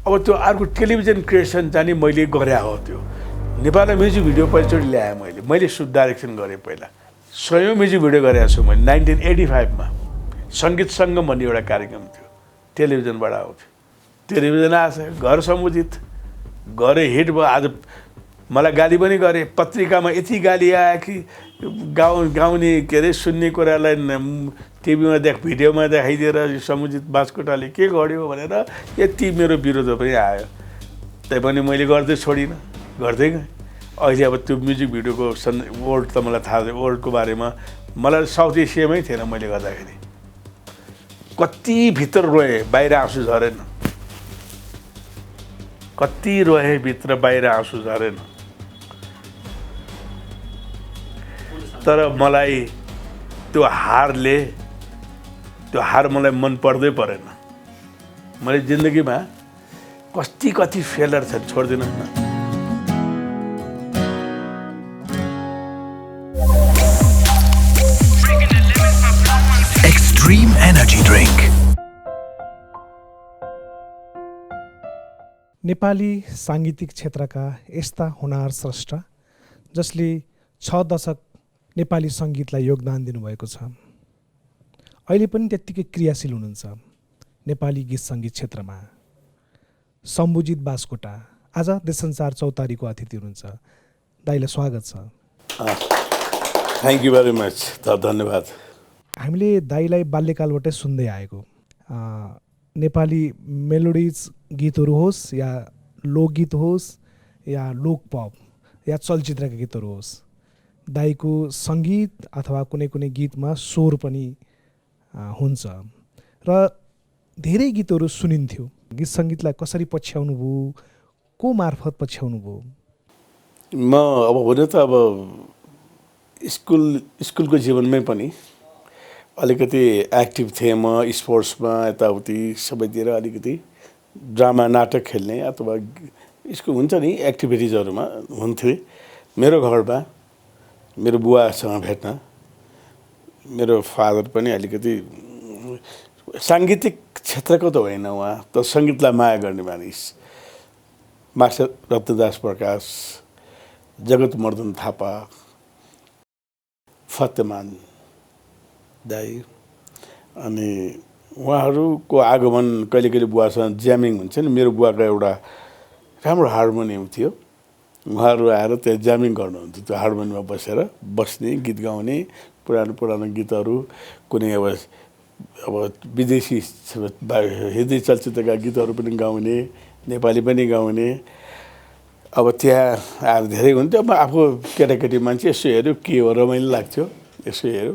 अब त्यो अर्को टेलिभिजन क्रिएसन चाहिँ मैले गरे हो त्यो नेपालमा म्युजिक भिडियो पहिलोचोटि ल्याएँ मैले शुद्ध डाइरेक्सन गरेँ पहिला 100 म्युजिक भिडियो गरेको छु मैले 1985 मा सङ्गीत सङ्गम भन्ने एउटा कार्यक्रम थियो टेलिभिजनबाट आउँथ्यो टेलिभिजन आएछ घर समुचित गरे हिट भयो आज मलाई गाली पनि गरे पत्रिकामा यति गाली आयो कि गाउने के अरे सुन्ने कुरालाई टिभीमा भिडियोमा देखाइदिएर समुचित बाँसकोटाले के गर्यो भनेर यति मेरो विरोध पनि आयो तैपनि मैले गर्दै छोडिनँ गर्दै गएँ अहिले अब त्यो म्युजिक भिडियोको वर्ल्ड त मलाई थाहा छ वर्ल्डको बारेमा मलाई साउथ एसियामै थिएन मैले गर्दाखेरि कति भित्र रोएँ बाहिर आँसु झरेन कति रोएँ भित्र बाहिर आँसु झरेन तर मलाई त्यो हार मलाई मन पर्दै परेन मैले जिन्दगीमा कति फेलर छ छोड्दिनुहोस् न Extreme Energy Drink. नेपाली साङ्गीतिक क्षेत्रका यस्ता हुनार स्रष्टा जसले 6 दशक नेपाली सङ्गीतलाई योगदान दिनुभएको छ अहिले पनि त्यत्तिकै क्रियाशील हुनुहुन्छ नेपाली गीत सङ्गीत क्षेत्रमा सम्बुजित बास्कोटा आज देशसञ्चार चौतारीको अतिथि हुनुहुन्छ दाइलाई स्वागत छ थ्याङ्क यू भेरी मच धन्यवाद हामीले दाइलाई बाल्यकालबाटै सुन्दै आएको नेपाली मेलोडिज गीतहरू होस् या लोकगीत होस् या लोक पप या चलचित्रका गीतहरू होस् दाइको सङ्गीत अथवा कुनै कुनै गीतमा स्वर पनि हुन्छ र धेरै गीतहरू सुनिन्थ्यो गीत सङ्गीतलाई कसरी पछ्याउनु भयो को मार्फत पछ्याउनु भयो म अब हुन त अब स्कुलको जीवनमै पनि अलिकति एक्टिभ थिएँ म स्पोर्ट्समा यताउति सबैतिर अलिकति ड्रामा नाटक खेल्ने अथवा यसको हुन्छ नि एक्टिभिटिजहरूमा हुन्थेँ मेरो घरमा मेरो बुवासँग भेट्न मेरो फादर पनि अलिकति साङ्गीतिक क्षेत्रको त होइन उहाँ त सङ्गीतलाई माया गर्ने मानिस मास्टर रत्नदास प्रकाश जगतमर्दन थापा फतेमान दाई अनि उहाँहरूको आगमन कहिले कहिले बुवासँग ज्यामिङ हुन्छ नि मेरो बुवाको एउटा राम्रो हार्मोनियम थियो उहाँहरू आएर त्यहाँ ज्यामिङ गर्नुहुन्थ्यो त्यो हार्मोनियममा बस्ने गीत गाउने पुरानो गीतहरू कुनै अब विदेशी हिन्दी चलचित्रका गीतहरू पनि गाउने नेपाली पनि गाउने अब त्यहाँ आएर धेरै हुन्थ्यो अब आफू केटाकेटी मान्छे यसो हेऱ्यो के हो रमाइलो लाग्थ्यो यसो हेऱ्यो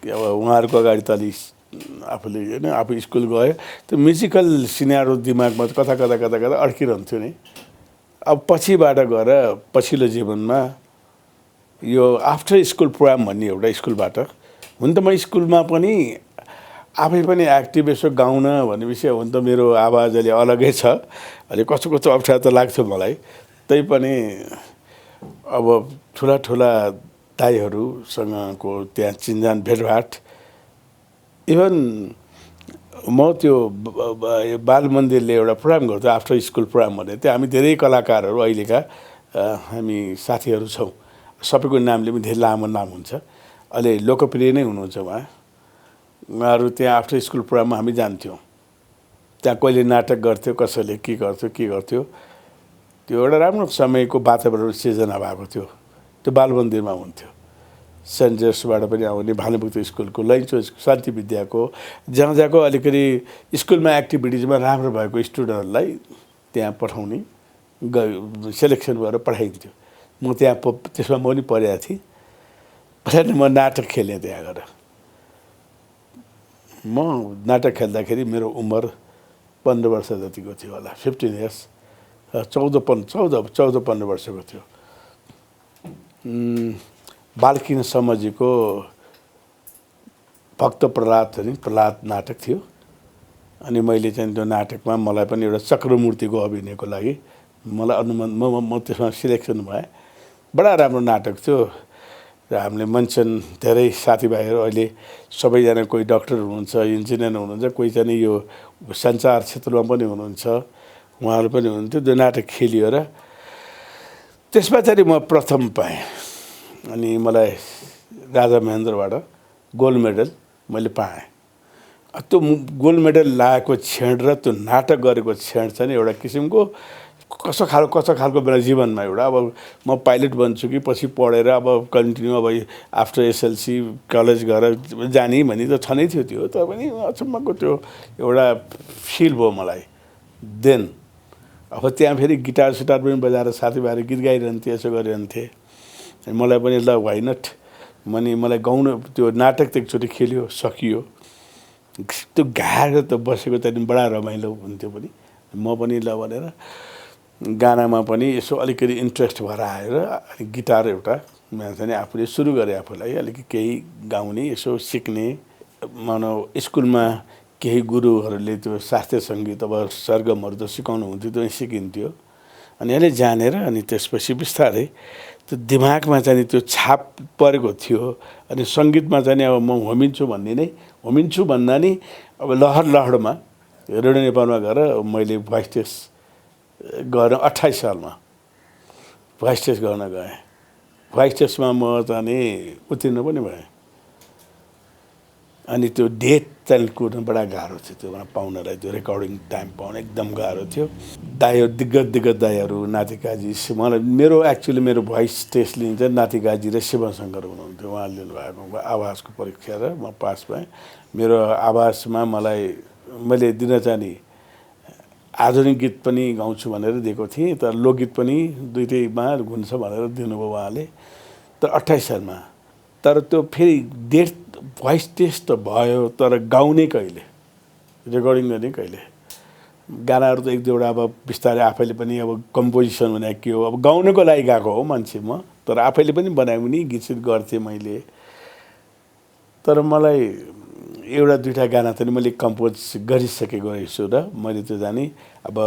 अब उहाँहरूको अगाडि त अलि आफूले होइन आफू स्कुल गयो त्यो म्युजिकल सिनेरो दिमागमा कता अड्किरहन्थ्यो नि अब पछिबाट गएर पछिल्लो जीवनमा यो आफ्टर स्कुल प्रोग्राम भन्ने एउटा स्कुलबाट हुन त म स्कुलमा पनि आफै पनि एक्टिभ यसो गाउन भन्ने विषय हुन त मेरो आवाज अलि अलगै छ अलि कस्तो अप्ठ्यारो त लाग्थ्यो मलाई तैपनि अब ठुला दाइहरूसँगको त्यहाँ चिन्जान भेटघाट इभन म त्यो बाल मन्दिरले एउटा प्रोग्राम गर्थ्यो आफ्टर स्कुल प्रोग्राम भने त्यहाँ हामी धेरै कलाकारहरू अहिलेका हामी साथीहरू छौँ सबैको नामले पनि धेरै लामो नाम हुन्छ अहिले लोकप्रिय नै हुनुहुन्छ उहाँहरू त्यहाँ आफ्टर स्कुल प्रोग्राममा हामी जान्थ्यौँ त्यहाँ कहिले नाटक गर्थ्यो कसैले के गर्थ्यो त्यो एउटा राम्रो समयको वातावरण सिर्जना भएको थियो त्यो बाल मन्दिरमा हुन्थ्यो सेन्ट जोसेफबाट पनि आउने भानुभक्त स्कुलको लैन्चो शान्ति विद्याको जहाँको अलिकति स्कुलमा एक्टिभिटिजमा राम्रो भएको स्टुडेन्टहरूलाई त्यहाँ पठाउने सेलेक्सन भएर पठाइन्थ्यो म त्यहाँ त्यसमा म पनि पढेको थिएँ पछाडि म नाटक खेलेँ त्यहाँ गएर म नाटक खेल्दाखेरि मेरो उमेर 15 वर्ष जतिको थियो होला 15 इयर्स 14-15 वर्षको थियो बालकिन समझीको भक्त प्रहलाद नाटक थियो अनि मैले चाहिँ त्यो नाटकमा मलाई पनि एउटा चक्रमूर्तिको अभिनयको लागि मलाई अनुमान म त्यसमा सिलेक्सन भएँ बडा राम्रो नाटक थियो र हामीले मञ्चन धेरै साथीभाइहरू अहिले सबैजना कोही डाक्टर हुनुहुन्छ इन्जिनियर हुनुहुन्छ कोही चाहिँ यो सञ्चार क्षेत्रमा पनि हुनुहुन्छ उहाँहरू पनि हुनुहुन्थ्यो। त्यो नाटक खेलियो र त्यसमा चाहिँ म प्रथम पाएँ अनि मलाई राजा महेन्द्रबाट गोल्ड मेडल मैले पाएँ। त्यो गोल्ड मेडल लागेको क्षण र त्यो नाटक गरेको क्षण चाहिँ एउटा किसिमको कस्तो खालको बेला जीवनमा एउटा अब म पाइलट बन्छु कि पछि पढेर अब कन्टिन्यू अब आफ्टर एसएलसी कलेज गएर जाने भन्ने त छँदै थियो त्यो, तर पनि अचम्मको त्यो एउटा फिल भयो मलाई देन। अब त्यहाँ फेरि गिटार सिटार पनि बजाएर साथीभाइहरू गीत गाइरहन्थे, यसो गरिरहन्थे। मलाई पनि ल वाइ नट मलाई गाउनु, त्यो नाटक त एकचोटि खेल्यो सकियो, त्यो गाएर त बसेको त्यहाँदेखि बडा रमाइलो हुन्थ्यो पनि। म पनि ल भनेर गानामा पनि यसो अलिकति इन्ट्रेस्ट भएर आएर अनि गिटार एउटा चाहिँ आफूले सुरु गरेँ, आफूलाई अलिकति केही गाउने यसो सिक्ने। मानव स्कुलमा केही गुरुहरूले त्यो शास्त्रीय सङ्गीत अब सरगमहरू त सिकाउनु हुन्थ्यो, त्यो सिकिन्थ्यो। अनि अहिले जानेर अनि त्यसपछि बिस्तारै त्यो दिमागमा चाहिँ त्यो छाप परेको थियो। अनि सङ्गीतमा चाहिँ अब म होमिन्छु भन्ने नै, होमिन्छु भन्दा नि अब लहरमा रेडियो नेपालमा गएर मैले भोइस टेस्ट गर्न 28 सालमा भोइस टेस्ट गर्न गएँ। भोइस टेस्टमा म चाहिँ उत्तीर्ण पनि भएँ। अनि त्यो डेट चाहिँ कुर्न बडा गाह्रो थियो, त्यो पाउनलाई, त्यो रेकर्डिङ टाइम पाउन एकदम गाह्रो थियो। दाइहरू दिग्गज दाइहरू नातिकाजी, मलाई मेरो भोइस टेस्ट लिन्छ नातिकाजी र शिवशङ्कर हुनुहुन्थ्यो, उहाँले लिनुभएको आवाजको परीक्षा र म पास भएँ। मेरो आवाजमा मैले दिन चाहिँ आधुनिक गीत पनि गाउँछु भनेर दिएको थिएँ, तर लोकगीत पनि दुइटैमा हुन्छ भनेर दिनुभयो उहाँले। तर 28 सालमा, तर त्यो फेरि डेट भोइस टेस्ट त भयो, तर गाउने कहिले, रेकर्डिङ गर्ने कहिले। गानाहरू त एक दुईवटा अब बिस्तारै आफैले पनि अब कम्पोजिसन भने के हो, अब गाउनको लागि गएको हो मान्छे म, तर आफैले पनि बनायो भने गीत सित गर्थेँ मैले। तर मलाई एउटा दुईवटा गाना चाहिँ मैले कम्पोज गरिसकेको रहेछु र मैले त्यो जाने अब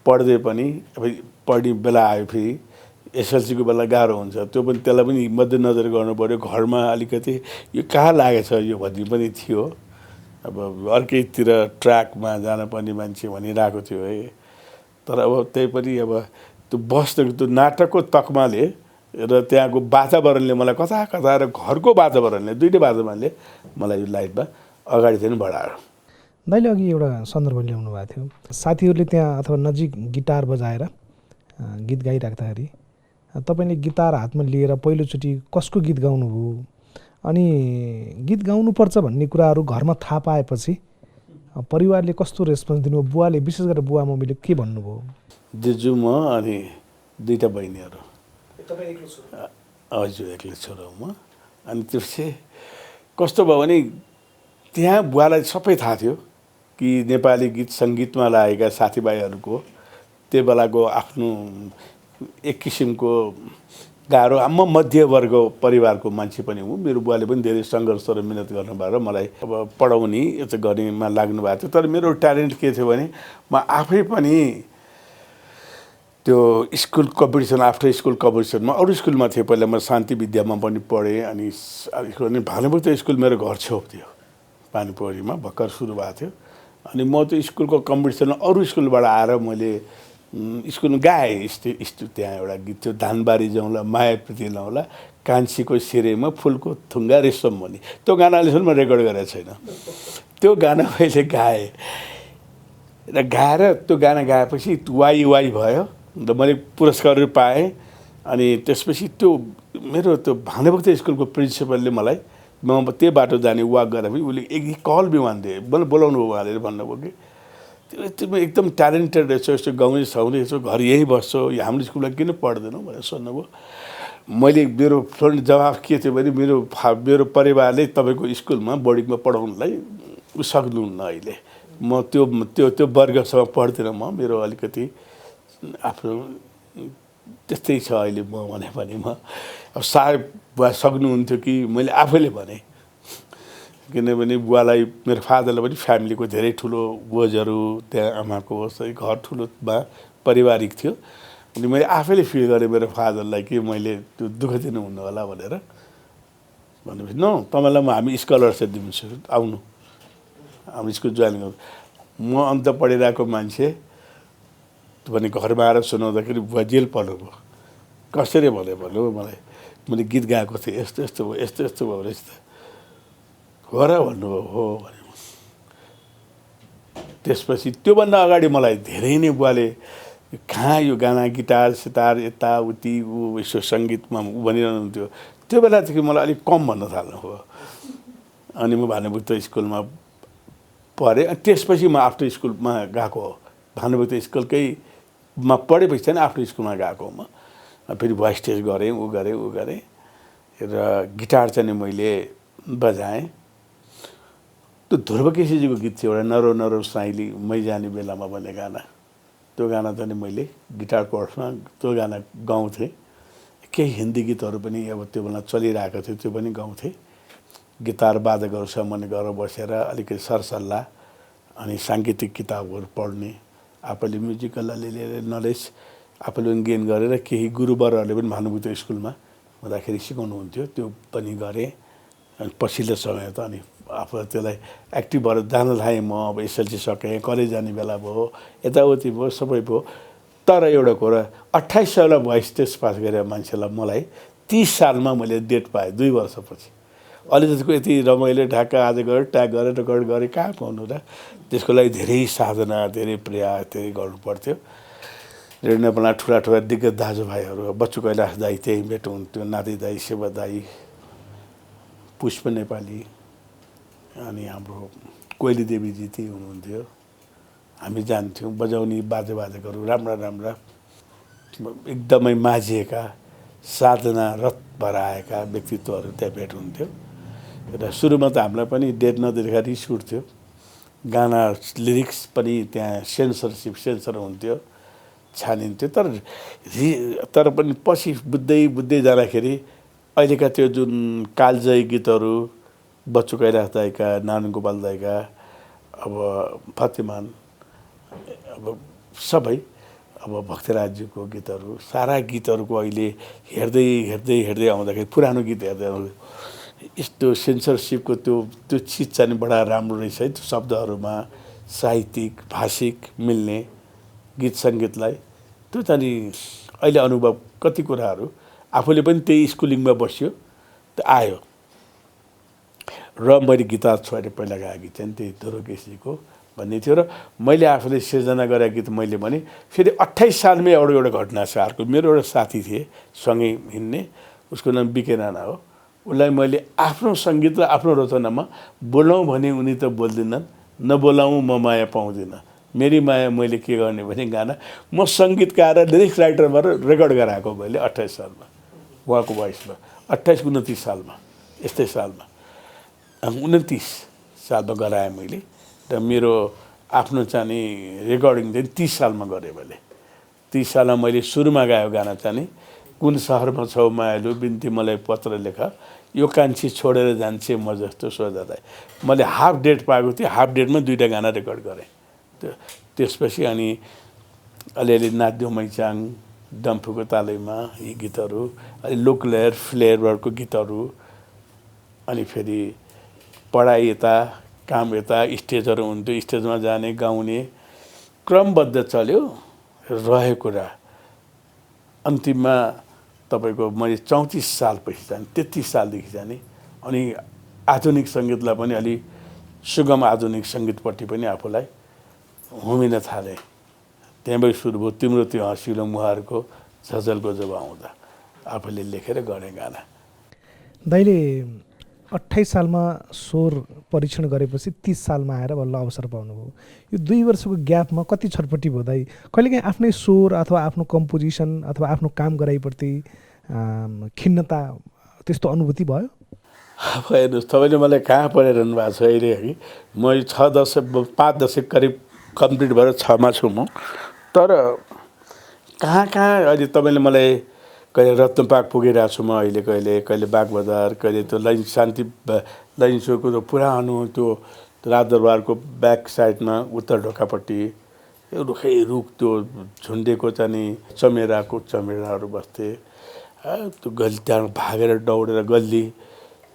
पढ्दै पनि अब पढ्ने बेला आयो, फेरि एसएलसीको बेला गाह्रो हुन्छ, त्यो पनि त्यसलाई पनि मध्यनजर गर्नु पऱ्यो। घरमा अलिकति यो कहाँ लागेछ यो भन्ने पनि थियो। अब अर्कैतिर ट्र्याकमा जानुपर्ने मान्छे भनिरहेको थियो है। तर अब त्यही पनि अब त्यो बस्नु, त्यो नाटकको तकमाले र त्यहाँको वातावरणले मलाई कता र घरको वातावरणले, दुइटै वातावरणले मलाई यो लाइफमा अगाडि चाहिँ बढायो। दाइले अघि एउटा सन्दर्भ ल्याउनु भएको थियो, साथीहरूले त्यहाँ अथवा नजिक गिटार बजाएर गीत गाइराख्दाखेरि तपाईँले गिटार हातमा लिएर पहिलोचोटि कसको गीत गाउनुभयो, अनि गीत गाउनुपर्छ भन्ने कुराहरू घरमा थाहा पाएपछि परिवारले कस्तो रेस्पोन्स दिनुभयो? बुवाले, विशेष गरेर बुवा मम्मीले के भन्नुभयो? दिजु म अनि दुईवटा बहिनीहरू, हजुर एक्लै छोरा म। अनि त्यसपछि कस्तो भयो भने त्यहाँ बुवालाई सबै थाहा थियो कि नेपाली गीत सङ्गीतमा लागेका साथीभाइहरूको त्यो बेलाको आफ्नो एक किसिमको गाह्रो, म मध्यवर्ग परिवारको मान्छे पनि हुँ। मेरो बुवाले पनि धेरै सङ्घर्ष र मिहिनेत गर्नुभयो र मलाई अब पढाउने यस्तो गर्नेमा लाग्नु भएको थियो। तर मेरो ट्यालेन्ट के थियो भने म आफै पनि त्यो स्कुल कम्पिटिसन, आफ्टर स्कुल कम्पिटिसनमा अरू स्कुलमा थिएँ। पहिला म शान्ति विद्यामा पनि पढेँ, अनि भानुभक्त स्कुल मेरो घर छेउ थियो, पानीपोखरीमा भर्खर सुरु भएको थियो। अनि म त्यो स्कुलको कम्पिटिसनमा अरू स्कुलबाट आएर मैले स्कुलमा गाएँ। त्यहाँ एउटा गीत थियो, धानबारी जाउँला माया प्रीति लाउँला कान्छीको सिरेमा फुलको थुङ्गा रेशम भन्ने, त्यो गाना अहिलेसम्म म रेकर्ड गरेको छैन। त्यो गाना मैले गाएँ र गाएर त्यो गाना गाएपछि वाइ भयो र मैले पुरस्कारहरू पाएँ। अनि त्यसपछि त्यो मेरो त्यो भानुभक्त स्कुलको प्रिन्सिपलले मलाई, म त्यो बाटो जाने वाक गरेर पनि उसले एक कल विमान दिए, बोलाउनु भयो उहाँले, भन्नुभयो कि त्यो एकदम ट्यालेन्टेड रहेछ, यस्तो गाउने साउने यसो घर यहीँ बस्छौ, हाम्रो स्कुलमा किन पढ्दैनौ भनेर सोध्नुभयो। मैले मेरो जवाफ के थियो भने मेरो परिवारले तपाईँको स्कुलमा बोर्डिङमा पढाउनुलाई सक्नुहुन्न, अहिले म त्यो वर्गसँग पढ्दिनँ, मेरो अलिकति आफ्नो त्यस्तै छ अहिले म भने पनि म अब सायद बुवा सक्नुहुन्थ्यो कि मैले आफैले भने। किनभने बुवालाई, मेरो फादरलाई पनि फ्यामिलीको धेरै ठुलो बोझहरू, त्यहाँ आमाको घर ठुलोमा पारिवारिक थियो। अनि मैले आफैले फिल गरेँ मेरो फादरलाई कि मैले त्यो दुःख दिनुहुन्न होला भनेर। भनेपछि न तपाईँलाई हामी स्कलरसिप दिन्छु, आउनु हाम्रो स्कुल जोइन गर्नु। म अन्त पढिरहेको मान्छे भने घरमा आएर सुनाउँदाखेरि बुवा जेल पर्नुभयो। कसरी भन्नु मलाई, मैले गीत गाएको थिएँ, यस्तो यस्तो भयो, यस्तो यस्तो भयो रहेछ त, हो र भन्नुभयो। हो भने त्यसपछि त्योभन्दा अगाडि मलाई धेरै नै बुवाले कहाँ यो गाना गिटार सितार यताउति यसो सङ्गीतमा भनिरहनुहुन्थ्यो। त्यो बेलादेखि मलाई अलिक कम भन्न थाल्नुभयो। अनि म भानुभक्त स्कुलमा पढेँ। अनि त्यसपछि म आफ्नो स्कुलमा गएको हो। भानुभक्त स्कुलकैमा पढेपछि चाहिँ आफ्नो स्कुलमा गएको हो म। फेरि भोइस टेस्ट गरेँ, ऊ गरेँ र गिटार चाहिँ मैले बजाएँ। त्यो ध्रुव केसीजीको गीत थियो एउटा, नरो नरो साइली मै जाने बेलामा भन्ने गाना। त्यो गाना चाहिँ मैले गिटार कोर्समा त्यो गाना गाउँथेँ। केही हिन्दी गीतहरू पनि अब त्यो बेला चलिरहेको थियो, त्यो पनि गाउँथेँ। गिटार वादकहरूसँग मन गरेर बसेर अलिकति सरसल्लाह अनि साङ्गीतिक किताबहरू पढ्ने, आफूले म्युजिकल अलिअलि नलेज आफूले गेन गरेर केही गुरुवरहरूले पनि भानुभक्त स्कुलमा हुँदाखेरि सिकाउनुहुन्थ्यो, त्यो पनि गरेँ। अनि पछिल्लो समय त अनि आफू त्यसलाई एक्टिभ भएर जान थालेँ। म अब एसएलसी सकेँ, कलेज जाने बेला भयो, यताउति भयो, सबै भयो। तर एउटा कुरा, 28 सालमा भोइस टेस्ट पास गरेर मान्छेलाई मलाई 30 सालमा मैले डेट पाएँ, 2 वर्षपछि। अलिकतिको यति रमाइलो ढाका आज गरेर ट्याग गरेर रेकर्ड गरेँ, कहाँ पाउनु र। त्यसको लागि धेरै साधना, धेरै प्रयास, धेरै गर्नु पर्थ्यो। रेडियो नेपालमा ठुला दिग्गज दाजुभाइहरू, बच्चु कैलाश दाई त्यही भेट्नुहुन्थ्यो, नाति दाई, शिव दाई, पुष्प नेपाली, अनि हाम्रो कोइली देवीजी त्यही हुनुहुन्थ्यो। हामी जान्थ्यौँ। बजाउने बाजेवादकहरू राम्रा एकदमै माझिएका, साधनारत भएर आएका व्यक्तित्वहरू त्यहाँ भेट हुन्थ्यो। र सुरुमा त हामीलाई पनि डेट नदिँदाखेरि रिस उठ्थ्यो। गाना लिरिक्स पनि त्यहाँ सेन्सर हुन्थ्यो, छानिन्थ्यो। तर पनि पछि बुझ्दै जाँदाखेरि अहिलेका त्यो जुन कालजयी गीतहरू, बच्चु कैलाश दाईका, नारायण गोपाल दाईका, अब फतेमान, अब सबै, अब भक्तराजजीको गीतहरू, सारा गीतहरूको अहिले हेर्दै आउँदाखेरि पुरानो गीत हेर्दै यस्तो सेन्सरसिपको त्यो चिज चाहिँ बडा राम्रो रहेछ है। त्यो शब्दहरूमा साहित्यिक भाषिक मिल्ने गीत सङ्गीतलाई त्यो चाहिँ अहिले अनुभव कति कुराहरू आफूले पनि त्यही स्कुलिङमा बस्यो त आयो। र मैले गिटार छोडेर पहिला गाएको गीत चाहिँ त्यही ध्रुव केसीजीको भन्ने थियो। र मैले आफूले सिर्जना गरेको गीत मैले भने फेरि 28 सालमै एउटा घटना छ अर्को। मेरो एउटा साथी थिए सँगै हिँड्ने, उसको नाम बिके राणा हो। उसलाई मैले आफ्नो सङ्गीत र आफ्नो रचनामा बोलाउँ भने उनी त बोल्दिनन्, नबोलाउँ म माया पाउँदिनँ, मेरी माया मैले के गर्ने भने गाना म सङ्गीतकार र लिरिक्स राइटर भएर रेकर्ड गराएको मैले 28 सालमा उहाँको भोइसमा। 28-29 सालमा, यस्तै सालमा 29 सालमा गराएँ मैले। र मेरो आफ्नो चाहिँ रेकर्डिङ चाहिँ 30 सालमा गरेँ मैले। 30 सालमा मैले सुरुमा गाएको गाना चाहिँ कुन सहरमा छौ मायालु बिन्ती मलाई पत्र लेख, यो कान्छी छोडेर जान्छे म जस्तो सोझालाई। मैले हाफ डेट पाएको थिएँ, हाफ डेटमा 2टा गाना रेकर्ड गरेँ। त्यसपछि अनि अलिअलि नाच्यो मैचाङ, डम्फुको तालैमा, यी गीतहरू, अलि लोकलहर फ्लेयरको गीतहरू, अनि फेरि पढाइ यता काम यता, स्टेजहरू हुन्थ्यो, स्टेजमा जाने गाउने क्रमबद्ध चल्यो। रह्यो कुरा अन्तिममा तपाईँको मैले 34 सालपछि जाने, 33 सालदेखि जाने। अनि आधुनिक सङ्गीतलाई पनि अलि सुगम आधुनिक सङ्गीतपट्टि पनि आफूलाई हुमिन थालेँ। त्यहाँबाट सुरु भयो तिम्रो त्यो हँसिलो मुहारको झझलको जब आउँदा, आफूले लेखेर गरेँ गाना। दाइले 28 सालमा स्वर परीक्षण गरेपछि 30 सालमा आएर बल्ल अवसर पाउनुभयो। यो 2 वर्षको ग्यापमा कति छटपट्टि भयो दाइ? कहिलेकाहीँ आफ्नै स्वर अथवा आफ्नो कम्पोजिसन अथवा आफ्नो काम गराइप्रति खिन्नता त्यस्तो अनुभूति भयो? अब हेर्नुहोस्, तपाईँले मलाई कहाँ पढाइरहनु भएको छ अहिले कि म 5 दशक करिब कम्प्लिट भएर 6मा छु म। तर कहाँ अहिले तपाईँले मलाई कहिले रत्नपार्क पुगिरहेको छु म अहिले, कहिले बागबजार, कहिले त्यो लाइन चोकको त्यो पुरानो त्यो राजदरबारको ब्याक साइडमा उत्तर ढोकापट्टि रुखै रुख त्यो झुन्डेको चाहिँ चमेराहरू बस्थे। त्यो गल्ली त्यहाँ भागेर दौडेर गल्ली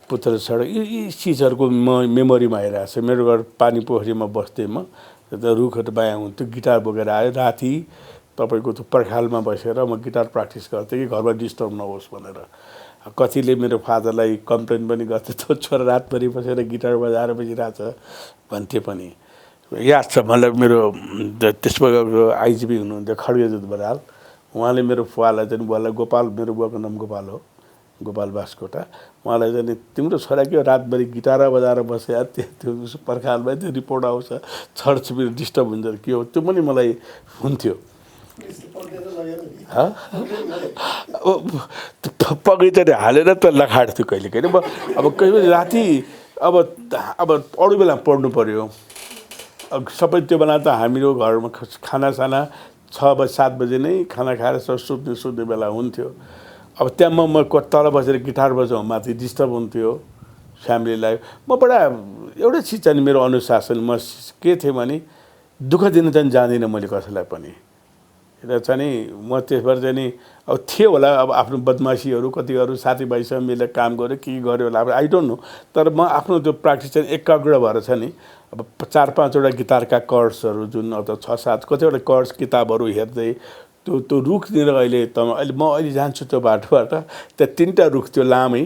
पुत्र सडक यी चिजहरूको मेमोरीमा आइरहेको छ। मेरो घर पानी पोखरीमा बस्थेँ म, त्यो रुखहरू बायाँ हुन्थ्यो, गिटार बोकेर आयो राति तपाईँको त्यो पर्खालमा बसेर म गिटार प्र्याक्टिस गर्थेँ कि घरमा डिस्टर्ब नहोस् भनेर। कतिले मेरो फादरलाई कम्प्लेन पनि गर्थे, त्यो छोरा रातभरि बसेर गिटार बजाएर बसिरहेछ भन्थे पनि। याद छ मलाई मेरो त्यसमा आइजिपी हुनुहुन्थ्यो खड्गेजुत बराल, उहाँले मेरो फुवालाई चाहिँ बुवालाई गोपाल, मेरो बुवाको नाम गोपाल हो, गोपाल बास्कोटा, उहाँलाई चाहिँ तिम्रो छोरा के रातभरि गिटार बजाएर बसे त्यो पर्खालमा त्यो रिपोर्ट आउँछ, छरछिमेकी डिस्टर्ब हुन्छ के हो, त्यो पनि मलाई हुन्थ्यो। पक्कै चाहिँ हालेर त लखाड्थ्यो कहिले कहिले। अब कहिले राति अब अरू बेला पढ्नु पर्यो, अब सबै त्यो बेला त हाम्रो घरमा खानासाना 6-7 बजे नै खाना खाएर सुत्ने बेला हुन्थ्यो। अब त्यहाँ म तल बसेर गिटार बजाउँ माथि डिस्टर्ब हुन्थ्यो फ्यामिलीलाई। म बडा एउटै चिज चाहिँ मेरो अनुशासन, म के थिएँ भने दुःख दिन चाहिँ जाँदिनँ मैले कसैलाई पनि। र चाहिँ म त्यसबाट चाहिँ नि अब थियो होला अब आफ्नो बदमासीहरू कतिहरू साथीभाइसँग मिलेर काम गऱ्यो के गर्यो होला, अब आई डोन्ट नो। तर म आफ्नो त्यो प्र्याक्टिस चाहिँ एकाग्र भएर छ नि, अब 4-5वटा गिटारका कर्ड्सहरू जुन अथवा 6-7 कतिवटा कर्ड्स किताबहरू हेर्दै त्यो रुखतिर अहिले म अहिले जान्छु त्यो बाटोबाट, त्यहाँ 3टा रुख थियो लामै,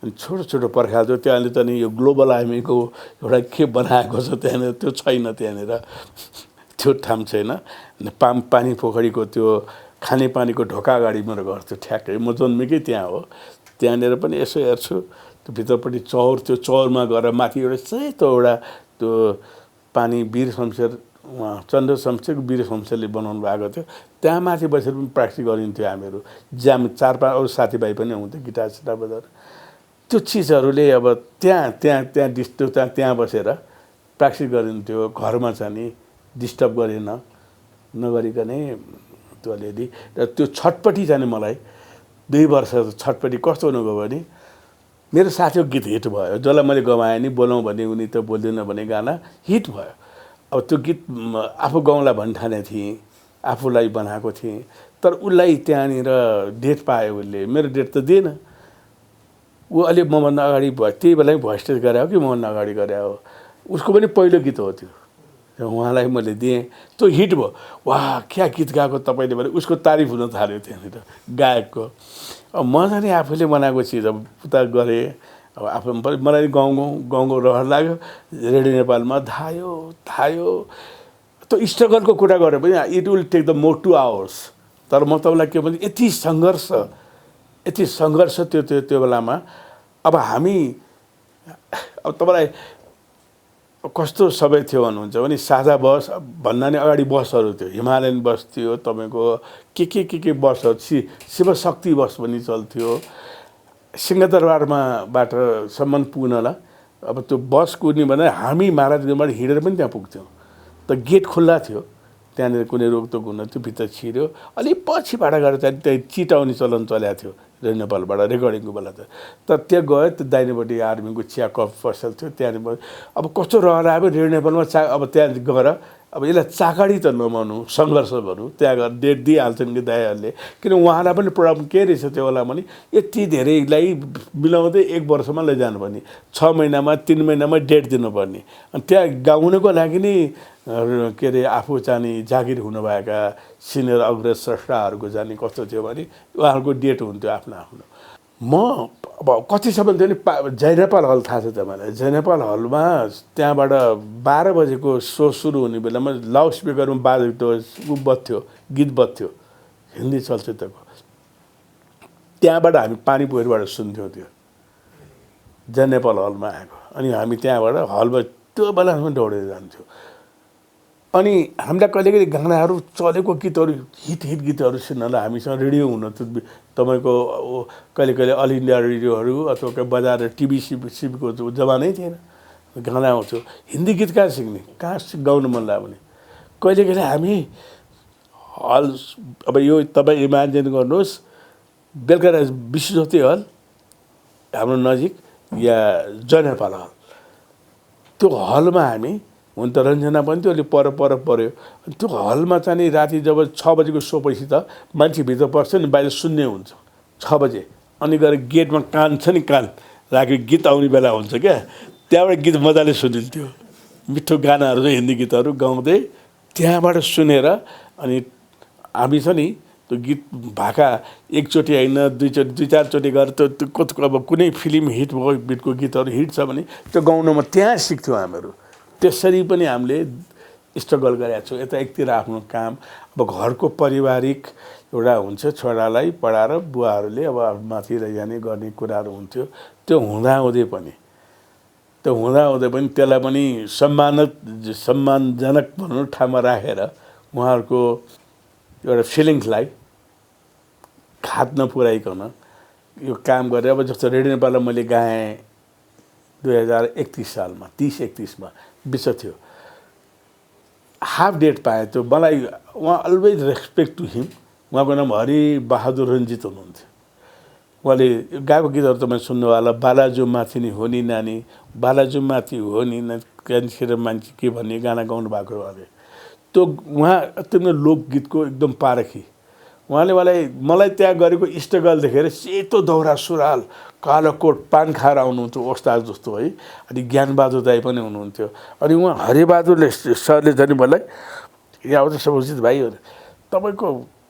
अनि छोटो छोटो पर्खाल थियो त्यहाँले त नि यो ग्लोबल वार्मिङको एउटा के बनाएको छ त्यहाँनिर, त्यो छैन त्यहाँनिर, त्यो ठाउँ छैन। पानी पोखरीको त्यो खानेपानीको ढोका अगाडि मेरो घर थियो ठ्याक्कै, म जन्मेकै त्यहाँ हो। त्यहाँनिर पनि यसो हेर्छु त्यो भित्रपट्टि चौर, त्यो चौरमा गएर माथि एउटा सेतो एउटा त्यो पानी वीर शमशेर, उहाँ चन्द्र शमशेर वीर शमशेरले बनाउनु भएको थियो, त्यहाँ माथि बसेर पनि प्र्याक्टिस गरिन्थ्यो हामीहरू। ज्याम 4-5 अरू साथीभाइ पनि हुन्थ्यो गिटार सिटार बजाएर। त्यो चिजहरूले अब त्यहाँ बसेर प्र्याक्टिस गरिन्थ्यो। घरमा चाहिँ नि डिस्टर्ब गरेन, नगरिकनै त्यो अलिअलि। र त्यो छटपट्टि जाने मलाई 2 वर्ष छटपट्टि कस्तो हुनुभयो भने मेरो साथीको गीत हिट भयो, जसलाई मैले गवाएँ नि बोलाउँ भने उनी त बोल्दैन भने गाना हिट भयो। अब त्यो गीत आफू गाउँला भन्ने ठाने थिएँ, आफूलाई बनाएको थिएँ, तर उसलाई त्यहाँनिर डेट पायो, उसले मेरो डेट त दिएन। ऊ अलि मभन्दा अगाडि भयो, त्यही बेला भोइस टेस्ट गरे हो कि मभन्दा अगाडि गरे हो, उसको पनि पहिलो गीत हो त्यो। उहाँलाई मैले दिएँ, त्यो हिट भयो। वाह क्या गीत गाएको तपाईँले भने उसको तारिफ हुन थाल्यो त्यहाँनिर गायकको। अब म चाहिँ आफूले बनाएको चिज अब उता गरेँ, अब आफू मलाई गाउँ रहर लाग्यो। रेडियो नेपालमा धायो त्यो स्ट्रगलको कुरा गरेँ पनि it will take the more 2 hours. तर म तपाईँलाई के भन्छ यति सङ्घर्ष त्यो बेलामा। अब हामी अब तपाईँलाई कस्तो सबै थियो भन्नुहुन्छ भने साझा बस भन्दा नि अगाडि बसहरू थियो, हिमालयन बस थियो, तपाईँको के बसहरू, शिवशक्ति बस पनि चल्थ्यो सिंहदरबारबाट सम्म पुग्नलाई। अब त्यो बस कुद्ने भने हामी महाराजगञ्जबाट हिँडेर पनि त्यहाँ पुग्थ्यौँ। त गेट खुल्ला थियो, त्यहाँनिर कुनै रोकटोक हुन, त्यो भित्र छिर्यो। अलिक पछिबाट गएर चाहिँ त्यहाँ चिटाउने चलन चलेको थियो रेडियो नेपालबाट रेकर्डिङको बेला त। तर त्यहाँ गयो, त्यो दाहिनेपट्टि आर्मीको चिया कप पसल थियो, त्यहाँनिर अब कस्तो रहर आयो रेडियो नेपालमा। अब त्यहाँ गएर अब यसलाई चाकडी त नमान्नु, सङ्घर्ष भनौँ, त्यहाँ गएर डेट दिइहाल्छन् कि दाइहरूले। किन उहाँलाई पनि प्रब्लम के रहेछ त्यो बेला भने यति धेरैलाई मिलाउँदै 1 वर्षमा लैजानु पर्ने, 6 महिनामा 3 महिनामा डेट दिनुपर्ने। अनि त्यहाँ गाउनको लागि नि के अरे आफू चाहिँ जागिर हुनुभएका सिनियर अग्रज स्रष्टाहरूको जाने कस्तो थियो भने उहाँहरूको डेट हुन्थ्यो आफ्नो आफ्नो। म अब कतिसम्म थियो नि जयनेपाल हल थाहा छ तपाईँलाई? जयनेपाल हलमा त्यहाँबाट 12 बजेको सो सुरु हुने बेलामा लाउड स्पिकरमा बज्थ्यो, गीत बज्थ्यो हिन्दी चलचित्रको। त्यहाँबाट हामी पानी पोखरीबाट सुन्थ्यौँ त्यो जयनेपाल हलमा आएको। अनि हामी त्यहाँबाट हलमा त्यो बेलासम्म दौडेर जान्थ्यौँ। अनि हामीलाई कहिलेकहिले गानाहरू चलेको गीतहरू हिट गीतहरू सुन्नलाई हामीसँग रेडियो हुन थियो। तपाईँको कहिले अल इन्डिया रेडियोहरू अथवा बजाएर टिभी सिबीको जमानै थिएन, गाना आउँथ्यो। हिन्दी गीत कहाँ सिक्ने, कहाँ गाउनु मन लाग्यो भने कहिले हामी हल, अब यो तपाईँ इमेजिन गर्नुहोस् बेलुका विश्वज्योति हल हाम्रो नजिक या जयनेपाल हल, त्यो हलमा हामी हुन त रञ्जना पनि त्यो अलिक पर पऱ्यो। त्यो हलमा चाहिँ राति जब 6 बजेको सोपछि त मान्छे भित्र पर्छ नि, बाहिर सुन्ने हुन्छ 6 बजे। अनि गएर गेटमा कान छ नि, कान राखेर गीत आउने बेला हुन्छ क्या, त्यहाँबाट गीत मजाले सुनिन्थ्यो। मिठो गानाहरू हिन्दी गीतहरू गाउँदै त्यहाँबाट सुनेर अनि हामी छ नि त्यो गीत भाका एकचोटि होइन दुई चारचोटि गरेर त्यो कति अब कुनै फिल्म हिट भएको बिटको गीतहरू हिट छ भने त्यो गाउनमा त्यहाँ सिक्थ्यौँ हामीहरू। त्यसरी पनि हामीले स्ट्रगल गरेका छौँ। यता एकतिर आफ्नो काम, अब घरको पारिवारिक एउटा हुन्छ, छोरालाई पढाएर बुवाहरूले अब माथि लैजाने गर्ने कुराहरू हुन्थ्यो। त्यो हुँदाहुँदै पनि त्यसलाई पनि सम्मानजनक भनौँ ठाउँमा राखेर उहाँहरूको एउटा फिलिङ्सलाई खात नपुर्याइकन यो काम गरेर अब जस्तो रेडियो नेपाललाई मैले गाएँ 2031 सालमा 30-31 विश्व थियो, हाफ डेट पाएँ। त्यो मलाई उहाँ अलवेज रेस्पेक्ट टु हिम। उहाँको नाम हरि बहादुर रञ्जित हुनुहुन्थ्यो। उहाँले गाएको गीतहरू तपाईँ सुन्नुभयो होला, बालाजु माथि नि हो नि नानी, बालाजु माथि हो नि कान्छेर मान्छे के भन्ने गाना गाउनु भएको उहाँले। त्यो उहाँ अत्यन्त लोकगीतको एकदम पारखी। उहाँले मलाई त्यहाँ गरेको स्ट्रगल देखेर सेतो दौरा सुरुवाल कालो कोट पान खाएर आउनुहुन्थ्यो ओस्ताद जस्तो है। अनि ज्ञानबहादुर दाई पनि हुनुहुन्थ्यो। अनि उहाँ हरिबहादुरले सरले झन् मलाई यहाँ आउँछ सबजित भाइ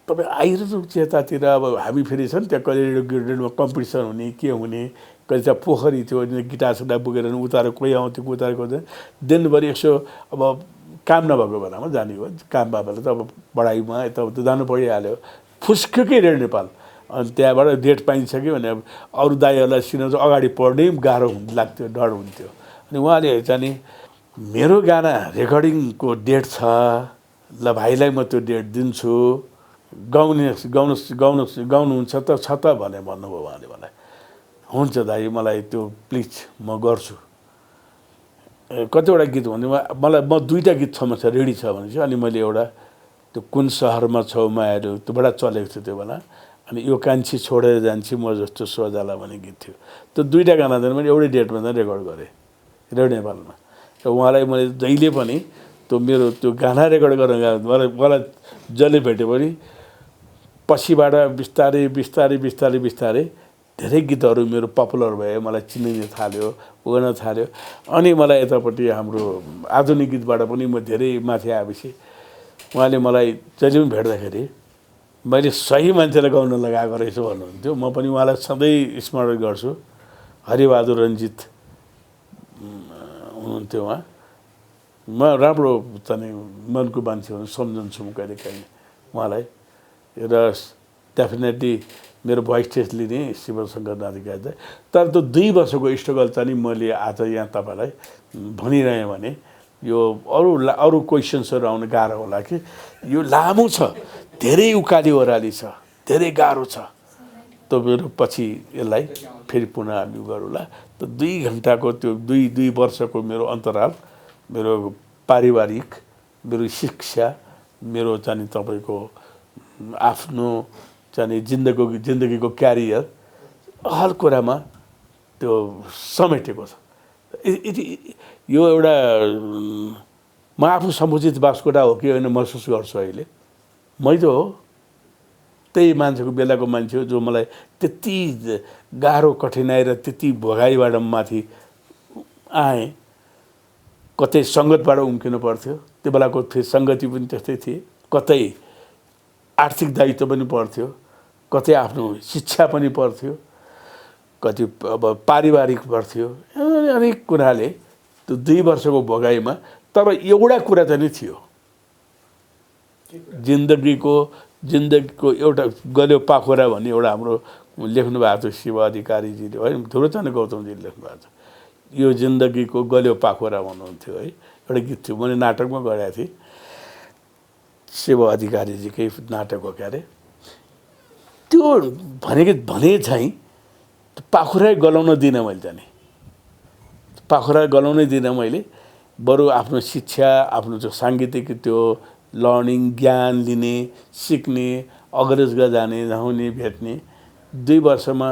तपाईँ आइरहनु यतातिर। अब हामी फेरि छ नि त्यहाँ कहिले रेडियोमा कम्पिटिसन हुने के हुने, कहिले त्यहाँ पोखरी थियो गिटार सिटार बोकेर उतार कोही आउँथ्यो उतार कोही दिनभरि यसो अब काम नभएको बेलामा जाने हो। काम भएको बेला त अब पढाइमा यताउता जानु परिहाल्यो। फुस्क्योकै रेडियो नेपाल। अनि त्यहाँबाट डेट पाइसक्यो भने अब अरू दाइहरूलाई सिनाउँछ अगाडि पढ्नै गाह्रो लाग्थ्यो, डर हुन्थ्यो। अनि उहाँले चाहिँ मेरो गाना रेकर्डिङको डेट छ, ल भाइलाई म त्यो डेट दिन्छु, गाउनुहुन्छ त छ त भने भन्नुभयो उहाँले मलाई। हुन्छ दाइ मलाई त्यो प्लिज म गर्छु। कतिवटा गीत भन्ने म दुईवटा गीत छमा छ रेडी छ भने चाहिँ अनि मैले एउटा त्यो कुन सहरमा छौ मायाहरू त्यो बडा चलेको थियो त्यो बेला। अनि यो कान्छी छोडेर जान्छी म जस्तो सोझाला भन्ने गीत थियो। त्यो दुईवटा गाना चाहिँ मैले एउटै डेटमा चाहिँ रेकर्ड गरेँ रेडियो नेपालमा। र उहाँलाई मैले जहिले पनि त्यो मेरो त्यो गाना रेकर्ड गर्न मलाई जसले भेट्यो भने पछिबाट बिस्तारै धेरै गीतहरू मेरो पपुलर भयो, मलाई चिनिन थाल्यो, गर्न थाल्यो। अनि मलाई यतापट्टि हाम्रो आधुनिक गीतबाट पनि म धेरै माथि आएपछि उहाँले मलाई जहिले पनि भेट्दाखेरि मैले सही मान्छेलाई गाउन लगाएको रहेछु भन्नुहुन्थ्यो। म पनि उहाँलाई सधैँ स्मरण गर्छु। हरिबहादुर रञ्जित हुनुहुन्थ्यो उहाँ। म राम्रो चाहिँ मनको मान्छे हुनु सम्झन्छु म कहिलेकाहीँ उहाँलाई। र डेफिनेटली मेरो भोइस टेस्ट लिने शिवशङ्कर नादिका चाहिँ। तर त्यो 2 वर्षको स्ट्रगल चाहिँ मैले आज यहाँ तपाईँलाई भनिरहेँ भने यो अरू क्वेसन्सहरू आउन गाह्रो होला कि यो लामो छ, धेरै उकाली ओह्राली छ, धेरै गाह्रो छ। त मेरो पछि यसलाई फेरि पुनः हामी गरौँला। त 2 घन्टाको त्यो 2 वर्षको मेरो अन्तराल, मेरो पारिवारिक, मेरो शिक्षा, मेरो चाहिँ तपाईँको आफ्नो चाहिँ जिन्दगीको क्यारियर हर कुरामा त्यो समेटेको छ। यो एउटा म आफू समुचित बास्कोटा हो कि होइन महसुस गर्छु अहिले। मै त हो त्यही मान्छेको बेलाको मान्छे हो जो मलाई त्यति गाह्रो कठिनाइ र त्यति भोगाइबाट माथि आएँ। कतै सङ्गतबाट उम्किनु पर्थ्यो, त्यो बेलाको सङ्गति पनि त्यस्तै थिए, कतै आर्थिक दायित्व पनि पर्थ्यो, कतै आफ्नो शिक्षा पनि पर्थ्यो, कति अब पारिवारिक पर्थ्यो, अनेक कुराले त्यो 2 वर्षको भोगाइमा। तर एउटा कुरा चाहिँ थियो, जिन्दगीको एउटा गल्यो पाखुरा भन्ने एउटा हाम्रो लेख्नु भएको थियो शिव अधिकारीजीले है, ध्रुवचन्द्र गौतमजीले लेख्नु भएको छ। यो जिन्दगीको गल्यो पाखुरा भन्नुहुन्थ्यो है, एउटा गीत थियो। मैले नाटकमा गरेको थिएँ, शिव अधिकारीजीकै नाटक हो क्यारे। त्यो भने चाहिँ पाखुरा गलाउन दिनँ मैले जाने, पाखुरा गलाउनै दिनँ मैले। बरु आफ्नो शिक्षा, आफ्नो जो साङ्गीतिक त्यो लर्निङ, ज्ञान लिने, सिक्ने, अग्रेसगा जाने, नहुने, भेट्ने। 2 वर्षमा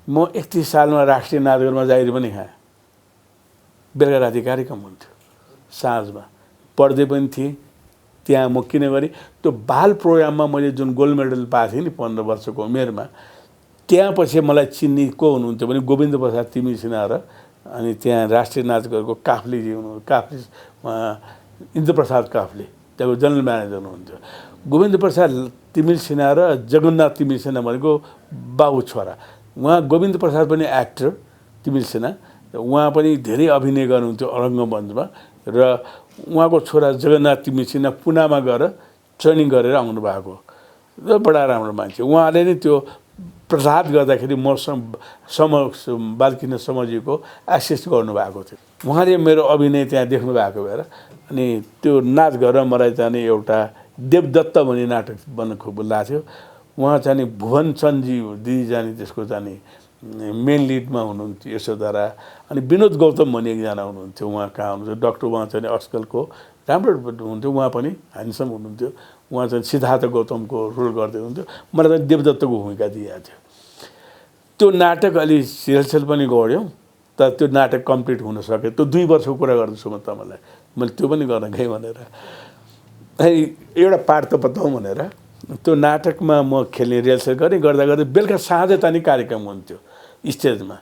म 31 सालमा राष्ट्रिय नाटकमा जाहिर पनि खाएँ। बेलुका राति कार्यक्रम हुन्थ्यो, साँझमा पढ्दै पनि थिएँ त्यहाँ। म किन गरी त्यो बाल प्रोग्राममा मैले जुन गोल्ड मेडल पाएको थिएँ नि 15 वर्षको उमेरमा, त्यहाँ पछि मलाई चिन्ने को हुनुहुन्थ्यो भने गोविन्द प्रसाद तिमी सिन्हा र अनि त्यहाँ राष्ट्रिय नाटकहरूको काफ्लेजी हुनुहुन्थ्यो, काफ्ले इन्द्रप्रसाद काफ्ले त्यहाँको जनरल म्यानेजर हुनुहुन्थ्यो। गोविन्द प्रसाद तिमिल सिन्हा र जगन्नाथ तिमिल सिन्हा भनेको बाबु छोरा। उहाँ गोविन्द प्रसाद पनि एक्टर तिमिल सिन्हा, उहाँ पनि धेरै अभिनय गर्नुहुन्थ्यो रङ्गमञ्चमा र उहाँको छोरा जगन्नाथ तिमिल सिन्हा पुनामा गएर ट्रेनिङ गरेर आउनु भएको र बडा राम्रो मान्छे। उहाँले नै त्यो प्रसाद गर्दाखेरि म बालकृष्ण समजीको एसिस्ट गर्नुभएको थियो। उहाँले मेरो अभिनय त्यहाँ देख्नु भएको भएर अनि त्यो नाच गरेर मलाई चाहिँ एउटा देवदत्त भन्ने नाटक बन्न खुब लाग्थ्यो। उहाँ चाहिँ भुवन चन्दजी दिदी जाने त्यसको चाहिँ मेन लिडमा हुनुहुन्थ्यो यशोधरा, अनि विनोद गौतम भन्ने एकजना हुनुहुन्थ्यो, उहाँ कहाँ हुनुहुन्थ्यो डक्टर, उहाँ चाहिँ अस्कलको राम्रो हुनुहुन्थ्यो, उहाँ पनि ह्यान्डसम हुनुहुन्थ्यो, उहाँ चाहिँ सिद्धार्थ गौतमको रोल गर्दै हुनुहुन्थ्यो, मलाई चाहिँ देवदत्तको भूमिका दिएको थियो। त्यो नाटक अलि रिहर्सल पनि गऱ्यौँ तर त्यो नाटक कम्प्लिट हुन सक्यो। त्यो 2 वर्षको कुरा गर्दैछु म तपाईँलाई, मैले त्यो पनि गर्न गएँ भनेर एउटा पार्ट त बताउँ भनेर त्यो नाटकमा म खेल्ने रिहर्सल गरेँ। गर्दा गर्दै बेलुका साँझ तानी कार्यक्रम हुन्थ्यो स्टेजमा।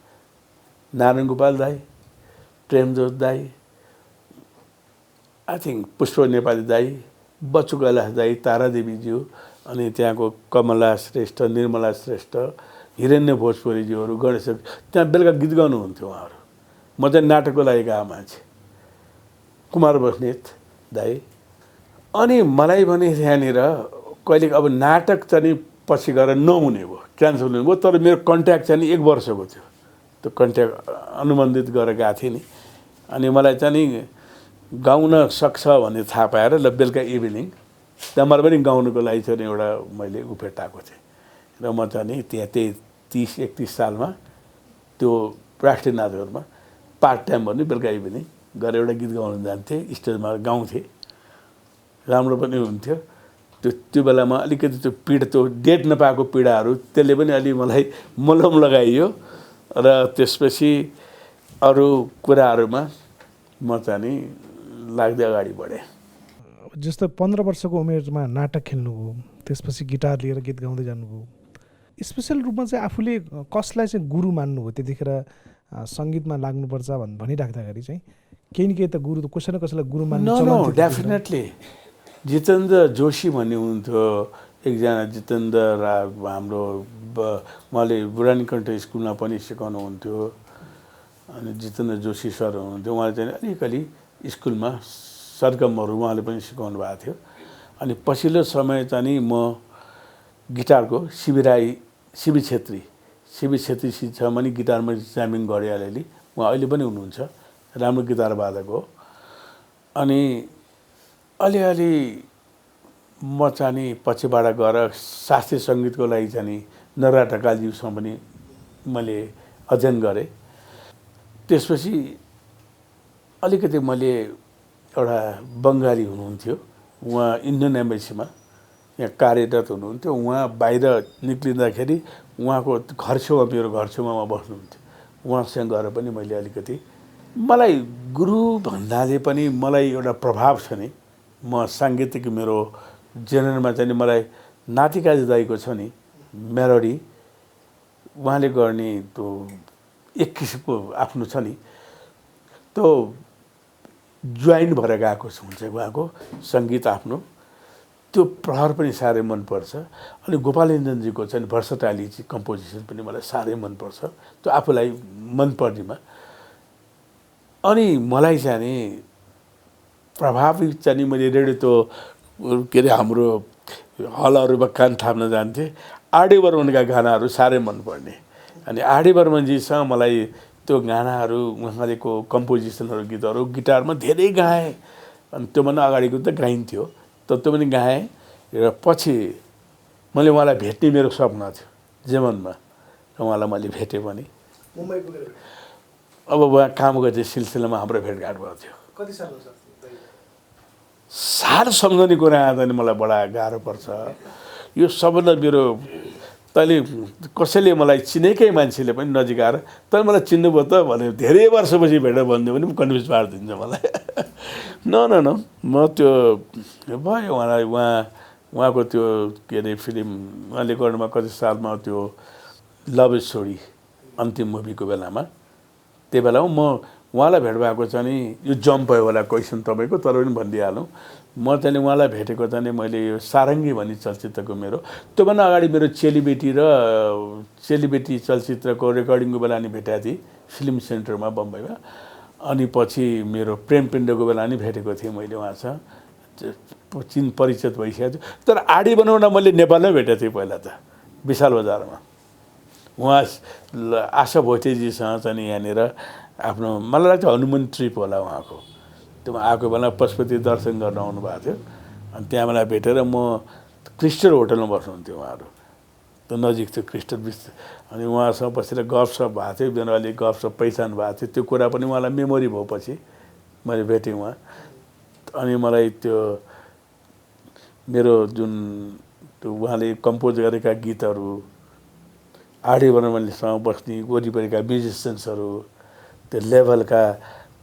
नारायण गोपाल दाई, प्रेमजोत दाई, आई थिङ्क पुष्प नेपाली दाई, बच्चु कैलाश दाई, तारादेवीज्यू, अनि त्यहाँको कमला श्रेष्ठ, निर्मला श्रेष्ठ, हिरण्य भोजपुरीज्यूहरू, गणेश, त्यहाँ बेलुका गीत गाउनुहुन्थ्यो उहाँहरू। म चाहिँ नाटकको लागि गएको मान्छे, कुमार बस्नेत दाई। अनि मलाई भने त्यहाँनिर कहिले अब नाटक चाहिँ पछि गएर नहुने भयो, क्यान्सल हुने भयो, तर मेरो कन्ट्याक्ट चाहिँ 1 वर्षको थियो। त्यो कन्ट्याक्ट अनुबन्धित गरेर गएको थिएँ नि, अनि मलाई चाहिँ गाउन सक्छ भन्ने थाहा पाएर ल बेलुका इभिनिङ त्यहाँ मलाई पनि गाउनुको लागि चाहिँ एउटा मैले उपेटाएको थिएँ र म चाहिँ त्यहाँ त्यही 30-31 सालमा त्यो राष्ट्रिय नाटकहरूमा पार्ट टाइम भन्ने बेलुका इभिनिङ गरेर एउटा गीत गाउन जान्थेँ, स्टेजमा गाउँथेँ, राम्रो पनि हुन्थ्यो। त्यो बेलामा अलिकति त्यो पीडा, त्यो डेट नपाएको पीडाहरू त्यसले पनि अलि मलाई मलम लगाइयो र त्यसपछि अरू कुराहरूमा म चाहिँ लाग्दै अगाडि बढेँ। जस्तो 15 वर्षको उमेरमा नाटक खेल्नुभयो, त्यसपछि गिटार लिएर गीत गाउँदै जानुभयो। स्पेसल रूपमा चाहिँ आफूले कसलाई चाहिँ गुरु मान्नुभयो त्यतिखेर सङ्गीतमा लाग्नुपर्छ भनिराख्दाखेरि चाहिँ केही न केही त गुरु, कसैलाई कसैलाई गुरु मान्नु चलन थियो? डेफिनेटली जितेन्द्र जोशी भन्ने हुनुहुन्थ्यो एकजना, जितेन्द्र हाम्रो उहाँले बुढानीकण्ठ स्कुलमा पनि सिकाउनुहुन्थ्यो, अनि जितेन्द्र जोशी सर हुनुहुन्थ्यो, उहाँले चाहिँ अलिकति स्कुलमा सरगमहरू उहाँले पनि सिकाउनु भएको थियो। अनि पछिल्लो समय चाहिँ म गिटारको शिवी छेत्री छ भने गिटारमा जामिङ गरेँ अलिअलि, उहाँ अहिले पनि हुनुहुन्छ, राम्रो गिटार वादक हो। अनि अलिअलि म चाहिँ पछिबाट गएर शास्त्रीय सङ्गीतको लागि चाहिँ नरहा ढकालज्यूसँग पनि मैले अध्ययन गरेँ। त्यसपछि अलिकति मैले एउटा बङ्गाली हुनुहुन्थ्यो, उहाँ इन्डियन एम्बेसीमा यहाँ कार्यरत हुनुहुन्थ्यो, उहाँ बाहिर निक्लिँदाखेरि उहाँको घर छेउमा, मेरो घर छेउमा उहाँ बस्नुहुन्थ्यो, उहाँसँग गएर पनि मैले अलिकति, मलाई गुरु भन्नाले पनि मलाई एउटा प्रभाव छ नि, म साङ्गीतिक मेरो जेनरमा चाहिँ मलाई नातिकाजी दाईको छ नि मेलोडी, उहाँले गर्ने त्यो एक किसिमको आफ्नो छ नि त्यो जोइन भएर गएको हुन्छ उहाँको सङ्गीत आफ्नो, त्यो प्रहर पनि साह्रै मनपर्छ। अनि गोपालेन्द्रजीको चाहिँ भर्सटाइलिटी कम्पोजिसन पनि मलाई साह्रै मनपर्छ, त्यो आफूलाई मनपर्नेमा। अनि मलाई चाहिँ प्रभावित चाहिँ मैले रेडियो त्यो के अरे हाम्रो हलहरूमा कान थाप्न जान्थेँ, आरडी बर्मनका गानाहरू साह्रै मनपर्ने। अनि आरडी बर्मनजीसँग मलाई त्यो गानाहरू, उहाँलेको कम्पोजिसनहरू, गीतहरू गिटारमा धेरै गाएँ। अनि त्योभन्दा अगाडिको त गाइन्थ्यो, तर त्यो पनि गाएँ। र पछि मैले उहाँलाई भेट्ने मेरो सपना थियो जीवनमा, र उहाँलाई मैले भेटेँ पनि मुम्बई पुगेर। अब उहाँ काम गर्ने सिलसिलामा हाम्रो भेटघाट भएको थियो। कति साल हो? साह्रो सम्झने कुरा आउँदा नि मलाई बडा गाह्रो पर्छ। यो सबभन्दा मेरो तैँले कसैले मलाई चिनेकै मान्छेले पनि नजिक आएर तैँले मलाई चिन्नुभयो त भने धेरै वर्षपछि भेटेर भनिदियो भने पनि कन्फ्युज पारिदिन्छ मलाई। न म त्यो भयो उहाँलाई, उहाँको त्यो के अरे फिल्म उहाँले गर्नुमा कति सालमा त्यो लभ स्टोरी अन्तिम मुभीको बेलामा, त्यो बेलामा म उहाँलाई भेट भएको छ नि, यो जम्प भयो होला क्वेसन तपाईँको, तर पनि भनिदिइहालौँ। म चाहिँ उहाँलाई भेटेको चाहिँ मैले यो सारङ्गी भन्ने चलचित्रको मेरो त्योभन्दा अगाडि मेरो चेलीबेटी चलचित्रको रेकर्डिङको बेला नि भेटेको थिएँ फिल्म सेन्टरमा बम्बईमा। अनि पछि मेरो प्रेमपिण्डको बेला नि भेटेको थिएँ मैले उहाँसँग परिचित भइसकेको थियो। तर आडी बनाउन मैले नेपालमै भेटेको थिएँ पहिला त विशाल बजारमा। उहाँ आशा भोटेजीसँग चाहिँ यहाँनिर आफ्नो मलाई लाग्छ हनुमान ट्रिप होला उहाँको। त्यो आएको बेला पशुपति दर्शन गर्न आउनुभएको थियो। अनि त्यहाँ मलाई भेटेर म क्रिस्टल होटलमा बस्नुहुन्थ्यो उहाँहरू, त्यो नजिक थियो क्रिस्टल अनि उहाँसँग बसेर गफसप भएको थियो। मेरो अलिक गफसप पहिचान भएको थियो। त्यो कुरा पनि उहाँलाई मेमोरी भयो। पछि मैले भेटेँ उहाँ। अनि मलाई त्यो मेरो जुन त्यो उहाँले कम्पोज गरेका गीतहरू, आडी बर्मनसँग बस्ने वरिपरिका म्युजिसियन्सहरू, त्यो लेभलका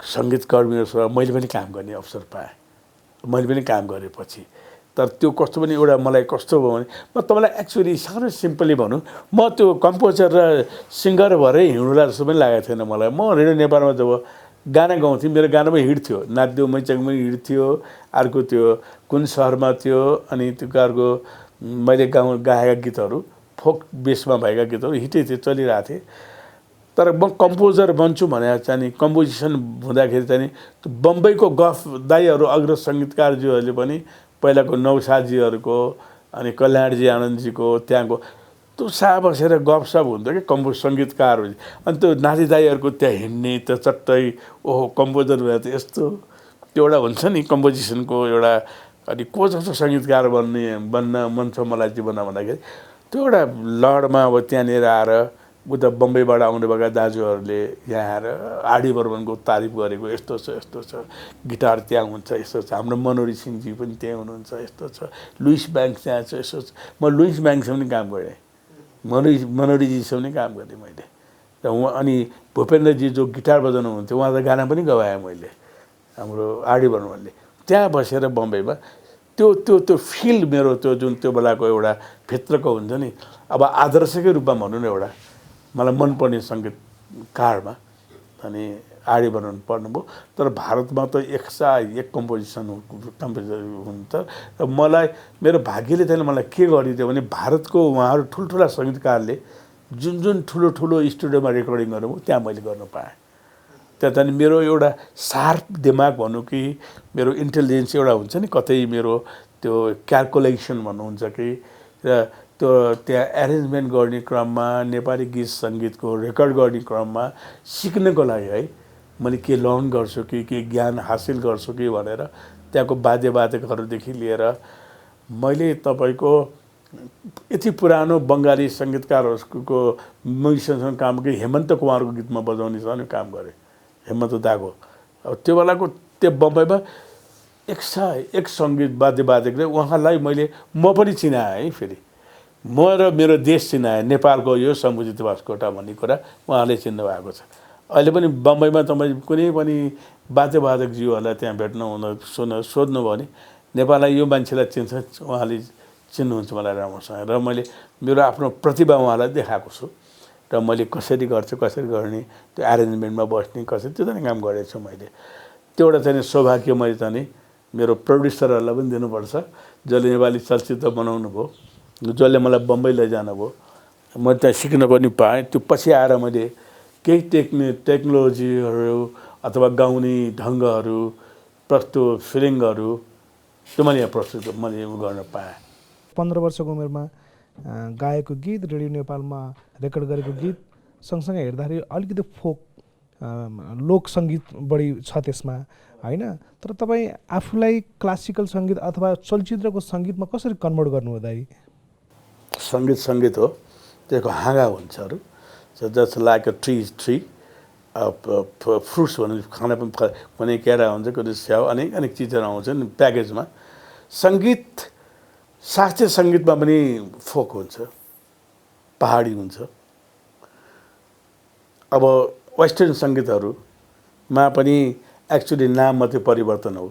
सङ्गीतकर्मीहरूसँग मैले पनि काम गर्ने अवसर पाएँ। मैले पनि काम गरेँ पछि। तर त्यो कस्तो पनि एउटा मलाई कस्तो भयो भने म तपाईँलाई एक्चुअली साह्रै सिम्पली भनौँ, म त्यो कम्पोजर र सिङ्गर भएरै हिँड्नुलाई जस्तो पनि लागेको थिएन मलाई। म रेडियो नेपालमा जब गाना गाउँथेँ, मेरो गानामा हिट थियो, नाच्देऊ मैचाङमा हिट थियो, अर्को त्यो कुन सहरमा थियो, अनि त्यो अर्को मैले गाएका गीतहरू फोक बेसमा भएका गीतहरू हिटै थियो, चलिरहेको थिए। तर म कम्पोजर बन्छु भनेर चाहिँ कम्पोजिसन हुँदाखेरि चाहिँ बम्बईको गफ दाईहरू अग्र सङ्गीतकारज्यूहरूले पनि पहिलाको नौसादजीहरूको अनि कल्याणजी आनन्दजीको त्यहाँको त्यो सा बसेर गफसप हुन्थ्यो कि कम्पोज सङ्गीतकारहरू। अनि त्यो नारी दाईहरूको त्यहाँ हिँड्ने त्यो चट्टै ओहो कम्पोजर भए त यस्तो त्यो एउटा हुन्छ नि कम्पोजिसनको एउटा अनि को जस्तो सङ्गीतकार बन्न मन छ मलाई जीवनमा भन्दाखेरि त्यो एउटा लडमा अब त्यहाँनिर आएर उता बम्बईबाट आउनुभएका दाजुहरूले यहाँ आएर आडी बर्मनको तारिफ गरेको यस्तो छ यस्तो छ, गिटार त्यहाँ हुन्छ यस्तो छ, हाम्रो मनोरी सिंहजी पनि त्यहाँ हुनुहुन्छ यस्तो छ, लुइस ब्याङ्क त्यहाँ छ यस्तो छ। म लुइस ब्याङ्कसँग पनि काम गरेँ, मनोरीजीसँग पनि काम गरेँ मैले। र उहाँ अनि भूपेन्द्रजी जो गिटार बजाउनुहुन्थ्यो उहाँ त गाना पनि गवाएँ मैले, हाम्रो आडी बर्मनले त्यहाँ बसेर बम्बईमा। त्यो त्यो त्यो फिल मेरो त्यो जुन त्यो बेलाको एउटा भित्रको हुन्छ नि, अब आदर्शकै रूपमा भनौँ न, एउटा मलाई मनपर्ने सङ्गीतकारमा अनि आडी बर्मन पर्नुभयो। तर भारतमा त 101 कम्पोजर हुन्छ। र मलाई मेरो भाग्यले चाहिँ मलाई के गरिदियो भने भारतको उहाँहरू ठुल्ठुला सङ्गीतकारले जुन जुन ठुलो ठुलो स्टुडियोमा रेकर्डिङ गर्नुभयो त्यहाँ मैले गर्न पाएँ। त्यहाँ चाहिँ मेरो एउटा सार्प दिमाग भनौँ कि मेरो इन्टेलिजेन्स एउटा हुन्छ नि, कतै मेरो त्यो क्यालकुलेसन भन्नुहुन्छ कि, र त्यो त्यहाँ एरेन्जमेन्ट गर्ने क्रममा नेपाली गीत सङ्गीतको रेकर्ड गर्ने क्रममा सिक्नको लागि है मैले के लर्न गर्छु कि के ज्ञान हासिल गर्छु कि भनेर त्यहाँको वाद्यवादकहरूदेखि लिएर मैले तपाईँको यति पुरानो बङ्गाली सङ्गीतकारहरूको म्युजिसियनसँग काम गरेँ। हेमन्त कुमारको गीतमा बजाउनेसँग काम गरेँ, हेमन्त दाको। अब त्यो बेलाको त्यो बम्बईमा 101 सङ्गीत वाद्यवादकले उहाँलाई म पनि चिनाएँ है। फेरि म र मेरो देश चिनाएँ, नेपालको यो शम्भुजित बास्कोटा भन्ने कुरा उहाँले चिन्नु भएको छ। अहिले पनि बम्बईमा तपाईँ कुनै पनि वाद्यवादकज्यूहरूलाई त्यहाँ भेट्नु सोध्नुभयो भने नेपाललाई यो मान्छेलाई चिन्छ, उहाँले चिन्नुहुन्छ मलाई राम्रोसँग। र मैले मेरो आफ्नो प्रतिभा उहाँलाई देखाएको छु र मैले कसरी गर्छु, कसरी गर्ने, त्यो एरेन्जमेन्टमा बस्ने कसरी, त्यो चाहिँ काम गरेको छु मैले। त्यो एउटा चाहिँ सौभाग्य मैले चाहिँ मेरो प्रड्युसरहरूलाई पनि दिनुपर्छ, जसले नेपाली चलचित्र बनाउनु भयो, जसले मलाई बम्बई लैजानुभयो। म त्यहाँ सिक्न पनि पाएँ। त्यो पछि आएर मैले केही टेक्नोलोजीहरू अथवा गाउने ढङ्गहरू, प्रस्तुत फिलिङहरू त्यो मैले गर्न पाएँ। 15 वर्षको उमेरमा गाएको गीत, रेडियो नेपालमा रेकर्ड गरेको गीत सँगसँगै हेर्दाखेरि अलिकति फोक लोक सङ्गीत बढी छ त्यसमा होइन। तर तपाईँ आफूलाई क्लासिकल सङ्गीत अथवा चलचित्रको सङ्गीतमा कसरी कन्भर्ट गर्नुभयो दाइ? सङ्गीत हो, त्यसको हाँगा हुन्छ अरू just like a tree fruits भन्नु खाना पनि कुनै केरा हुन्छ, कुनै स्याउ, अनेक चिजहरू आउँछन् प्याकेजमा। सङ्गीत शास्त्रीय सङ्गीतमा पनि फोक हुन्छ, पहाडी हुन्छ। अब वेस्टर्न सङ्गीतहरूमा पनि एक्चुअली नाम मात्रै परिवर्तन हो,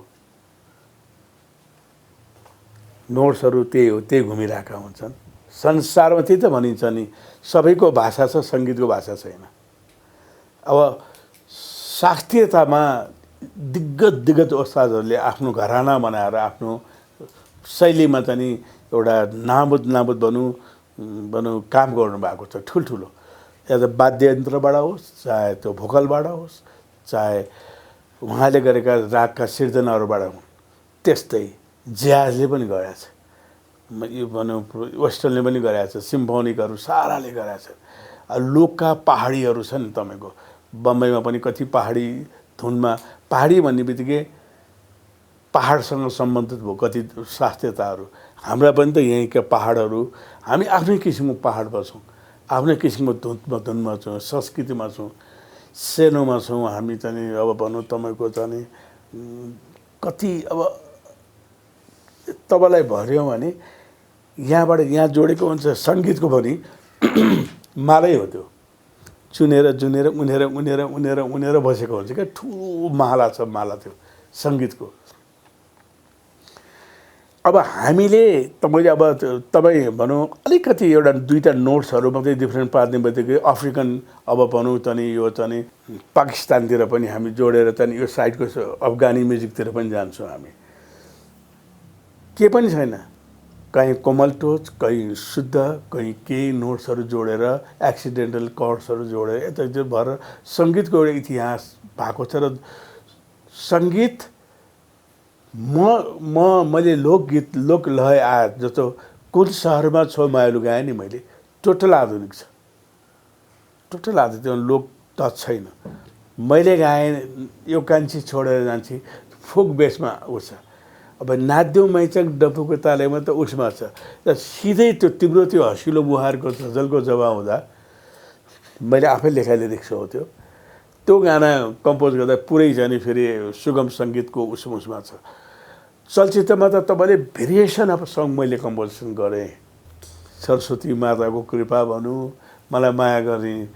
नोट्सहरू त्यही हो, त्यही घुमिरहेका हुन्छन्। संसारमा त्यही त भनिन्छ नि, सबैको भाषा छ, सङ्गीतको भाषा छैन। अब शास्त्रीयतामा दिग्गज ओस्तादहरूले आफ्नो घराना बनाएर आफ्नो शैलीमा चाहिँ एउटा नामुद भनौँ काम गर्नुभएको छ ठुल्ठुलो, या त वाद्ययन्त्रबाट होस्, चाहे त्यो भोकलबाट होस्, चाहे उहाँले गरेका रागका सिर्जनाहरूबाट हुन्। त्यस्तै ज्याजले पनि गरेको छ, यो भनौँ वेस्टर्नले पनि गरेको छ, सिम्फोनिकहरू साराले गरेको छ। लोकका पहाडीहरू छन् तपाईँको, बम्बईमा पनि कति पहाडी धुनमा, पहाडी भन्ने बित्तिकै पहाडसँग सम्बन्धित भयो कति शास्त्रीयताहरू। हाम्रा पनि त यहीँका पहाडहरू, हामी आफ्नै किसिमको पहाडमा छौँ, आफ्नै किसिमको धुनमा छौँ, संस्कृतिमा छौँ, सेनोमा छौँ हामी चाहिँ। अब भनौँ तपाईँको चाहिँ कति अब तपाईँलाई भर्यो भने यहाँबाट यहाँ जोडेको हुन्छ सङ्गीतको पनि मालै हो त्यो, उनेर बसेको हुन्छ क्या, ठुलो माला छ, माला त्यो सङ्गीतको। अब हामीले तपाईँ भनौँ अलिकति एउटा दुईवटा नोट्सहरू मात्रै डिफ्रेन्ट पार्ने बित्तिकै अफ्रिकन अब भनौँ चाहिँ यो चाहिँ पाकिस्तानतिर पनि हामी जोडेर चाहिँ यो साइडको अफगानी म्युजिकतिर पनि जान्छौँ हामी। के पनि छैन, कहीँ कोमल टोच, कहीँ शुद्ध, कहीँ केही नोट्सहरू जोडेर एक्सिडेन्टल कर्ड्सहरू जोडेर यता भएर सङ्गीतको एउटा इतिहास भएको छ। र सङ्गीत मैले लोकगीत लोकलय आए जस्तो कुन सहरमा छो मायालु गाएँ नि मैले, टोटल आधुनिक छ, टोटल आधुनिक, त्यो लोक टच छैन। मैले गाएँ यो कान्छी छोडेर जान्छी फोक बेसमा ऊ छ। अब नाच्यौँ मैचक डफुको तालेमा त उसमा छ, र सिधै त्यो तिम्रो त्यो हँसिलो बुहारको झलको जवाब हुँदा मैले आफै लेखाइले देख्छु हो त्यो गाना कम्पोज गर्दा पुरै जाने फेरि सुगम सङ्गीतको उसमा छ। चलचित्रमा त तपाईँले भेरिएसन अफ सङ मैले कम्पोजिसन गरेँ। सरस्वती माताको कृपा भनौँ, मलाई माया गर्ने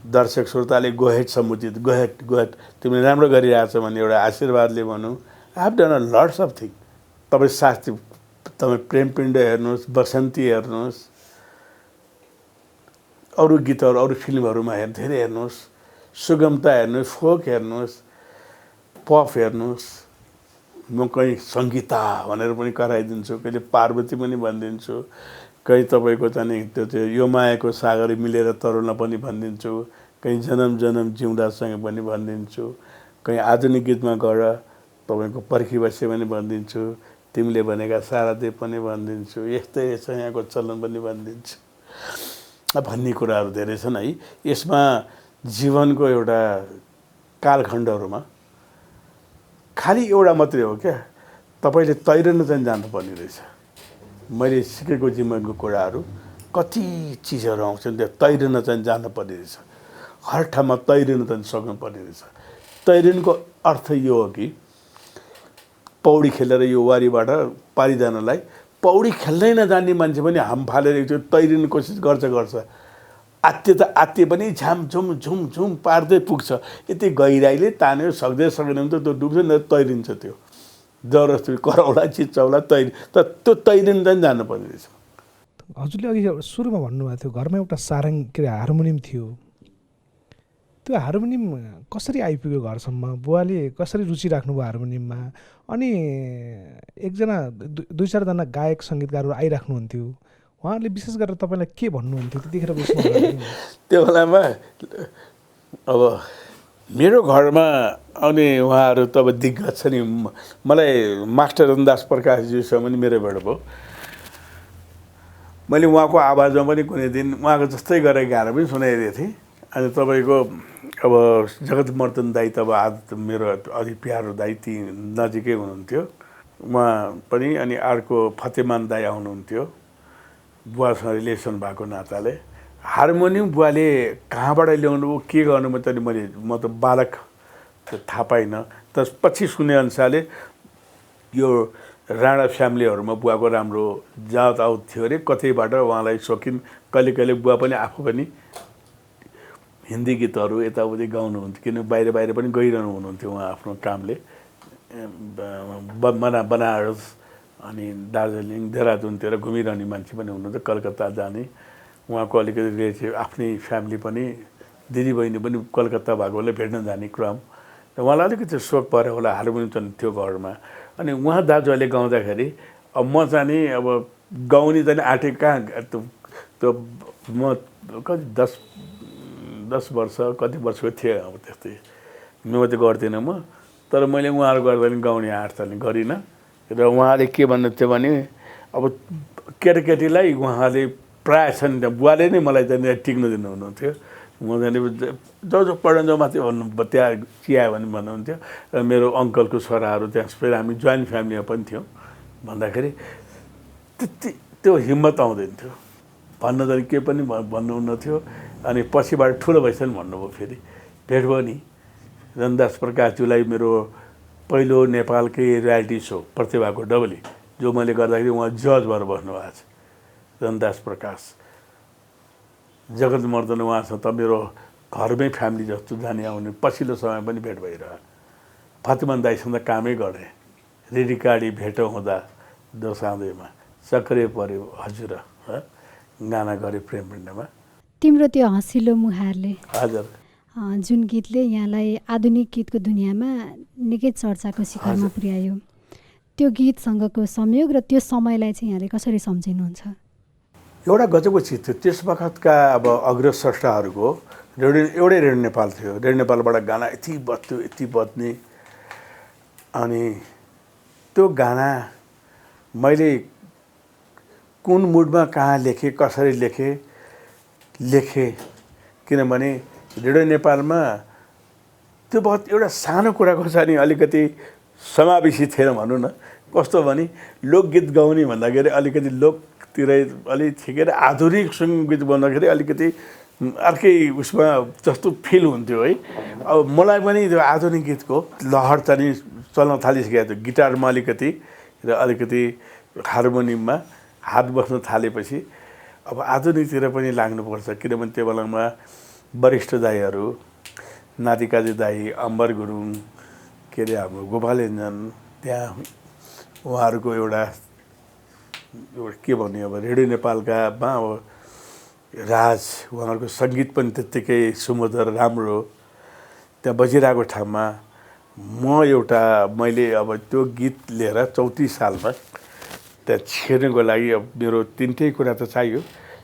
दर्शक श्रोताले गोहेट समुचित गोहेट तिमीले राम्रो गरिरहेछ भन्ने एउटा आशीर्वादले भनौँ। I have done a lots of thing. तपाईँ शास्त्री, तपाईँ प्रेमपिण्ड हेर्नुहोस्, बसन्ती हेर्नुहोस्, अरू गीतहरू अरू फिल्महरूमा धेरै हेर्नुहोस्, सुगमता हेर्नुहोस्, फोक हेर्नुहोस्, पप हेर्नुहोस्। म कहीँ सङ्गीता भनेर पनि कराइदिन्छु, कहिले पार्वती पनि भनिदिन्छु, कहीँ तपाईँको चाहिँ त्यो यो मायाको सागर मिलेर तरुण पनि भनिदिन्छु, कहीँ जनम जनम जिउँदासँग पनि भनिदिन्छु, कहीँ आधुनिक गीतमा गएर तपाईँको पर्खी बसे पनि भनिदिन्छु, तिमीले भनेका सारा देव पनि भनिदिन्छु, यस्तै रहेछ यहाँको चलन पनि भनिदिन्छु भन्ने कुराहरू धेरै छन् है। यसमा जीवनको एउटा कालखण्डहरूमा खालि एउटा मात्रै हो क्या, तपाईँले तैरन चाहिँ जानुपर्ने रहेछ। मैले सिकेको जीवनको कुराहरू कति चिजहरू आउँछन्, त्यो तैरन चाहिँ जानुपर्ने रहेछ, हर ठाउँमा तैरिन चाहिँ सक्नुपर्ने रहेछ। तैरिनको अर्थ यो हो कि पौडी खेलेर यो वारीबाट पारी जानलाई पौडी खेल्नै नजान्ने मान्छे पनि हाम फालेर एकचोटि तैरिने कोसिस गर्छ, आत्ते पनि झ्यामझुम झुमझुम पार्दै पुग्छ। यति गहिराइले तान्यो सक्दैन भने त त्यो डुब्छ नि, तैरिन्छ त्यो जबरजस्ती कराउला चिच्चाउला तर त्यो तैरिन चाहिँ जानुपर्ने रहेछ। हजुरले अघि सुरुमा भन्नुभएको थियो घरमा एउटा सारङ के अरे हार्मोनियम थियो, त्यो हार्मोनियम कसरी आइपुग्यो घरसम्म, बुवाले कसरी रुचि राख्नुभयो हार्मोनियममा? अनि एकजना दुई चारजना गायक सङ्गीतकारहरू आइराख्नुहुन्थ्यो, उहाँहरूले विशेष गरेर तपाईँलाई के भन्नुहुन्थ्यो त्यतिखेर? त्यो बेलामा अब मेरो घरमा आउने उहाँहरू त अब दिग्गज छ नि। मलाई मास्टर रमदास प्रकाशज्यूसँग पनि मेरो भेट भयो। मैले उहाँको आवाजमा पनि कुनै दिन उहाँको जस्तै गरेर गाएर पनि सुनाइदिएको थिएँ। अनि तपाईँको अब जगतमर्दन दाई त अब मेरो अलि प्यारो दाई ती नजिकै हुनुहुन्थ्यो उहाँ पनि। अनि अर्को फतेमान दाई आउनुहुन्थ्यो, बुवासँग रिलेसन भएको नाताले। हार्मोनियम बुवाले कहाँबाट ल्याउनु के गर्नु म त बालक थाहा पाइनँ। पछि सुने अनुसारले यो राणा फ्यामिलीहरूमा बुवाको राम्रो जात आउट थियो अरे, कतैबाट उहाँलाई सकिन। कहिले कहिले बुवा पनि आफू पनि हिन्दी गीतहरू यताउति गाउनुहुन्थ्यो, किन बाहिर पनि गइरहनु हुनुहुन्थ्यो उहाँ आफ्नो कामले। बनारस अनि दार्जिलिङ देहरादुनतिर घुमिरहने मान्छे पनि हुनुहुन्थ्यो, कलकत्ता जाने। उहाँको अलिकति रिलेटिभ आफ्नै फ्यामिली पनि दिदीबहिनी पनि कलकत्ता भएकोले भेट्न जाने क्रम र उहाँलाई अलिकति सोक पऱ्यो होला, हार्मोनियम चाहिँ थियो घरमा। अनि उहाँ दाजुहरूले गाउँदाखेरि अब म चाहिँ अब गाउने चाहिँ आँटे कहाँ त्यो म कति 10 वर्ष कति वर्षको थिएँ अब त्यस्तै, म त गर्दिनँ म। तर मैले उहाँहरू गर्दा पनि गाउने आँट चाहिँ गरिनँ। र उहाँले के भन्नुहुन्थ्यो भने अब केटाकेटीलाई उहाँले प्रायः छन् बुवाले नै मलाई चाहिँ टिक्न दिनुहुन्थ्यो। म चाहिँ जो पढ्न जाउँ माथि भन्नु त्यहाँ चिया भने भन्नुहुन्थ्यो। र मेरो अङ्कलको छोराहरू त्यहाँ फेरि हामी जोइन्ट फ्यामिलीमा पनि थियौँ भन्दाखेरि त्यति त्यो हिम्मत आउँदैन थियो भन्न चाहिँ के पनि भन्नुहुन्न थियो। अनि पछिबाट ठुलो भएछन् भन्नुभयो, फेरि भेट भयो नि। रनदास प्रकाशज्यूलाई मेरो पहिलो नेपालकै रियालिटी सो प्रतिभाको डबली जो मैले गर्दाखेरि उहाँ जज भएर बस्नुभएको छ, रनदास प्रकाश। जगत मर्दन उहाँसँग त मेरो घरमै फ्यामिली जस्तो जाने आउने पछिल्लो समय पनि भेट भइरह्यो। फातिमा दाइसँग कामै गरेँ, रेडिकाडी भेट हुँदा दोसाँधैमा सक्रिय पऱ्यो हजुर गाना गरेँ प्रेमपिण्डमा। तिम्रो त्यो हँसिलो मुहारले हजुर जुन गीतले यहाँलाई आधुनिक गीतको दुनियाँमा निकै चर्चाको शिखरमा पुर्यायो, त्यो गीतसँगको संयोग र त्यो समयलाई चाहिँ यहाँले कसरी सम्झिनुहुन्छ? एउटा गजबको चिज थियो त्यस बखतका अब अग्रस्रष्टाहरूको। एउटै रेडियो नेपाल थियो, रेडियो नेपालबाट गाना यति बज्थ्यो यति बज्ने। अनि त्यो गाना मैले कुन मुडमा कहाँ लेखेँ कसरी लेखेँ किनभने रेडियो नेपालमा त्यो बखत एउटा सानो कुराको चाहिँ नि अलिकति समावेशी थिएन भनौँ न। कस्तो भने लोकगीत गाउने भन्दाखेरि अलिकति लोकतिरै अलि ठिकै र आधुनिक सङ्गीत भन्दाखेरि अलिकति अर्कै उसमा जस्तो फिल हुन्थ्यो है। अब मलाई पनि त्यो आधुनिक गीतको लहर चाहिँ चल्न थालिसकेको थियो। गिटारमा अलिकति र अलिकति हार्मोनियममा हात बस्न थालेपछि अब आधुनिकतिर पनि लाग्नुपर्छ। किनभने त्यो बेलामा वरिष्ठ दाईहरू नातिकाजी दाई, अम्बर गुरुङ, के अरे हाम्रो गोपाल योन्जन, त्यहाँ उहाँहरूको एउटा के भन्ने अब रेडियो नेपालका अब राज, उहाँहरूको सङ्गीत पनि त्यत्तिकै सुमधुर राम्रो त्यहाँ बजिरहेको ठाउँमा मैले अब त्यो गीत लिएर 34 सालमा त्यहाँ छिर्नको लागि अब मेरो तिनटै कुरा त चाहियो।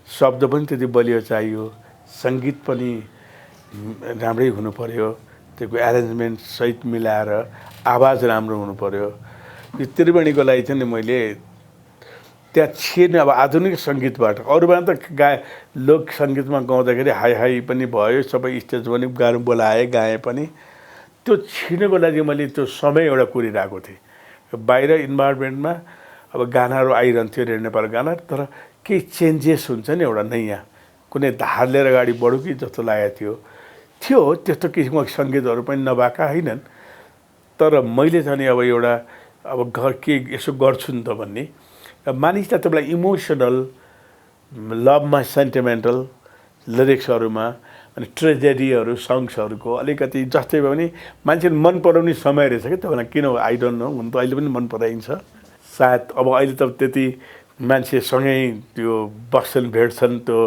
शब्द पनि त्यति बलियो चाहियो, सङ्गीत पनि राम्रै हुनु पर्यो, त्यसको एरेन्जमेन्ट सहित मिलाएर आवाज राम्रो हुनु पर्यो। यो त्रिवेणीको लागि चाहिँ मैले त्यहाँ छिर्ने अब आधुनिक सङ्गीतबाट अरूमा त लोक सङ्गीतमा गाउँदाखेरि हाई हाई पनि भयो, सबै स्टेज पनि बोलाएँ गाएँ पनि। त्यो छिर्नको लागि मैले त्यो समय एउटा कुरिरहेको थिएँ। बाहिर इन्भाइरोमेन्टमा अब गानाहरू आइरहन्थ्यो रेडियो नेपाल गाना, तर केही चेन्जेस हुन्छ नि एउटा नयाँ कुनै धार लिएर अगाडि बढौँ कि जस्तो लागेको थियो। त्यस्तो किसिमको सङ्गीतहरू पनि नभएका होइनन्। तर मैले चाहिँ अब एउटा अब के यसो गर्छु नि त भन्ने मानिसलाई तपाईँलाई इमोसनल लभमा सेन्टिमेन्टल लिरिक्सहरूमा अनि ट्रेजेडीहरू सङ्ग्सहरूको अलिकति जस्तै भयो भने मान्छेले मन पराउने समय रहेछ क्या तपाईँलाई। किन आई डोन्ट नो, हुन त अहिले पनि मन पराइन्छ सायद। अब अहिले त त्यति मान्छेसँगै त्यो बस्छन् भेट्छन्, त्यो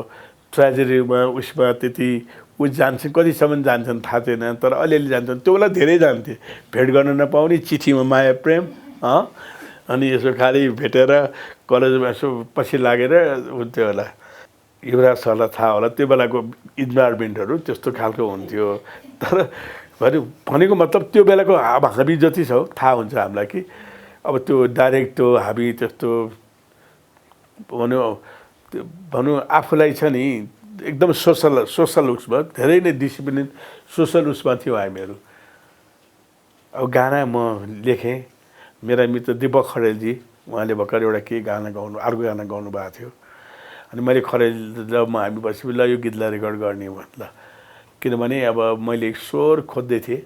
ट्रेजेडीमा उसमा त्यति जान्छन्, कतिसम्म जान्छन् थाहा छैन, तर अलिअलि जान्छन्। त्यो बेला धेरै जान्थे, भेट गर्न नपाउने, चिठीमा माया प्रेम अनि यसो खालि भेटेर कलेजमा यसो पछि लागेर हुन्थ्यो होला। युवराज सरलाई थाहा होला त्यो बेलाको इन्भाइरोमेन्टहरू त्यस्तो खालको हुन्थ्यो। तर भनेको मतलब त्यो बेलाको हामी जति छ थाहा हुन्छ हामीलाई कि अब त्यो डाइरेक्ट त्यो हामी त्यस्तो भनौँ आफूलाई छ नि एकदम सोसल उसमा धेरै नै डिसिप्लिन सोसल उसमा थियो हामीहरू। अब गाना म लेखेँ, मेरा मित्र दीपक खरेलजी उहाँले भर्खर एउटा के गाना अर्को गाना गाउनु भएको थियो। अनि मैले खरेल र हामी बसी ल यो गीतलाई रेकर्ड गर्ने ल, किनभने अब मैले स्वर खोज्दै थिएँ।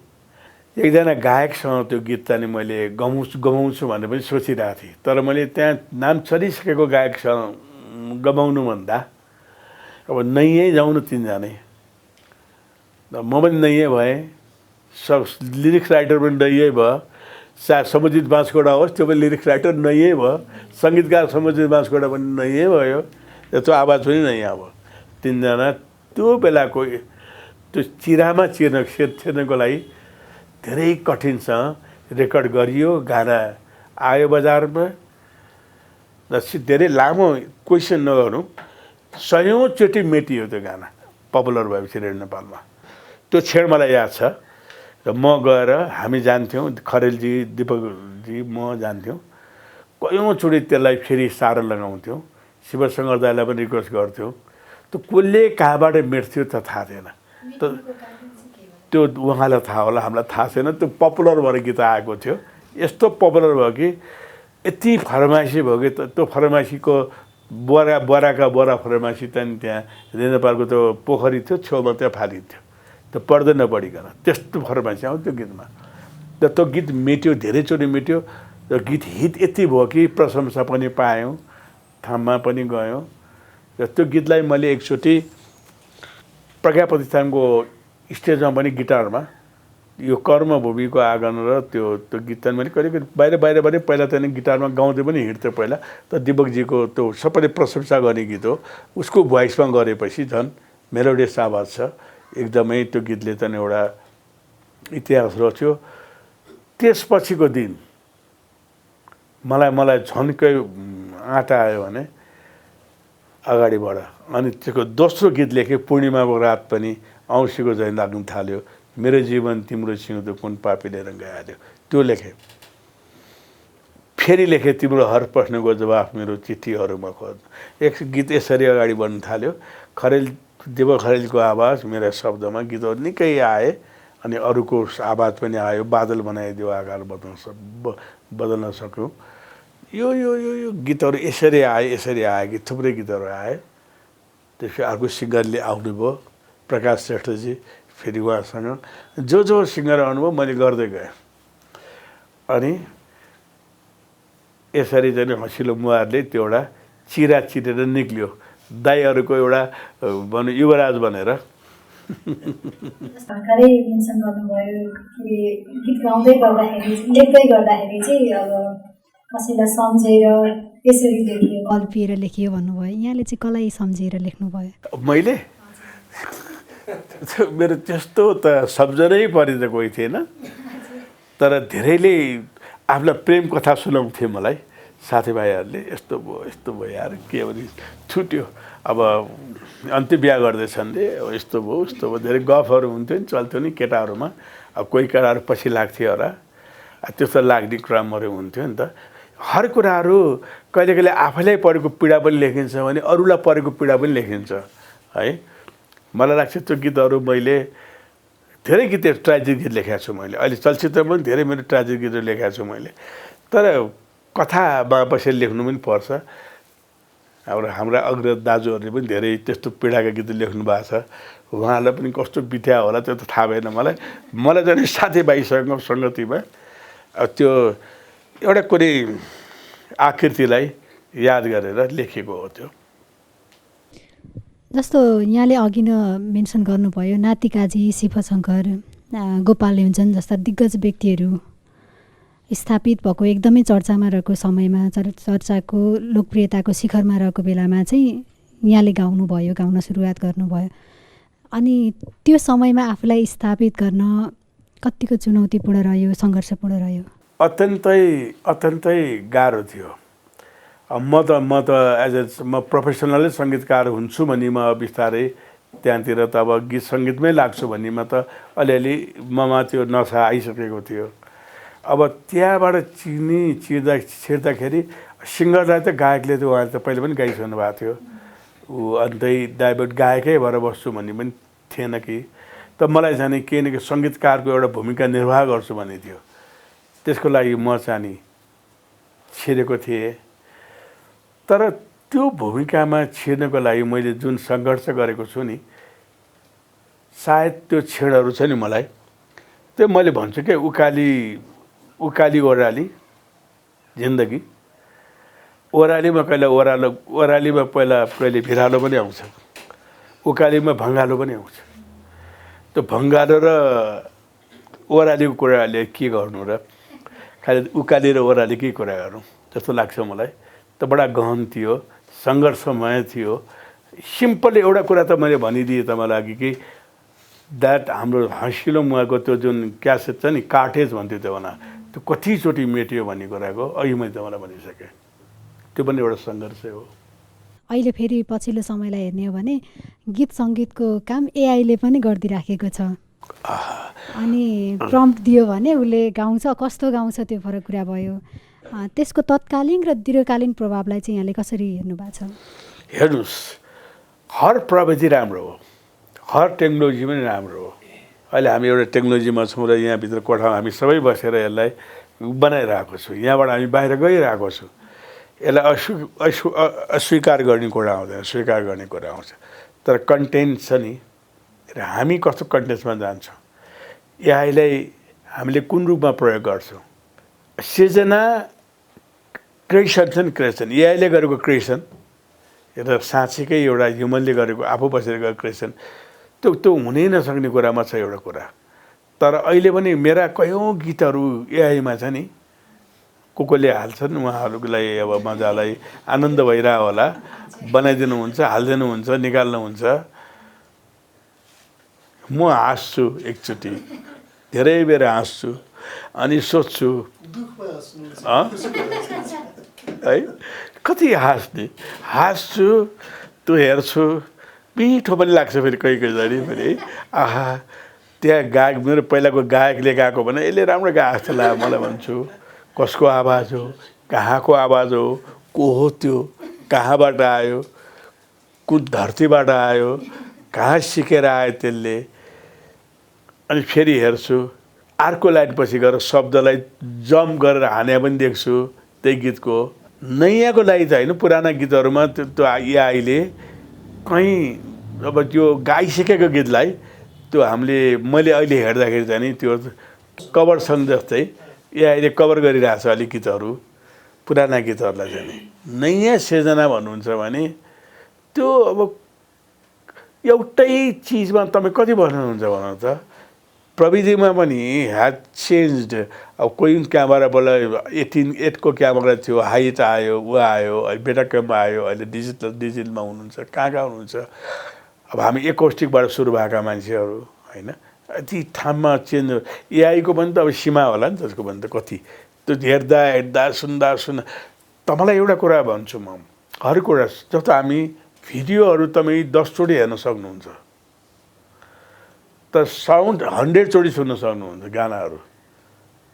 एकजना गायकसँग त्यो गीत चाहिँ मैले गमाउँछु भनेर पनि सोचिरहेको थिएँ। तर मैले त्यहाँ नाम चलिसकेको गायकसँग गमाउनुभन्दा अब नयाँ जाउँ न तिनजनै, म पनि नयाँ भएँ, सब लिरिक्स राइटर पनि नयाँ भयो। सायद समुजित बाँसकोटा होस्, त्यो पनि लिरिक्स राइटर नयाँ भयो। सङ्गीतकार समुजित बाँसकोटा पनि नयाँ भयो, त्यो आवाज पनि नयाँ भयो। तिनजना त्यो बेलाको त्यो चिरामा छिर्नको लागि धेरै कठिनसँग रेकर्ड गरियो, गाना आयो बजारमा र धेरै लामो क्वेसन नगरौँ, सयौँचोटि मेटियो त्यो गाना पपुलर भएपछि रेडियो नेपालमा। त्यो क्षण मलाई याद छ र म गएर हामी जान्थ्यौँ, खरेलजी, दिपकजी, म जान्थ्यौँ, कयौँचोटि त्यसलाई फेरि सारो लगाउँथ्यौँ, शिवशङ्कर दाइलाई पनि रिक्वेस्ट गर्थ्यौँ। त्यो कसले कहाँबाट मेट्थ्यो त थाहा थिएन, त्यो उहाँलाई थाहा होला, हामीलाई थाहा छैन। त्यो पपुलर भएर गीत आएको थियो, यस्तो पपुलर भयो कि यति फरमाइसी भयो कि त्यो फरमाइसीको बोराका बोरा फरमाइसी त्यहाँ रेडियो नेपालको त्यो पोखरी थियो छेउमा त्यहाँ फालिन्थ्यो, त्यो पढ्दै नपढिकन त्यस्तो फरमाइसी आउँथ्यो त्यो गीतमा। र त्यो गीत मेट्यो, धेरैचोटि मेट्यो र गीत हिट यति भयो कि प्रशंसा पनि पायौँ, थाममा पनि गयौँ। र त्यो गीतलाई मैले एकचोटि प्रज्ञा प्रतिष्ठानको स्टेजमा पनि गिटारमा यो कर्मभूमिको आँगन र त्यो गीत मैले कहिले बाहिर पनि पहिला त गिटारमा गाउँदै पनि हिँड्थ्यो पहिला। त दिपकजीको त्यो सबैले प्रशंसा गर्ने गीत हो, उसको भोइसमा गरेपछि झन् मेलोडियस आवाज छ एकदमै। त्यो गीतले त एउटा इतिहास रच्यो। त्यसपछिको दिन मलाई झन्कै आँटा आयो भने अगाडिबाट, अनि त्यसको दोस्रो गीत लेखेँ, पूर्णिमाको रात पनि औँसीको झैँ लाग्न थाल्यो, मेरो जीवन तिम्रो सिउँदो कुन पापीले रङ्गाइहाल्यो, त्यो लेखेँ। फेरि लेखेँ, तिम्रो हर प्रश्नको जवाफ मेरो चिठीहरूमा खोज्नु। एक गीत यसरी अगाडि बढ्न थाल्यो। दिपक खरेलको आवाज मेरो शब्दमा गीतहरू निकै आए, अनि अरूको आवाज पनि आयो, बादल बनाइदियो आकार बदल्न सक्यौँ। यो यो यो यो गीतहरू यसरी आए कि थुप्रै गीतहरू आए। त्यसपछि अर्को सिङ्गरले आउनुभयो, प्रकाश श्रेष्ठजी, फेरि उहाँसँग जो सिङ्गर आउनुभयो मैले गर्दै गएँ। अनि यसरी चाहिँ हँसिलो मुहारले त्यो एउटा चिरा चिरेर निक्लियो, दाईहरूको एउटा भनौँ युवराज भनेर। भर्खरै मेन्सन गर्नुभयो कि गीत गाउँदै गर्दाखेरि, लेख्दै गर्दाखेरि चाहिँ अब कसैलाई सम्झेर त्यसरी लेखियो, कल्पिएर लेखियो भन्नुभयो। यहाँले चाहिँ कसलाई सम्झेर लेख्नुभयो? मैले मेरो त्यस्तो त सम्झनै पर्ने त कोही थिएन, तर धेरैले आफ्ना प्रेम कथा सुनाउँथे मलाई साथीभाइहरूले। यस्तो भयो यार, के भने छुट्यो, अब अन्त्य बिहा गर्दैछन् रे, यस्तो भयो धेरै गफहरू हुन्थ्यो नि, चल्थ्यो नि केटाहरूमा। अब कोही केटाहरू पछि लाग्थ्यो होला, त्यस्तो लाग्ने क्रमहरू हुन्थ्यो नि त। हर कुराहरू कहिले कहिले आफैलाई परेको पीडा पनि लेखिन्छ भने अरूलाई परेको पीडा पनि लेखिन्छ है। मलाई लाग्छ त्यो गीतहरू मैले धेरै गीत ट्रेजेडी गीत लेखेको छु मैले, अहिले चलचित्रमा पनि धेरै मेरो ट्रेजेडी गीतहरू लेखेको छु मैले। तर कथामा बसेर लेख्नु पनि पर्छ। अब हाम्रा अग्रज दाजुहरूले पनि धेरै त्यस्तो पीडाका गीत लेख्नु भएको छ, उहाँहरूलाई पनि कस्तो बित्या होला त्यो त थाहा भएन मलाई चाहिँ साथीभाइसँग सङ्गतिमा त्यो एउटा कुनै आकृतिलाई याद गरेर लेखेको हो त्यो। जस्तो यहाँले अघि नै मेन्सन गर्नुभयो, नातिकाजी, शिवशङ्कर, गोपाल युञ्जन जस्ता दिग्गज व्यक्तिहरू स्थापित भएको, एकदमै चर्चामा रहेको समयमा, चर्चाको लोकप्रियताको शिखरमा रहेको बेलामा चाहिँ यहाँले गाउन सुरुवात गर्नुभयो। अनि त्यो समयमा आफूलाई स्थापित गर्न कतिको चुनौतीपूर्ण रह्यो, सङ्घर्षपूर्ण रह्यो? अत्यन्तै गाह्रो थियो। म त म प्रोफेसनलै सङ्गीतकार हुन्छु भन्ने म बिस्तारै त्यहाँतिर त अब गीत सङ्गीतमै लाग्छु भन्नेमा त अलिअलि ममा त्यो नसा आइसकेको थियो। अब त्यहाँबाट छिर्दाखेरि सिङ्गरलाई त गायकले त उहाँले त पहिले पनि गाइसक्नु भएको थियो, ऊ अन्तै डाइभर्ट गायकै भएर बस्छु भन्ने पनि थिएन कि। त मलाई चाहिँ केही न केही सङ्गीतकारको एउटा भूमिका निर्वाह गर्छु भन्ने थियो। त्यसको लागि म चाहिँ छिरेको थिएँ। तर त्यो भूमिकामा छिर्नको लागि मैले जुन सङ्घर्ष गरेको छु नि, सायद त्यो क्षणहरू छ नि मलाई, त्यो मैले भन्छु क्या, उकाली ओह्राली जिन्दगी। ओह्रालीमा कहिले भिरालो पनि आउँछ, उकालीमा भङ्गालो पनि आउँछ। त्यो भङ्गालो र ओह्रालीको कुराले के गर्नु र, खालि उकाली र ओह्रालीकै कुरा गरौँ जस्तो लाग्छ मलाई। त बडा गहन थियो, सङ्घर्षमय थियो। सिम्पल एउटा कुरा त मैले भनिदिएँ तपाईँलाई अघि कि द्याट हाम्रो हँसिलो मुहाको त्यो जुन क्यासेट छ नि कार्टेज भन्थ्यो त्यो बेला त्यो कतिचोटि मेट्यो भन्ने कुराको अघि मैले तपाईँलाई भनिसकेँ त्यो पनि एउटा सङ्घर्ष हो अहिले फेरि पछिल्लो समयलाई हेर्ने हो भने गीत सङ्गीतको काम एआईले पनि गरिदिइराखेको छ अनि प्रम्प्ट दियो भने उसले गाउँछ कस्तो गाउँछ त्यो फरक कुरा भयो त्यसको तत्कालीन र दीर्घकालीन प्रभावलाई चाहिँ यहाँले कसरी हेर्नु भएको छ हेर्नुहोस् हर प्रविधि राम्रो हो हर टेक्नोलोजी पनि राम्रो हो अहिले हामी एउटा टेक्नोलोजीमा छौँ र यहाँभित्र कोठामा हामी सबै बसेर यसलाई बनाइरहेको छौँ यहाँबाट हामी बाहिर गइरहेको छौँ यसलाई अस्वीकार गर्ने कुरा आउँदैन स्वीकार गर्ने कुरा आउँछ तर कन्टेन्ट छ नि र हामी कस्तो कन्टेन्ट्समा जान्छौँ यसलाई हामीले कुन रूपमा प्रयोग गर्छौँ सृजना क्रिएसन छ नि क्रिएसन यसले गरेको क्रिएसन र साँच्चीकै एउटा ह्युमनले गरेको आफू बसेर गरेको क्रिएसन त्यो हुनै नसक्ने कुरामा छ एउटा कुरा तर अहिले पनि मेरा कयौँ गीतहरू एआईमा छ नि कसले हाल्छन् उहाँहरूलाई अब मजालाई आनन्द भइरह होला बनाइदिनुहुन्छ हालिदिनुहुन्छ निकाल्नुहुन्छ म हाँस्छु एकचोटि धेरै बेर हाँस्छु अनि सोच्छु है कति हाँस्छु त्यो हेर्छु मिठो पनि लाग्छ फेरि कहीँ कहीँ फेरि आहा त्यहाँ गायक मेरो पहिलाको गायकले गाएको भने यसले राम्रो गाएको जस्तो लाग्यो मलाई भन्छु कसको आवाज हो कहाँको आवाज हो को हो त्यो कहाँबाट आयो कुन धरतीबाट आयो कहाँ सिकेर आयो त्यसले अनि फेरि हेर्छु अर्को लाइन पछि गएर शब्दलाई जम्प गरेर हाने पनि देख्छु त्यही गीतको नयाँको लागि त होइन पुराना गीतहरूमा त्यो अहिले कहीँ अब त्यो गाइसकेको गीतलाई त्यो मैले अहिले हेर्दाखेरि चाहिँ नि त्यो कभर सङ जस्तै अहिले कभर गरिरहेछ अलिक गीतहरू पुराना गीतहरूलाई चाहिँ नयाँ सिर्जना भन्नुहुन्छ भने त्यो अब एउटै चिजमा तपाईँ कति बस्नुहुन्छ भनौँ त प्रविधिमा पनि ह्याज चेन्ज्ड अब कोही क्यामेराबाट 18:8को क्यामेरा थियो हाइट आयो ऊ आयो अहिले बेटा क्यामेरा आयो अहिले डिजिटलमा हुनुहुन्छ कहाँ हुनुहुन्छ अब हामी एकोस्टिकबाट सुरु भएका मान्छेहरू होइन यति ठाउँमा चेन्ज एआईको पनि त अब सीमा होला नि त्यसको पनि त कति त्यो हेर्दा सुन्दा तपाईँलाई एउटा कुरा भन्छु म हर कुरा जस्तो हामी भिडियोहरू तपाईँ 10 चोटि हेर्न सक्नुहुन्छ तर साउन्ड 100 चोटि सुन्न सक्नुहुन्छ गानाहरू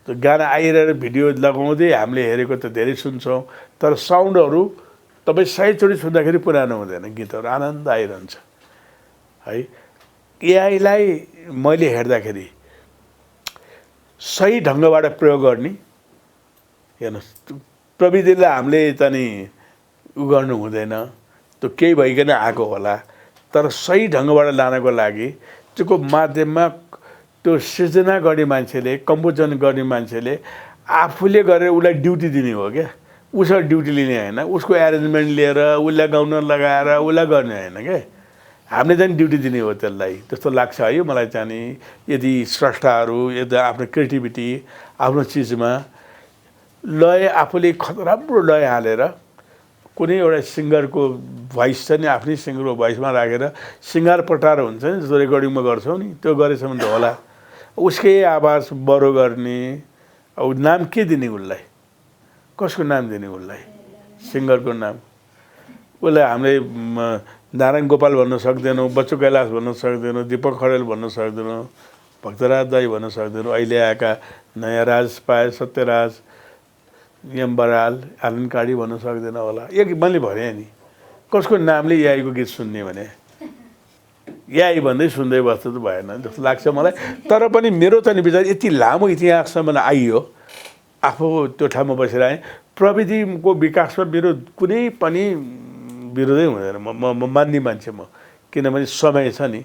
त्यो गाना आइरहेर भिडियो लगाउँदै हामीले हेरेको त धेरै सुन्छौँ तर साउन्डहरू तपाईँ 100 चोटि सुन्दाखेरि पुरानो हुँदैन गीतहरू आनन्द आइरहन्छ है एआईलाई मैले हेर्दाखेरि सही ढङ्गबाट प्रयोग गर्ने हेर्नुहोस् प्रविधिलाई हामीले चाहिँ उ गर्नु हुँदैन त्यो केही भइकन आएको होला तर सही ढङ्गबाट लानको लागि त्यसको माध्यममा त्यो सृजना गर्ने मान्छेले कम्पोजन गर्ने मान्छेले आफूले गरेर उसलाई ड्युटी दिने हो क्या उसको ड्युटी लिने होइन उसको एरेन्जमेन्ट लिएर उसलाई गाउन लगाएर उसलाई गर्ने होइन क्या हामीले चाहिँ ड्युटी दिने हो त्यसलाई त्यस्तो लाग्छ है मलाई चाहिँ यदि स्रष्टाहरू यदि आफ्नो क्रिएटिभिटी आफ्नो चिजमा लय आफूले राम्रो लय हालेर कुनै एउटा सिङ्गरको भोइस छ नि आफ्नै सिङ्गरको भोइसमा राखेर सिङ्गार पटाएर हुन्छ नि जस्तो रेकर्डिङमा गर्छौँ नि त्यो गरेसम्म त होला उसकै आवाज बरो गर्ने अब नाम के दिने उसलाई कसको नाम दिने उसलाई सिङ्गरको नाम उसलाई हामीले नारायण गोपाल भन्न सक्दैनौँ बच्चु कैलाश भन्न सक्दैनौँ दीपक खरेल भन्न सक्दैनौँ भक्तराज दाई भन्न सक्दैनौँ अहिले आएका नयाँ राज पाए सत्यराज एम बराल आनन्द काडी भन्न सक्दैन होला एक मैले भने नि कसको नामले एआईको गीत सुन्ने भने एआई भन्दै सुन्दै बस्नु त भएन जस्तो लाग्छ मलाई तर पनि मेरो चाहिँ विचार यति लामो इतिहाससम्म आइयो आफू त्यो ठाउँमा बसेर आएँ प्रविधिको विकासमा मेरो कुनै पनि विरोधै हुँदैन म मान्ने मान्छे म किनभने समय छ नि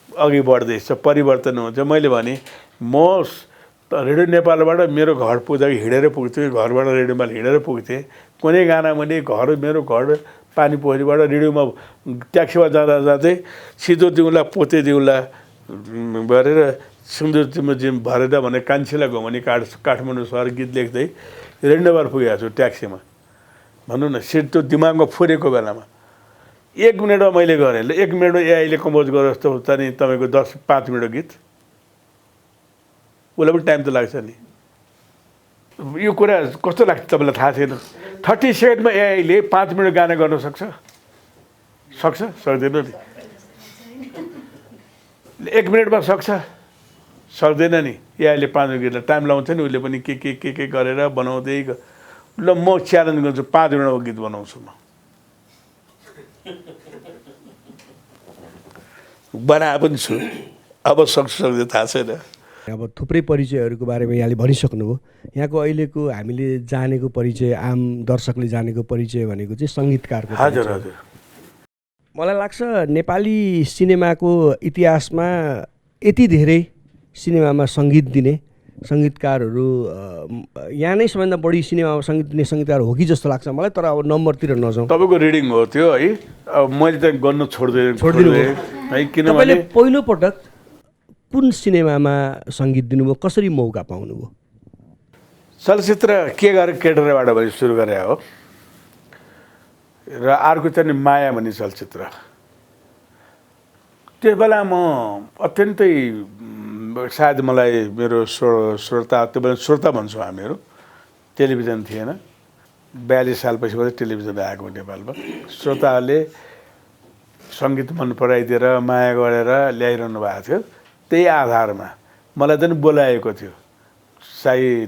अघि बढ्दैछ परिवर्तन हुन्छ मैले भने म रेडियो नेपालबाट मेरो घर पुग्दा हिँडेर पुग्थेँ घरबाट रेडियो नेपाल हिँडेर पुग्थेँ कुनै गाना मैले मेरो घर पानी पोखरीबाट रेडियोमा ट्याक्सीमा जाँदा जाँदै सिधो दिउँला पोते दिउँला गरेर सुन्दर तिम्रो जिम भरेर भने कान्छीलाई घुमाउने काठमाडौँ सहर गीत लेख्दै रेडियो नेपाल पुगेको छु ट्याक्सीमा भनौँ न सिट त्यो दिमागमा फुरेको बेलामा 1 मिनटमा मैले गरेँ ल 1 मिनटमा एआईले कम्पोज गरे जस्तो हुन्छ नि तपाईँको 5 मिनटको गीत उसलाई पनि टाइम त लाग्छ नि यो कुरा कस्तो लाग्छ तपाईँलाई थाहा छैन 30 सेकेन्डमा एआईले 5 मिनट गाना गर्न सक्छ सक्दैन नि 1 मिनटमा सक्दैन नि एआईले 5 मिनट गीतलाई टाइम लाउँछ नि उसले पनि के गरेर बनाउँदै ल म च्यालेन्ज गर्छु 5 मिनटको गीत बनाउँछु म बनाए पनि छु अब सक्दैन थाहा छैन अब थुप्रै परिचयहरूको बारेमा यहाँले भनिसक्नुभयो यहाँको अहिलेको हामीले जानेको परिचय आम दर्शकले जानेको परिचय भनेको चाहिँ सङ्गीतकारको हजुर हजुर मलाई लाग्छ नेपाली सिनेमाको इतिहासमा यति धेरै सिनेमामा सङ्गीत दिने सङ्गीतकारहरू यहाँ नै सबैभन्दा बढी सिनेमामा सङ्गीत दिने सङ्गीतकार हो कि जस्तो लाग्छ मलाई तर अब नम्बरतिर नजाउँ तपाईँको रिडिङ हो त्यो है अब मैले त गर्न छोडिदिनु है किनभने पहिलोपटक कुन सिनेमामा सङ्गीत दिनुभयो कसरी मौका पाउनुभयो चलचित्र के गरेर केटरबाट भने सुरु गरे हो र अर्को चाहिँ माया भन्ने चलचित्र त्यस बेला म अत्यन्तै सायद मलाई मेरो श्रोता त्यो बेला श्रोता भन्छौँ हामीहरू टेलिभिजन थिएन 42 सालपछि मात्रै टेलिभिजन आएको नेपालमा श्रोताहरूले सङ्गीत मन पराइदिएर माया गरेर ल्याइरहनु भएको थियो त्यही आधारमा मलाई चाहिँ बोलाएको थियो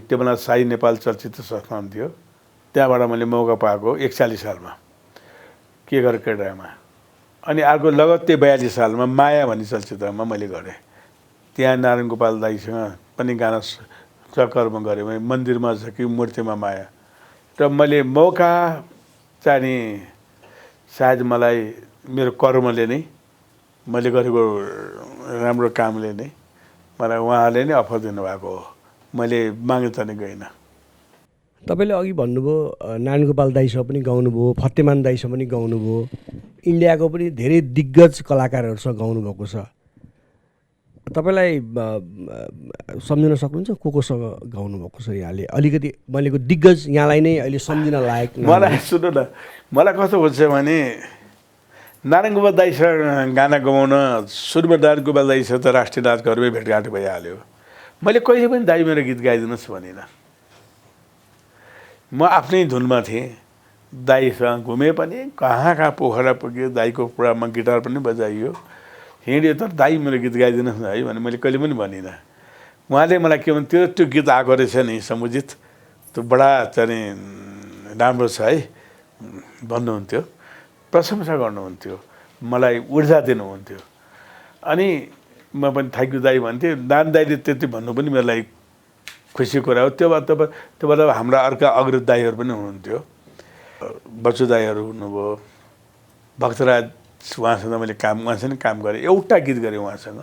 त्यो बेला साई नेपाल चलचित्र संस्थान थियो त्यहाँबाट मैले मौका पाएको 41 सालमा के गरेर केटामा अनि अर्को लगत्तै 42 सालमा माया भन्ने चलचित्रमा मैले गरेँ त्यहाँ नारायण गोपाल दाईसँग पनि गाना चक्करमा गरेँ मैले मन्दिरमा छ कि मूर्तिमा माया र मैले मौका चाहिँ सायद मलाई मेरो कर्मले नै मैले गरेको राम्रो कामले नै मलाई उहाँले नै अफर दिनुभएको हो मैले माग्न त नै गइनँ तपाईँले अघि भन्नुभयो नारायण गोपाल दाईसँग पनि गाउनुभयो फतेमान दाईसँग पनि गाउनुभयो इन्डियाको पनि धेरै दिग्गज कलाकारहरूसँग गाउनुभएको छ तपाईँलाई सम्झिन सक्नुहुन्छ कोसँग गाउनुभएको छ यहाँले अलिकति भनेको दिग्गज यहाँलाई नै अहिले सम्झिन लायक मलाई सुन्नु न मलाई कस्तो हुन्छ भने नारायण गोपाल दाईसँग गाना गाउन सुरुमा नारायण गोपाल दाईसँग त राष्ट्रिय नाचघरमै भेटघाट भइहाल्यो मैले कहिले पनि दाई मेरो गीत गाइदिनुहोस् भनिनँ म आफ्नै धुनमा थिएँ दाईसँग घुमेँ पनि कहाँ पोखरा पुग्यो दाईको पुरामा गिटार पनि बजाइयो हिँड्यो तर दाई मेरो गीत गाइदिनुहोस् न है भने मैले कहिले पनि भनिनँ उहाँले मलाई के भन्थ्यो त्यो गीत आएको रहेछ नि समुचित त्यो बडा चाहिँ राम्रो छ है भन्नुहुन्थ्यो प्रशंसा गर्नुहुन्थ्यो मलाई ऊर्जा दिनुहुन्थ्यो अनि म पनि थ्याङ्क यू दाई भन्थेँ नान दाईले त्यति भन्नु पनि मेरो लागि खुसी कुरा हो त्यो बेला हाम्रा अर्का अग्रज दाईहरू पनि हुनुहुन्थ्यो बच्चु दाईहरू हुनुभयो भक्तराज उहाँसँग मैले उहाँसँग काम गरेँ एउटा गीत गरेँ उहाँसँग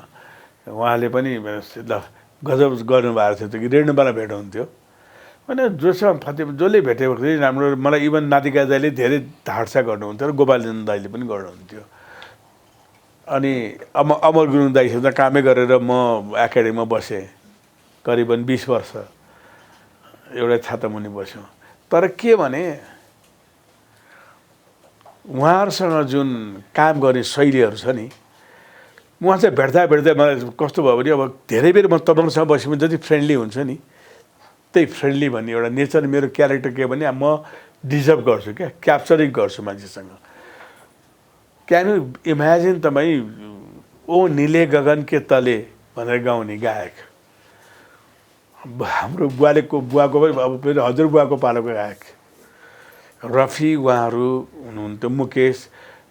उहाँले पनि ल गजब गर्नुभएको थियो त्यो गीत रेडियोमा भेट हुन्थ्यो अनि जोसँग जसले भेटेको थियो राम्रो मलाई इभन नातिका दाईले धेरै ढाडसा गर्नुहुन्थ्यो र गोपालचन्द्र दाईले पनि गर्नुहुन्थ्यो अनि अमर गुरुङ दाईसँग कामै गरेर म एकाडेमीमा बसेँ करिबन 20 वर्ष एउटा छातामुनि बस्यौँ तर के भने उहाँहरूसँग जुन काम गर्ने शैलीहरू छ नि उहाँ चाहिँ भेट्दा मलाई कस्तो भयो भने अब धेरै बेर म तपाईँसँग बसेँ भने जति फ्रेन्डली हुन्छ नि त्यही फ्रेन्डली भन्ने एउटा नेचर मेरो क्यारेक्टर के भने म डिजर्भ गर्छु क्या क्याप्चरिङ गर्छु मान्छेसँग क्यान यु इमेजिन तपाईँ ओ निले गगन के तले भनेर गाउने गायक हाम्रो बुवाको पनि अब फेरि हजुरबुवाको पालोको गायक रफी उहाँहरू हुनुहुन्थ्यो मुकेश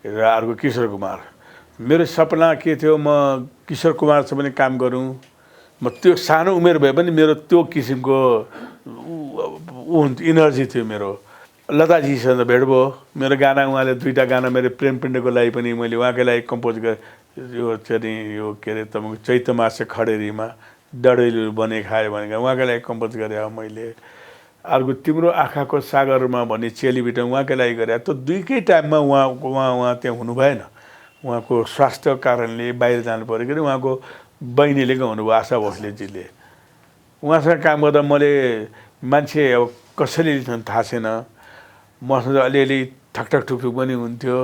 र अर्को किशोर कुमार मेरो सपना के थियो म किशोर कुमारसँग पनि काम गरौँ म त्यो सानो उमेर भए पनि मेरो त्यो किसिमको इनर्जी थियो मेरो लताजीसँग भेट भयो मेरो गाना उहाँले 2टा गाना मेरो प्रेम पिण्डको लागि पनि मैले उहाँकै लागि कम्पोज गरेँ यो चाहिँ यो के अरे तपाईँको चैत मासे खडेरीमा डडेलु बने खायो भनेर उहाँकै लागि कम्पोज गरेँ मैले अर्को तिम्रो आँखाको सागरमा भन्ने चेलीबिटा उहाँकै लागि गरेँ त्यो दुईकै टाइममा उहाँ त्यहाँ हुनु भएन उहाँको स्वास्थ्यको कारणले बाहिर जानु पऱ्यो कि उहाँको बहिनीले गाउनुभयो आशा भोसलेजीले उहाँसँग काम गर्दा मैले मान्छे अब कसैले थाहा छैन मसँग अलिअलि ठकठक ठुकठुक पनि हुन्थ्यो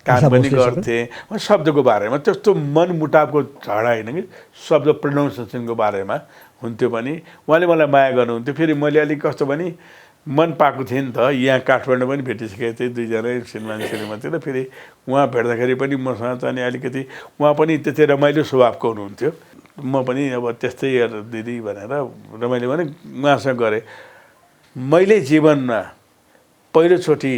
काम आशा पनि भोसले गर्थेँ म शब्दको बारेमा त्यस्तो मनमुटावको झगडा होइन कि शब्द प्रोनाउन्सिएसनको बारेमा हुन्थ्यो भने उहाँले मलाई माया गर्नुहुन्थ्यो। फेरि मैले अलिक कस्तो भने मन पाएको थिएँ नि त, यहाँ काठमाडौँ पनि भेटिसकेको थिएँ दुईजना श्रीमान श्रीमती, र फेरि उहाँ भेट्दाखेरि पनि मसँग चाहिँ अलिकति उहाँ पनि त्यति रमाइलो स्वभावको हुनुहुन्थ्यो। म पनि अब त्यस्तै दिदी भनेर रमाइलो भने उहाँसँग गरेँ। मैले जीवनमा पहिलोचोटि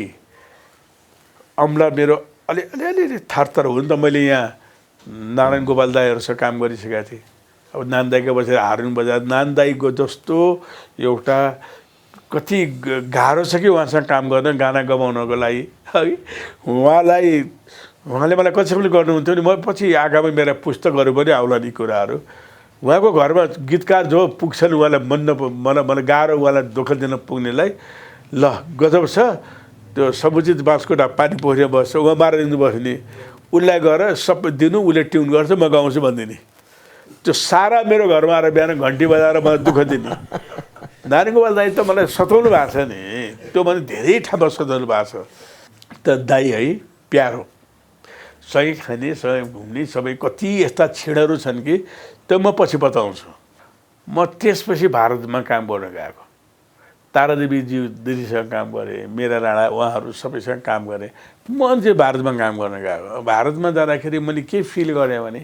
अम्ला मेरो अलिअलि थरथर हो नि त। मैले यहाँ नारायण गोपाल दाईहरूसँग काम गरिसकेको थिएँ। अब नान दाईको बसेर हारुन बजार नान दाईको जस्तो एउटा कति गाह्रो छ कि उहाँसँग काम गर्न, गाना गवाउनको लागि है। उहाँले मलाई कतिसम्म गर्नुहुन्थ्यो नि, म पछि आगामी मेरा पुस्तकहरू पनि आउला नि कुराहरू। उहाँको घरमा गीतकार जो पुग्छन् उहाँलाई मलाई गाह्रो, उहाँलाई दुःख दिन पुग्नेलाई ल गजब छ त्यो समुचित बाँसकोटा पानी पोखरीमा बस्छ, उहाँ मारिदिनु बस्ने, उसलाई गएर सबै दिनु, उसले ट्युन गर्छ, म गाउँछु भनिदिने। त्यो सारा मेरो घरमा आएर बिहान घन्टी बजाएर मलाई दुःख दिने। नारायण गोपाल दाई त मलाई सताउनु भएको छ नि, त्यो मैले धेरै ठाउँमा सताउनु भएको छ। त दाई है प्यारो, सँगै खाने सँगै घुम्ने सबै कति यस्ता क्षणहरू छन् कि त्यो म पछि बताउँछु। म त्यसपछि भारतमा काम गर्न गएको, तारादेवीजी दिदीसँग काम गरेँ, मेरा राणा उहाँहरू सबैसँग काम गरेँ। म चाहिँ भारतमा काम गर्न गएको। भारतमा जाँदाखेरि मैले के फिल गरेँ भने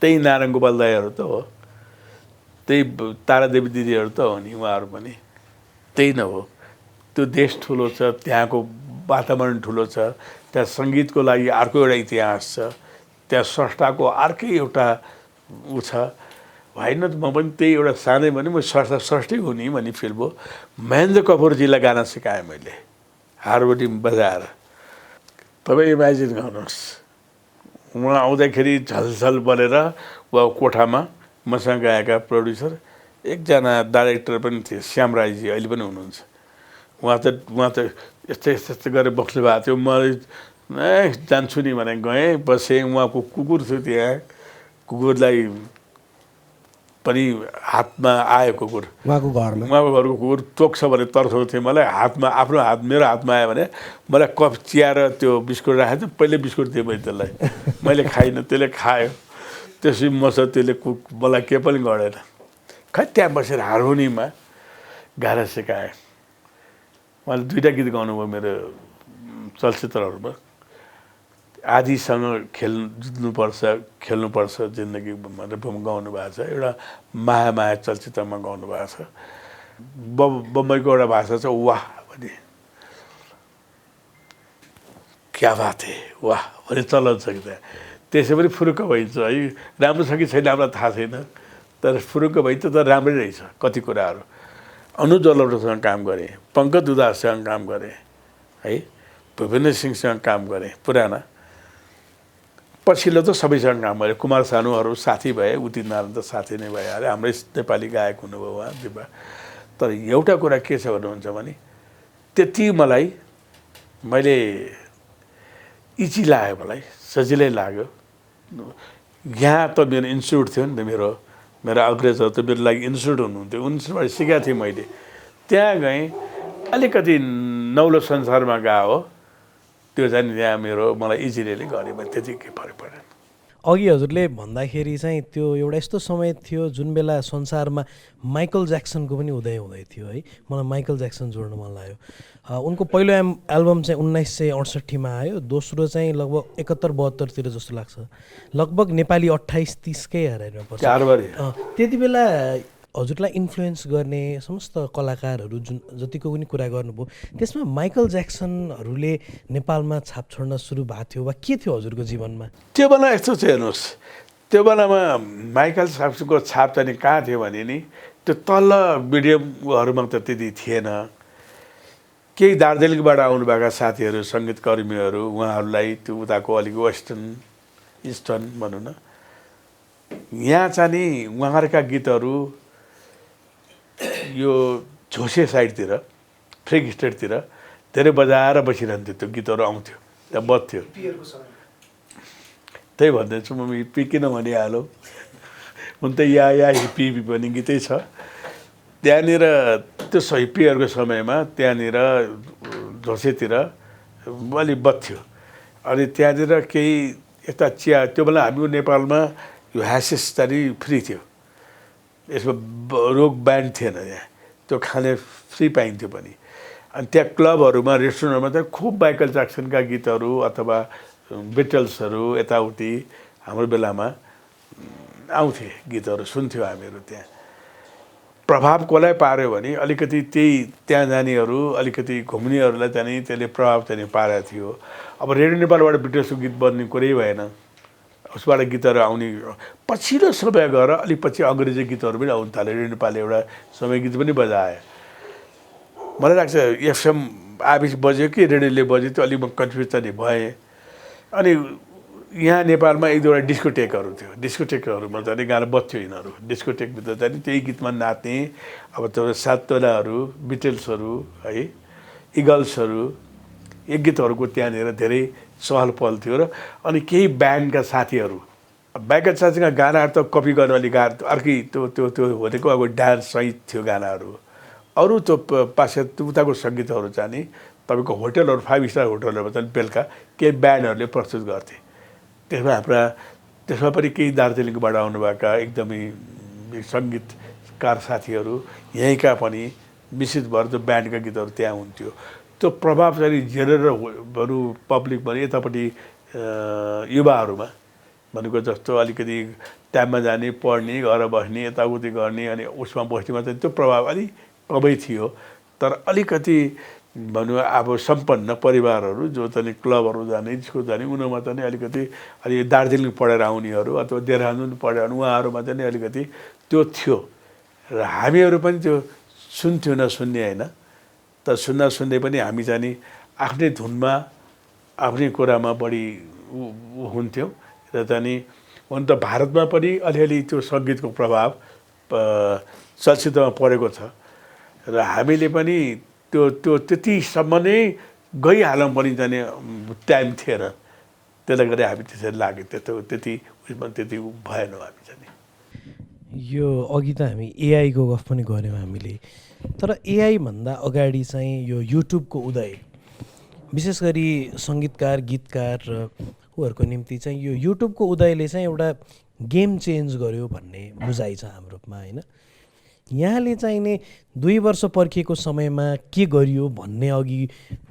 त्यही नारायण गोपाल दाईहरू त हो, त्यही तारादेवी दिदीहरू त हो नि, उहाँहरू पनि त्यही न हो। त्यो देश ठुलो छ, त्यहाँको वातावरण ठुलो छ, त्यहाँ सङ्गीतको लागि अर्को एउटा इतिहास छ, त्यहाँ स्रष्टाको अर्कै एउटा ऊ छ होइन। त म पनि त्यही एउटा सानै भने म स्रष्टै हुने भन्ने फिल भयो। महेन्द्र कपुरजीलाई गाना सिकाएँ मैले हारमोनियम बजाएर। तपाईँ इमेजिन गर्नुहोस्, उहाँ आउँदाखेरि झलझल बलेर वा कोठामा मसँग गाएका प्रोड्युसर एकजना डाइरेक्टर पनि थिए, श्याम राईजी अहिले पनि हुनुहुन्छ। उहाँ त यस्तै यस्तो गरेर बस्नु भएको थियो। म जान्छु नि भने गएँ, बसेँ। उहाँको कुकुर थियो त्यहाँ, कुकुरलाई पनि हातमा आयो कुकुर, उहाँको घरको कुकुर टोक्छ भने तर्साउँथ्यो मलाई। हातमा आफ्नो हात मेरो हातमा आयो भने मलाई कप चिया र त्यो बिस्कुट राखेको थियो, पहिले बिस्कुट दिएँ मैले त्यसलाई, मैले खाइनँ, त्यसले खायो। त्यसपछि मसँग त्यसले मलाई के पनि गरेन। खै त्यहाँ बसेर हारमोनियममा गाना सिकाएँ। उहाँले 2टा गीत गाउनुभयो मेरो चलचित्रहरूमा। आधीसँग जित्नुपर्छ खेल्नुपर्छ जिन्दगी भनेर गाउनु भएको छ। एउटा माया माया चलचित्रमा गाउनु भएको छ। बम्बईको एउटा भाषा छ वाह भने, क्या बात है वाह भने चलन छ कि त्यहाँ। त्यसै पनि फुरुक्क भइन्छ है, राम्रो छ कि छैन हामीलाई थाहा छैन, तर फुरुक्क भइन्छ त राम्रै रहेछ कति कुराहरू। अनुज जलौटासँग काम गरेँ, पङ्कज उदाससँग काम गरेँ है, भुपेन्द्र सिंहसँग काम गरेँ पुराना। पछिल्लो त सबैसँग काम गरेँ। कुमार सानुहरू साथी भए, उदित नारायण त साथी नै भइहाल्यो, हाम्रै नेपाली गायक हुनुभयो उहाँ दिपा। तर एउटा कुरा के छ भन्नुहुन्छ भने त्यति मैले इजी लाग्यो, मलाई सजिलै लाग्यो। यहाँ त मेरो इन्स्टिट्युट थियो नि त, मेरो अग्रजहरू त मेरो लागि इन्स्टिट्युट हुनुहुन्थ्यो, इन्स्टिट्युटबाट सिकाएको थिएँ मैले। त्यहाँ गएँ, अलिकति नौलो संसारमा गएको हो त्यो चाहिँ त्यहाँ मलाई इजिली गरेँ मैले, त्यति केही फरक परेन। अघि हजुरले भन्दाखेरि चाहिँ त्यो एउटा यस्तो समय थियो जुन बेला संसारमा माइकल ज्याक्सनको पनि उदय हुँदै थियो है। मलाई माइकल ज्याक्सन जोड्न मन लाग्यो। उनको पहिलो एल्बम चाहिँ 1968 मा आयो, दोस्रो चाहिँ लगभग 71-72 जस्तो लाग्छ। लगभग नेपाली 28-30कै हेरेर पर्छ। त्यति बेला हजुरलाई इन्फ्लुएन्स गर्ने समस्त कलाकारहरू जतिको पनि कुरा गर्नुभयो, त्यसमा माइकल ज्याक्सनहरूले नेपालमा छाप छोड्न सुरु भएको थियो वा के थियो हजुरको जीवनमा? त्यो बेला यस्तो चाहिँ हेर्नुहोस्, त्यो बेलामा माइकल ज्याक्सनको छाप चाहिँ कहाँ थियो भने नि त्यो तल्ल मिडियमहरूमा त त्यति थिएन। केही दार्जिलिङबाट आउनुभएका साथीहरू सङ्गीतकर्मीहरू, उहाँहरूलाई त्यो उताको अलिक वेस्टर्न इस्टर्न भनौँ न, यहाँ चाहिँ नि उहाँहरूका गीतहरू यो झोसे साइडतिर फ्रेक स्टेटतिर धेरै बजाएर बसिरहन्थ्यो, त्यो गीतहरू आउँथ्यो त्यहाँ बज्थ्यो। त्यही भन्दैछु म, हिप्पी किन भनिहाल्यो, हुन त या हिप्पी भन्ने गीतै छ त्यहाँनिर। त्यो हिप्पीहरूको समयमा त्यहाँनिर झोसेतिर अलि बज्थ्यो। अनि त्यहाँनिर केही यस्ता चिया त्यो बेला हाम्रो नेपालमा यो ह्यासेस चाहिँ फ्री थियो, यसमा रोग ब्यान थिएन, यहाँ त्यो खाने फ्री पाइन्थ्यो पनि। अनि त्यहाँ क्लबहरूमा रेस्टुरेन्टहरूमा चाहिँ खुब माइकल ज्याक्सनका गीतहरू अथवा बिटल्सहरू यताउति हाम्रो बेलामा आउँथे, गीतहरू सुन्थ्यौँ हामीहरू। त्यहाँ प्रभाव कसलाई पार्यो भने अलिकति त्यही त्यहाँ जानेहरू अलिकति घुम्नेहरूलाई चाहिँ त्यसले प्रभाव चाहिँ पारेको थियो। अब रेडियो नेपालबाट बिटल्सको गीत बन्ने कुरै भएन, उसबाट गीतहरू आउने पछिल्लो समय गएर अलिक पछि अङ्ग्रेजी गीतहरू पनि आउनु थाल्यो। रेडियो नेपालले एउटा समय गीत पनि बजायो। मलाई लाग्छ एफएम आबिस बज्यो कि रेडियोले बज्यो त्यो अलिक म कन्फ्युज चाहिँ भएँ। अनि यहाँ नेपालमा एक दुईवटा डिस्कोटेकहरू थियो, डिस्कोटेकहरूमा चाहिँ गाना बज्थ्यो, यिनीहरू डिस्कोटेकभित्र चाहिँ त्यही गीतमा नाच्ने। अब त्यो सात तोलाहरू, बिटल्सहरू है, इगल्सहरू, यो गीतहरूको त्यहाँनिर धेरै सहल पहल थियो। र अनि केही ब्यान्डका साथीहरू, ब्यान्डका साथीका गानाहरू त कपी गर्न अलिक गाह्रो, अर्कै त्यो त्यो त्यो भनेको अब डान्स सहित थियो गानाहरू। अरू त्यो पाश्चात्य उताको सङ्गीतहरू चाहिँ नि तपाईँको होटलहरू 5 स्टार होटलहरूमा चाहिँ बेलुका केही ब्यान्डहरूले प्रस्तुत गर्थे। त्यसमा पनि केही दार्जिलिङबाट आउनुभएका एकदमै सङ्गीतकार साथीहरू, यहीँका पनि मिश्रित भएर त्यो ब्यान्डका गीतहरू त्यहाँ हुन्थ्यो। त्यो प्रभाव चाहिँ जेनरलहरू पब्लिक भने यतापट्टि युवाहरूमा भनेको जस्तो अलिकति टाइममा जाने, पढ्ने, घर बस्ने, यताउति गर्ने, अनि उसमा बस्नेमा चाहिँ त्यो प्रभाव अलिक कमै थियो। तर अलिकति भनौँ अब सम्पन्न परिवारहरू जो चाहिँ क्लबहरू जाने, स्कुल जाने, उनीहरूमा चाहिँ अलिकति अलि दार्जिलिङ पढेर आउनेहरू अथवा देहरादुन पढेर आउने उहाँहरूमा चाहिँ अलिकति त्यो थियो। र हामीहरू पनि त्यो सुन्थ्यौँ नसुन्ने होइन, तर सुन्दै पनि हामी चाहिँ नि आफ्नै धुनमा आफ्नै कुरामा बढी हुन्थ्यौँ। र चाहिँ नि हुन त भारतमा पनि अलिअलि त्यो सङ्गीतको प्रभाव चलचित्रमा परेको छ। र हामीले पनि त्यो त्यो त्यतिसम्म नै गइहालौँ पनि जाने टाइम थिएन, त्यसले गर्दा हामी त्यसरी लाग्यो। त्यति उयसमा त्यति भएनौँ हामी चाहिँ। यो अघि त हामी एआईको गफ पनि गऱ्यौँ हामीले, तर एआईभन्दा अगाडि चाहिँ यो युट्युबको उदय, विशेष गरी सङ्गीतकार, गीतकार र उहरूको निम्ति चाहिँ यो युट्युबको उदयले चाहिँ एउटा गेम चेन्ज गर्यो भन्ने बुझाइ छ हाम्रोमा होइन। यहाँले चाहिने 2 वर्ष पर्खिएको समयमा के गरियो भन्ने अघि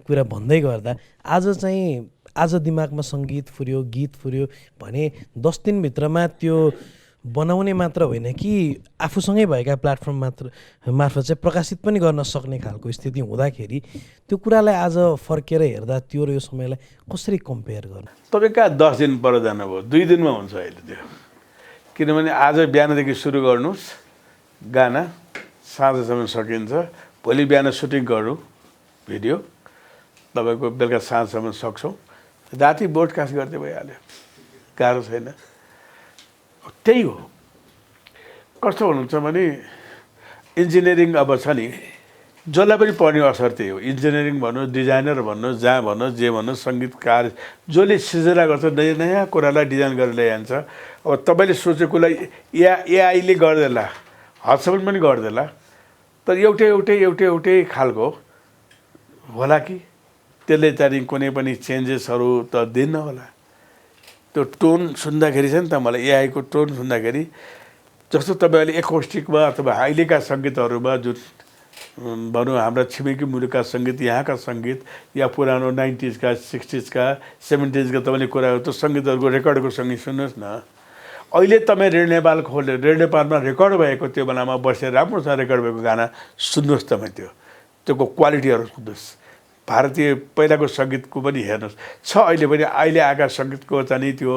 कुरा भन्दै गर्दा आज दिमागमा सङ्गीत फुर्यो, गीत फुर्यो भने 10 दिनभित्रमा त्यो बनाउने मात्र होइन कि आफूसँगै भएका प्लेटफर्म मार्फत चाहिँ प्रकाशित पनि गर्न सक्ने खालको स्थिति हुँदाखेरि त्यो कुरालाई आज फर्केर हेर्दा त्यो र यो समयलाई कसरी कम्पेयर गर्नु? तपाईँ कहाँ 10 दिन पर जानुभयो, 2 दिनमा हुन्छ अहिले त्यो। किनभने आज बिहानदेखि सुरु गर्नुहोस् गाना, साँझसम्म सकिन्छ। भोलि बिहान सुटिङ गरौँ भिडियो, तपाईँको बेलुका साँझसम्म सक्छौँ। राति ब्रोडकास्ट गर्दै भइहाल्यो, गाह्रो छैन। त्यही हो। कस्तो हुनुहुन्छ भने इन्जिनियरिङ अब छ नि, जसलाई पनि पढ्ने असर त्यही हो। इन्जिनियरिङ भन्नुहोस्, डिजाइनर भन्नुहोस्, जहाँ भन्नुहोस्, जे भन्नुहोस्, सङ्गीतकार जसले सृजना गर्छ, नयाँ नयाँ कुरालाई डिजाइन गरेर ल्याइहाल्छ। अब तपाईँले सोचेकोलाई एआईले गर्देला, हदसम्म पनि गर्देला, तर एउटै खालको होला कि त्यसले चाहिँ कुनै पनि चेन्जेसहरू त दिन्न होला। त्यो टोन सुन्दाखेरि छ नि त, मलाई एआईको टोन सुन्दाखेरि जस्तो तपाईँले एकोस्टिकमा अथवा अहिलेका सङ्गीतहरूमा जुन भनौँ हाम्रा छिमेकी मुलुकका सङ्गीत, यहाँका सङ्गीत या पुरानो 90s का 60s का 70s का तपाईँले कुरा त्यो सङ्गीतहरूको रेकर्डको सङ्गीत सुन्नुहोस् न। अहिले तपाईँ रेडियो नेपाल खोलेर रेडियो नेपालमा रेकर्ड भएको त्यो बेलामा बसेर राम्रोसँग रेकर्ड भएको गाना सुन्नुहोस् तपाईँ, त्योको क्वालिटीहरू सुन्नुहोस्। भारतीय पहिलाको सङ्गीतको पनि हेर्नुहोस्, छ अहिले पनि। अहिले आएका सङ्गीतको चाहिँ त्यो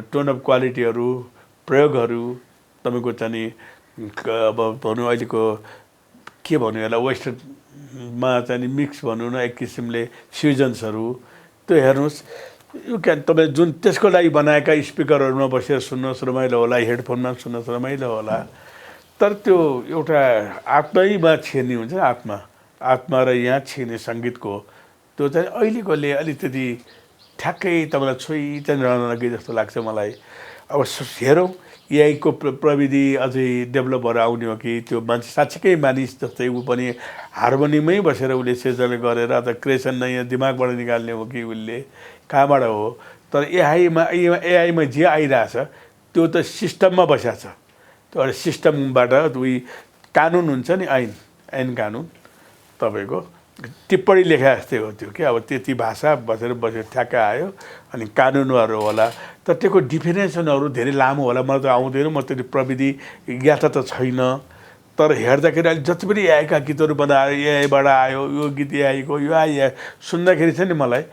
टोन अफ क्वालिटीहरू, प्रयोगहरू तपाईँको चाहिँ अब भनौँ अहिलेको के भन्नु यसलाई, वेस्टर्नमा चाहिँ मिक्स भनौँ न, एक किसिमले फ्युजन्सहरू, त्यो हेर्नुहोस्। यो तपाईँ जुन त्यसको लागि बनाएका स्पिकरहरूमा बसेर सुन्नुहोस्, रमाइलो होला, हेडफोनमा सुन्नुहोस्, रमाइलो होला। तर त्यो एउटा आत्मैमा छिर्ने हुन्छ नि, आत्मा र यहाँ छिर्ने सङ्गीतको त्यो चाहिँ अहिलेकोले अलिकति ठ्याक्कै तपाईँलाई छोइ चाहिँ रहन लगे जस्तो लाग्छ मलाई। अब हेरौँ एआईको प्रविधि अझै डेभलप भएर आउने हो कि त्यो मान्छे साँच्चीकै मानिस जस्तै ऊ पनि हार्मोनियममै बसेर उसले सिर्जना गरेर अथवा क्रिएसन नयाँ दिमागबाट निकाल्ने हो कि उसले कहाँबाट हो। तर एआईमा जे आइरहेछ त्यो त सिस्टममा बसेको छ। त्यो एउटा सिस्टमबाट उही कानुन हुन्छ नि, ऐन कानुन तपाईँको टिप्पणी लेखा जस्तै हो त्यो कि अब त्यति भाषा बसेर ठ्याक्क आयो अनि कानुनहरू होला। तर त्यसको डिफिनेसनहरू धेरै लामो होला, मलाई त आउँदैन, म त्यो प्रविधि ज्ञाता त छैन। तर हेर्दाखेरि अहिले जति पनि एआईका गीतहरू बनायो, एआईबाट आयो, यो गीत एआईको, यो एआई सुन्दाखेरि चाहिँ नि मलाई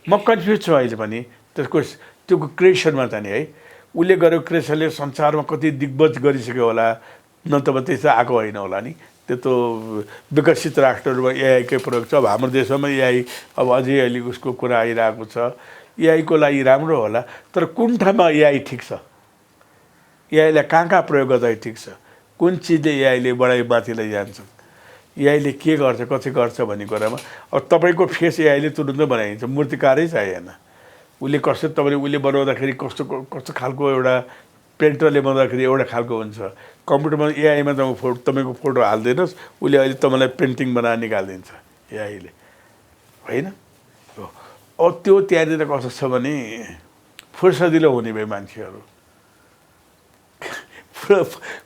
म कन्फ्युज छु अहिले पनि त्यो क्रिएसनमा चाहिँ नि है। उसले गरेको क्रिएसनले संसारमा कति दिग्गज गरिसक्यो होला, नत्र त्यस्तो आएको होइन होला नि। त्यो त विकसित राष्ट्रहरूमा एआईकै प्रयोग छ। अब हाम्रो देशमा एआई अब अझै अहिले उसको कुरा आइरहेको छ। एआईको लागि राम्रो होला, तर कुन ठाउँमा एआई ठिक छ, एआईलाई कहाँ प्रयोग गर्दा ठिक छ, कुन चिजले एआईले बढाइ माथिलाई जान्छ, एआईले के गर्छ कसै गर्छ भन्ने कुरामा। अब तपाईँको फेस एआईले तुरुन्तै बनाइदिन्छ, मूर्तिकारै चाहिएन। उसले कस्तो तपाईँले उसले बनाउँदाखेरि कस्तो कस्तो खालको एउटा पेन्टरले बनाउँदाखेरि एउटा खालको हुन्छ। कम्प्युटरमा एआईमा तपाईँको फोटो हालिदिनुहोस्, उसले अहिले तपाईँलाई पेन्टिङ बनाएर निकालिदिन्छ एआईले, होइन हो। अब त्यो त्यहाँनिर कस्तो छ भने फुर्सदिलो हुने भए मान्छेहरू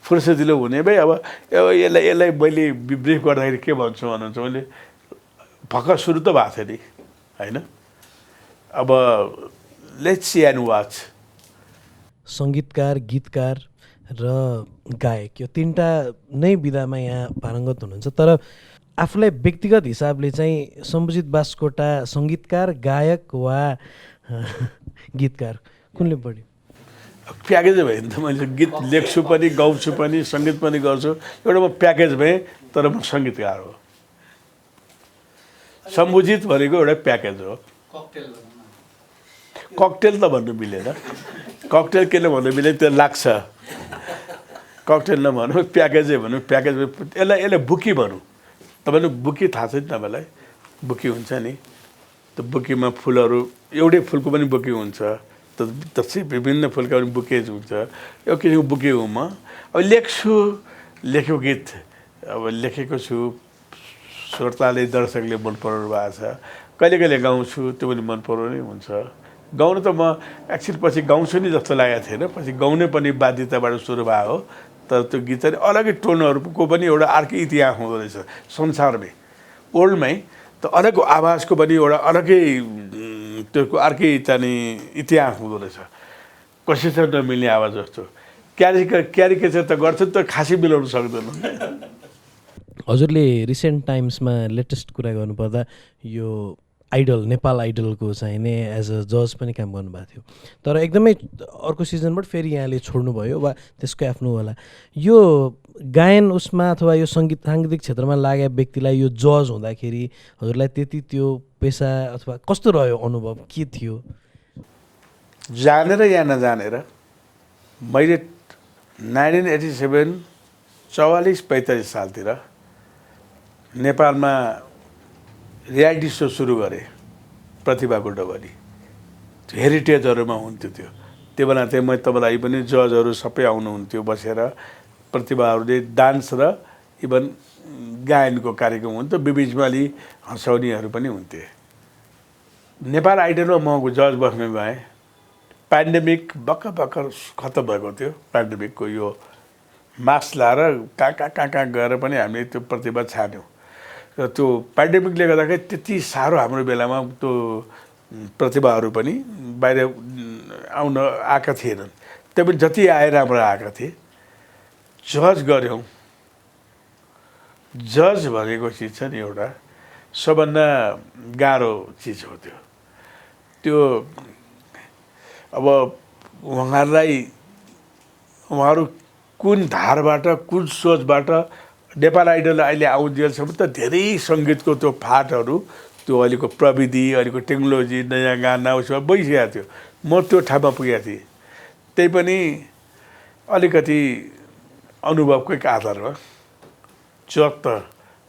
फुर्सदिलो हुने भए अब यसलाई मैले ब्रिफ गर्दाखेरि के भन्छु भन्नुहुन्छ मैले भर्खर सुरु त भएको थियो नि, होइन। अब लेट्स सी एन्ड वाच। सङ्गीतकार, गीतकार र गायक यो तिनवटा नै विधामा यहाँ पारङ्गत हुनुहुन्छ। तर आफूलाई व्यक्तिगत हिसाबले चाहिँ सम्भुजित बास्कोटा सङ्गीतकार, गायक वा गीतकार कुनले बढी? प्याकेज भयो नि त। मैले गीत लेख्छु पनि, गाउँछु पनि, सङ्गीत पनि गर्छु। एउटा म प्याकेज भएँ, तर म सङ्गीतकार हो। सम्बुजित भनेको एउटा प्याकेज हो। ककटेल त भन्नु मिलेन। ककटेल किन भन्नु मिलेन, त्यो लाग्छ। ककटेल नभनौँ, प्याकेजै भनौँ। प्याकेज यसलाई बुकी भनौँ। तपाईँले बुकी थाहा छ नि तपाईँलाई? बुकी हुन्छ नि, त्यो बुकीमा फुलहरू, एउटै फुलको पनि बुकी हुन्छ, त्यसै विभिन्न फुलका पनि बुकेज हुन्छ। यो किसिमको बुके हुँ म। अब लेखेको गीत अब लेखेको छु, श्रोताले दर्शकले मन पराउनु भएको छ। कहिले कहिले गाउँछु, त्यो पनि मन पराउनै हुन्छ। गाउनु त म एक्चुअली पछि गाउँछु नि जस्तो लागेको थिएन, पछि गाउने पनि बाध्यताबाट सुरु भएको हो। तर त्यो गीत चाहिँ अलग्गै टोनहरूको पनि एउटा अर्कै इतिहास हुँदो रहेछ संसारमै, वर्ल्डमै। त अलग आवाजको पनि एउटा अलग्गै त्यो अर्कै चाहिँ इतिहास हुँदो रहेछ। कसैसँग नमिल्ने आवाज जस्तो क्यारिकेचर त गर्छ त खासै मिलाउनु सक्दैन। हजुरले रिसेन्ट टाइम्समा लेटेस्ट कुरा गर्नुपर्दा यो आइडल, नेपाल आइडलको चाहिँ नि एज अ जज पनि काम गर्नुभएको थियो। तर एकदमै अर्को सिजनबाट फेरि यहाँले छोड्नुभयो वा त्यसको आफ्नो होला। यो गायन उसमा अथवा यो सङ्गीत साङ्गीतिक क्षेत्रमा लागेका व्यक्तिलाई यो जज हुँदाखेरि हजुरलाई त्यति त्यो पेसा अथवा कस्तो रह्यो, अनुभव के थियो? जानेर या नजानेर मैले 1987 44-45 सालतिर नेपालमा रियालिटी सो सुरु गरेँ, प्रतिभाको डबरी। हेरिटेजहरूमा हुन्थ्यो त्यो बेला चाहिँ म तपाईँलाई पनि जजहरू सबै आउनुहुन्थ्यो बसेर। प्रतिभाहरूले डान्स र इभन गायनको कार्यक्रम हुन्थ्यो, बिचमा अलि हँसाउनेहरू पनि हुन्थे। नेपाल आइडलमा म जज बस्न गएँ। पेन्डेमिक भर्खर खत्तम भएको थियो। पेन्डेमिकको यो मास्क लाएर कहाँ गएर पनि हामीले त्यो प्रतिभा छान्यौँ। र त्यो पेन्डेमिकले गर्दाखेरि त्यति साह्रो हाम्रो बेलामा त्यो प्रतिभाहरू पनि बाहिर आउन आएका थिएनन्। त्यो पनि जति आए राम्रो आएका थिए। जज गऱ्यौँ। जज भनेको चिज छ नि एउटा सबभन्दा गाह्रो चिज हो त्यो। अब उहाँहरू कुन धारबाट, कुन सोचबाट नेपाल आइडल अहिले आउँजेलसम्म त धेरै सङ्गीतको त्यो फाटहरू, त्यो अहिलेको प्रविधि, अहिलेको टेक्नोलोजी, नयाँ गाना उसमा बगिसकेको थियो। म त्यो ठाउँमा पुगेको थिएँ। त्यही पनि अलिकति अनुभवकै आधारमा। जज त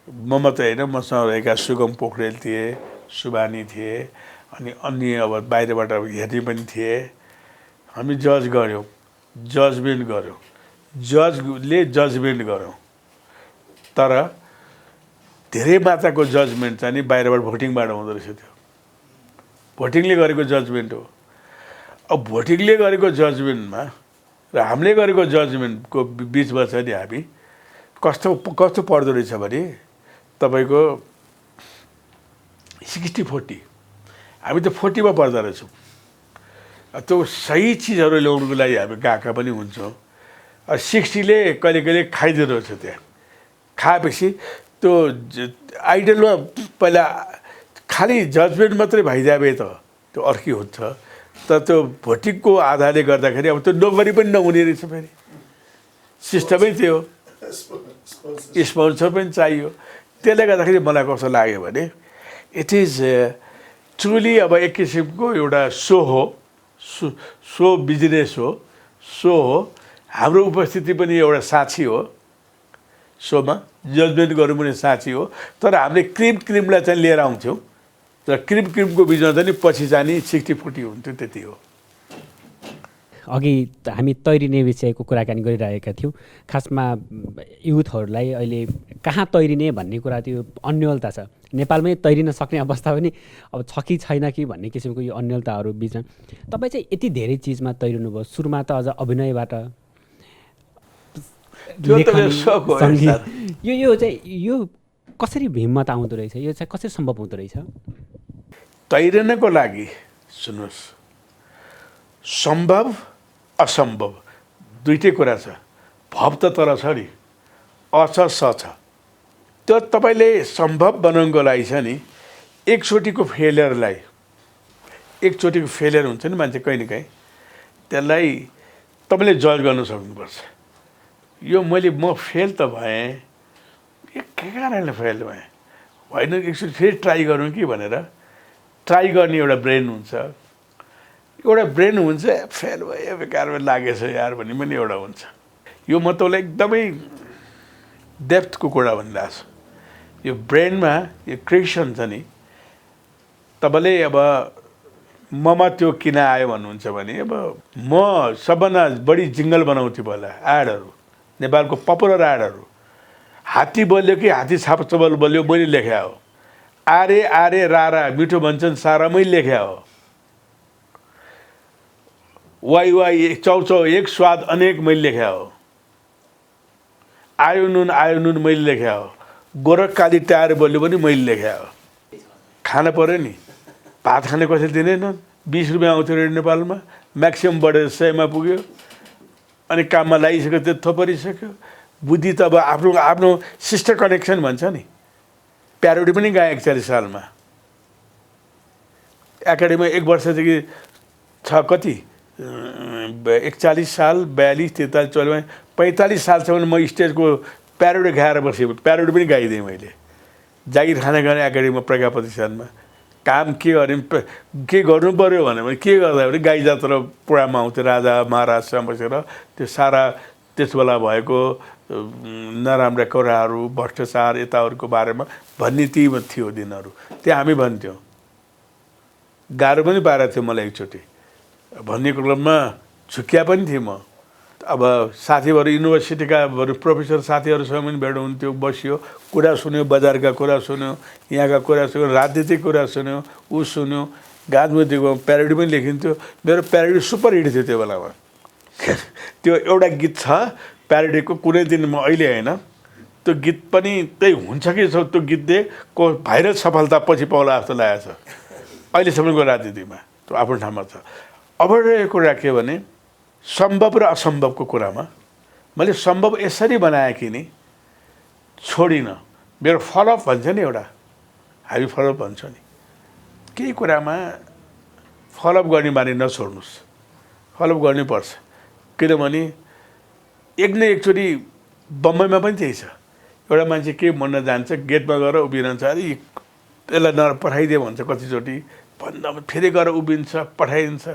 म मात्रै होइन, मसँग रहेका सुगम पोखरेल थिए, सुबानी थिए, अनि अन्य अब बाहिरबाट हेर्ने पनि थिए। हामी जज गऱ्यौँ, जजमेन्ट गऱ्यौँ, जजले जजमेन्ट गऱ्यौँ। तर धेरै मात्राको जजमेन्ट चाहिँ नि बाहिरबाट भोटिङबाट हुँदो रहेछ। त्यो भोटिङले गरेको जजमेन्ट हो। अब भोटिङले गरेको जजमेन्टमा र हामीले गरेको जजमेन्टको बिचमा छ नि हामी कस्तो पर्दो रहेछ भने तपाईँको 60-40 हामी त 40 मा पर्दो रहेछौँ। त्यो सही चिजहरू ल्याउनुको लागि हामी गएका पनि हुन्छौँ। 60ले कहिले कहिले खाइदिँदो रहेछ। त्यहाँ खाएपछि त्यो आइडलमा पहिला खालि जजमेन्ट मात्रै भइजाए त त्यो अर्कै हुन्छ। तर त्यो भोटिङको आधारले गर्दाखेरि अब त्यो नोकरी पनि नहुने रहेछ। फेरि सिस्टमै त्यो स्पोन्सर पनि चाहियो। त्यसले गर्दाखेरि मलाई कस्तो लाग्यो भने इट इज ट्रुली अब एक किसिमको एउटा सो हो, सो बिजनेस हो, सो हो। हाम्रो उपस्थिति पनि एउटा साक्षी हो सोमा, जजमेन्ट गर्नु पनि साक्षी हो। तर हामीले क्रिमलाई चाहिँ लिएर आउँथ्यौँ। तर क्रिमको बिचमा चाहिँ पछि जाने 60-40 हुन्थ्यो, त्यति हो। अघि हामी तैरिने विषयको कुराकानी गरिरहेका थियौँ। खासमा युथहरूलाई अहिले कहाँ तैरिने भन्ने कुरा त्यो अन्यलता छ। नेपालमै तैरिन सक्ने अवस्था पनि अब छ कि छैन कि भन्ने किसिमको यो अन्यलताहरू बिचमा तपाईँ चाहिँ यति धेरै चिजमा तैरिनु भयो। सुरुमा त अझ अभिनयबाट यो चाहिँ यो कसरी हिम्मत आउँदो रहेछ? यो चाहिँ कसरी सम्भव हुँदो रहेछ? तैरिनको लागि सुन्नुहोस्, सम्भव असम्भव दुईटै कुरा छ। भव त तर छ नि, अछ स छ। त्यो तपाईँले सम्भव बनाउनुको लागि छ नि, एकचोटिको फेलियर हुन्छ नि मान्छे कहीँ न कहीँ, त्यसलाई तपाईँले जज गर्न सक्नुपर्छ। यो म फेल त भएँ, यो के कारणले फेल भएँ होइन, एकचोटि फेरि ट्राई गरौँ कि भनेर ट्राई गर्ने एउटा ब्रेन हुन्छ। फेल भयो बेकारमा लागेछ यार भन्ने पनि एउटा हुन्छ। यो म तपाईँलाई एकदमै डेप्थको कुरा भनिरहेको छु। यो ब्रेनमा यो क्रिएसन छ नि, तपाईँले अब ममा त्यो किन आयो भन्नुहुन्छ भने अब म सबभन्दा बढी जिङ्गल बनाउँथेँ पहिला, एडहरू, नेपालको पपुलर एडहरू। हात्ती बोल्यो कि हात्ती छाप चबल बोल्यो मैले लेख्या हो। आरे आरे रारा मिठो भन्छन् सारा मैले लेख्या हो। वाइ वाइ चौचौ एक स्वाद अनेक मैले लेख्या हो। आयो नुन मैले लेख्या हो। गोरख काली टायर बोल्यो पनि मैले लेख्या हो। खान पऱ्यो नि, भात खाने कसैले दिँदैनन्। 20 रुपियाँ आउँथ्यो रेडियो नेपालमा, म्याक्सिमम बढेर 100 मा पुग्यो। अनि काममा लागिसक्यो, त्यो थोपरिसक्यो। बुद्धि त अब आफ्नो सिस्टर कनेक्सन भन्छ नि। प्यारोडी पनि गाएँ 41 सालमा। एकाडेमीमा 1 वर्षदेखि छ कति 41 साल 42 43 44 45 सालसम्म म स्टेजको प्यारोडी गाएर बसेँ। प्यारोडी पनि गाइदिएँ मैले। जागिर खाना गर्ने एकाडेमीमा प्रज्ञा प्रतिष्ठानमा। काम के गर्नु पऱ्यो भने के गर्दा भने गाई जात्रा प्रोग्राम आउँथ्यो, राजा महाराजसँग बसेर त्यो सारा त्यस बेला भएको नराम्रा कुराहरू, भ्रष्टाचार यताहरूको बारेमा भन्ने ती थियो दिनहरू। त्यो हामी भन्थ्यौँ। गाह्रो पनि पारेको थियो मलाई एकचोटि भन्ने क्रममा, झुक्किया पनि थिएँ म। अब साथीहरू युनिभर्सिटीका प्रोफेसर साथीहरूसँग पनि भेट हुन्थ्यो, बसियो, कुरा सुन्यो, बजारका कुरा सुन्यो, यहाँका कुरा सुन्यो, राजनीतिक कुरा सुन्यो, ऊ सुन्यो। गाजमतीको प्यारोडी पनि लेखिन्थ्यो। मेरो प्यारोडी सुपर हिट थियो त्यो बेलामा। त्यो एउटा गीत छ प्यारोडीको, कुनै दिन म अहिले होइन, त्यो गीत पनि त्यही हुन्छ कि त्यो गीतले को भाइरल सफलता पछि पाउला जस्तो लागेको छ अहिलेसम्मको राजनीतिमा। त्यो आफ्नो ठाउँमा छ। अब रहेको कुरा के भने सम्भव र असम्भवको कुरामा मैले सम्भव यसरी बनाएँ कि नि छोडिनँ। मेरो फलोअप भन्छ नि, एउटा हामी फलोअप भन्छ नि, केही कुरामा फलोअप गर्ने बानी नछोड्नुहोस्। फलोअप गर्नुपर्छ। किनभने एक न एकचोटि बम्बईमा पनि त्यही छ। एउटा मान्छे के भन्न जान्छ, गेटमा गएर उभिरहन्छ, अरे यसलाई पठाइदियो भन्छ कतिचोटि, भन्दा फेरि गएर उभिन्छ, पठाइदिन्छ।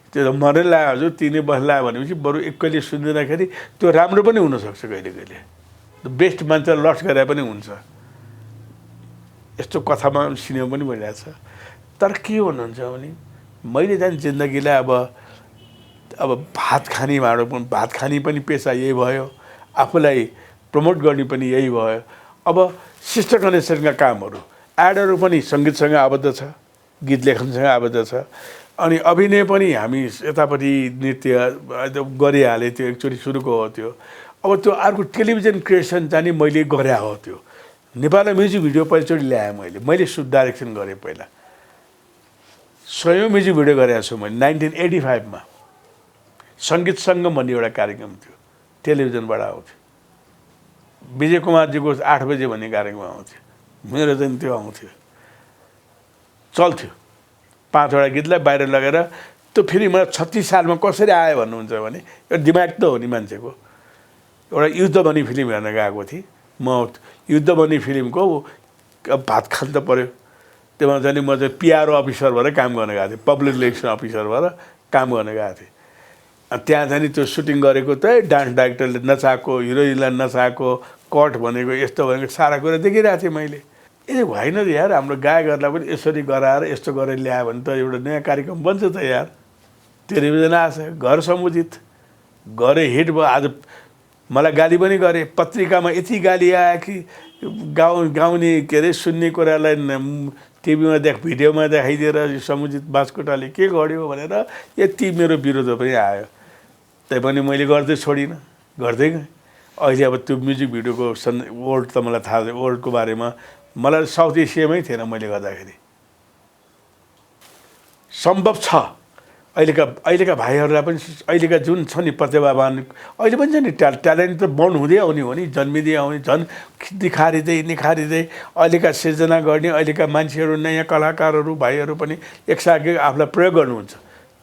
त्यो मरै लाग्यो हजुर, तिनी बस्ला भनेपछि बरु एकैले सुनिदिँदाखेरि त्यो राम्रो पनि हुनसक्छ। कहिले कहिले बेस्ट मान्छे लस्ट गरे पनि हुन्छ। यस्तो कथामा सिनेमा पनि भइरहेको छ। तर के भन्नुहुन्छ भने मैले चाहिँ जिन्दगीलाई अब भात खाने पनि पेसा यही भयो, आफूलाई प्रमोट गर्ने पनि यही भयो। अब सिस्टर कनेक्सनका कामहरू, एडहरू पनि सङ्गीतसँग आबद्ध छ। गीत लेखनसँग आबद्ध छ। अनि अभिनय पनि हामी यतापट्टि नृत्य गरिहालेँ, त्यो एकचोटि सुरुको हो त्यो। अब त्यो अर्को टेलिभिजन क्रिएसन चाहिँ मैले गरे हो। त्यो नेपालमा म्युजिक भिडियो पहिलोचोटि ल्याएँ मैले डाइरेक्सन गरेँ। पहिला 100 म्युजिक भिडियो गरेको छु मैले 1985 मा। सङ्गीत सङ्गम भन्ने एउटा कार्यक्रम थियो, टेलिभिजनबाट आउँथ्यो। विजय कुमारजीको 8 बजे भन्ने कार्यक्रम आउँथ्यो, मेरो चाहिँ त्यो आउँथ्यो, चल्थ्यो। 5 वटा गीतलाई बाहिर लगेर त्यो फेरि मलाई 36 सालमा कसरी आयो भन्नुहुन्छ भने यो दिमाग त हो नि मान्छेको। एउटा युद्धबनी फिल्म हेर्न गएको थिएँ म। युद्धबनी फिल्मको भात खान त पऱ्यो। त्यसमा चाहिँ म चाहिँ पिआरओ अफिसर भएर काम गर्न गएको थिएँ, पब्लिक रिलेसन अफिसर भएर काम गर्न गएको थिएँ। त्यहाँ चाहिँ त्यो सुटिङ गरेको त डान्स डाइरेक्टरले नचाएको, हिरोइनलाई नचाएको, कट भनेको यस्तो भनेको सारा कुरा देखिरहेको थिएँ मैले। होइन त यार, हाम्रो गायकहरूलाई पनि यसरी गराएर यस्तो गरेर ल्यायो भने त एउटा नयाँ कार्यक्रम बन्छ त यार। टेलिभिजन आछ, घर समुचित गरे, हिट भयो। आज मलाई गाली पनि गरे, पत्रिकामा यति गाली आयो कि गाउने के अरे सुन्ने कुरालाई टिभीमा भिडियोमा देखाइदिएर समुचित बास्कोटाले के गर्यो भनेर यति मेरो विरोध पनि आयो। तैपनि मैले गर्दै छोडिनँ, गर्दै गएँ। अहिले अब त्यो म्युजिक भिडियोको वर्ल्ड त मलाई थाहा छ, वर्ल्डको बारेमा मलाई साउथ एसियामै थिएन मैले गर्दाखेरि। सम्भव छ अहिलेका भाइहरूलाई पनि, अहिलेका जुन छ नि प्रतिभावान, अहिले पनि छ नि ट्यालेन्ट त बन्द हुँदै आउने हो नि, जन्मिँदै आउने, झन् निखारिँदै अहिलेका सिर्जना गर्ने अहिलेका मान्छेहरू, नयाँ कलाकारहरू भाइहरू पनि एकसाथ आफूलाई प्रयोग गर्नुहुन्छ।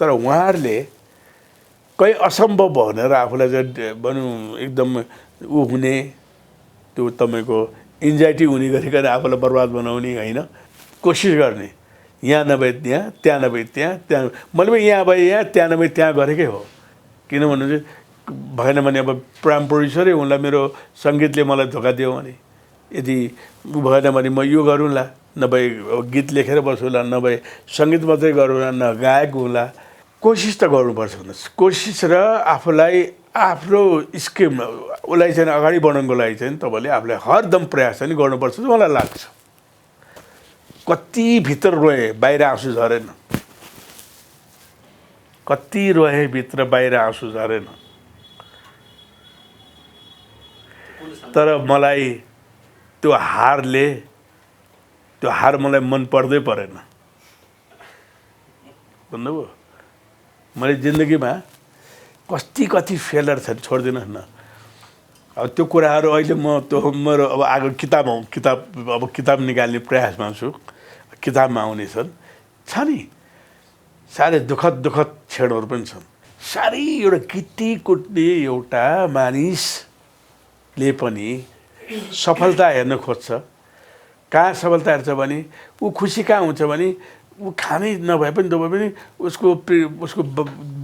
तर उहाँहरूले कहीँ असम्भव भनेर आफूलाई चाहिँ भनौँ एकदम हुने, त्यो तपाईँको एन्जाइटी हुने गरिकन आफूलाई बर्बाद बनाउने होइन, कोसिस गर्ने। यहाँ नभए त्यहाँ, त्यहाँ नभए त्यहाँ मैले पनि यहाँ भए यहाँ, त्यहाँ नभए त्यहाँ गरेकै हो। किनभने चाहिँ भएन भने अब प्राइम प्रड्युसरै हुँला, मेरो सङ्गीतले मलाई धोका दियो भने, यदि भएन भने म यो गरौँला, नभए गीत लेखेर बसौँला, नभए सङ्गीत मात्रै गरौँला, न गायक हुँला। कोसिस त गर्नुपर्छ भन्नुहोस्। कोसिस र आफूलाई आफ्नो स्किम उसलाई चाहिँ अगाडि बढाउनको लागि चाहिँ तपाईँले आफूलाई हरदम प्रयास चाहिँ गर्नुपर्छ जस्तो मलाई लाग्छ। कति भित्र रोए बाहिर आँसु झरेन, कति रोए भित्र बाहिर आँसु झरेन। तर मलाई त्यो हार मलाई मन पर्दै परेन। भन्नुभयो मैले जिन्दगीमा कति फेलर छन्, छोडिदिनुहोस् न। अब त्यो कुराहरू अहिले म त्यो मेरो अब आएको किताब निकाल्ने प्रयासमा छु, किताबमा आउने छ नि साह्रै दुःखद क्षणहरू पनि छन्। साह्रै एउटा किटी कुट्ने एउटा मानिसले पनि सफलता हेर्न खोज्छ। कहाँ सफलता हेर्छ भने ऊ खुसी कहाँ हुन्छ भने ऊ खानै नभए पनि तपाईँ पनि उसको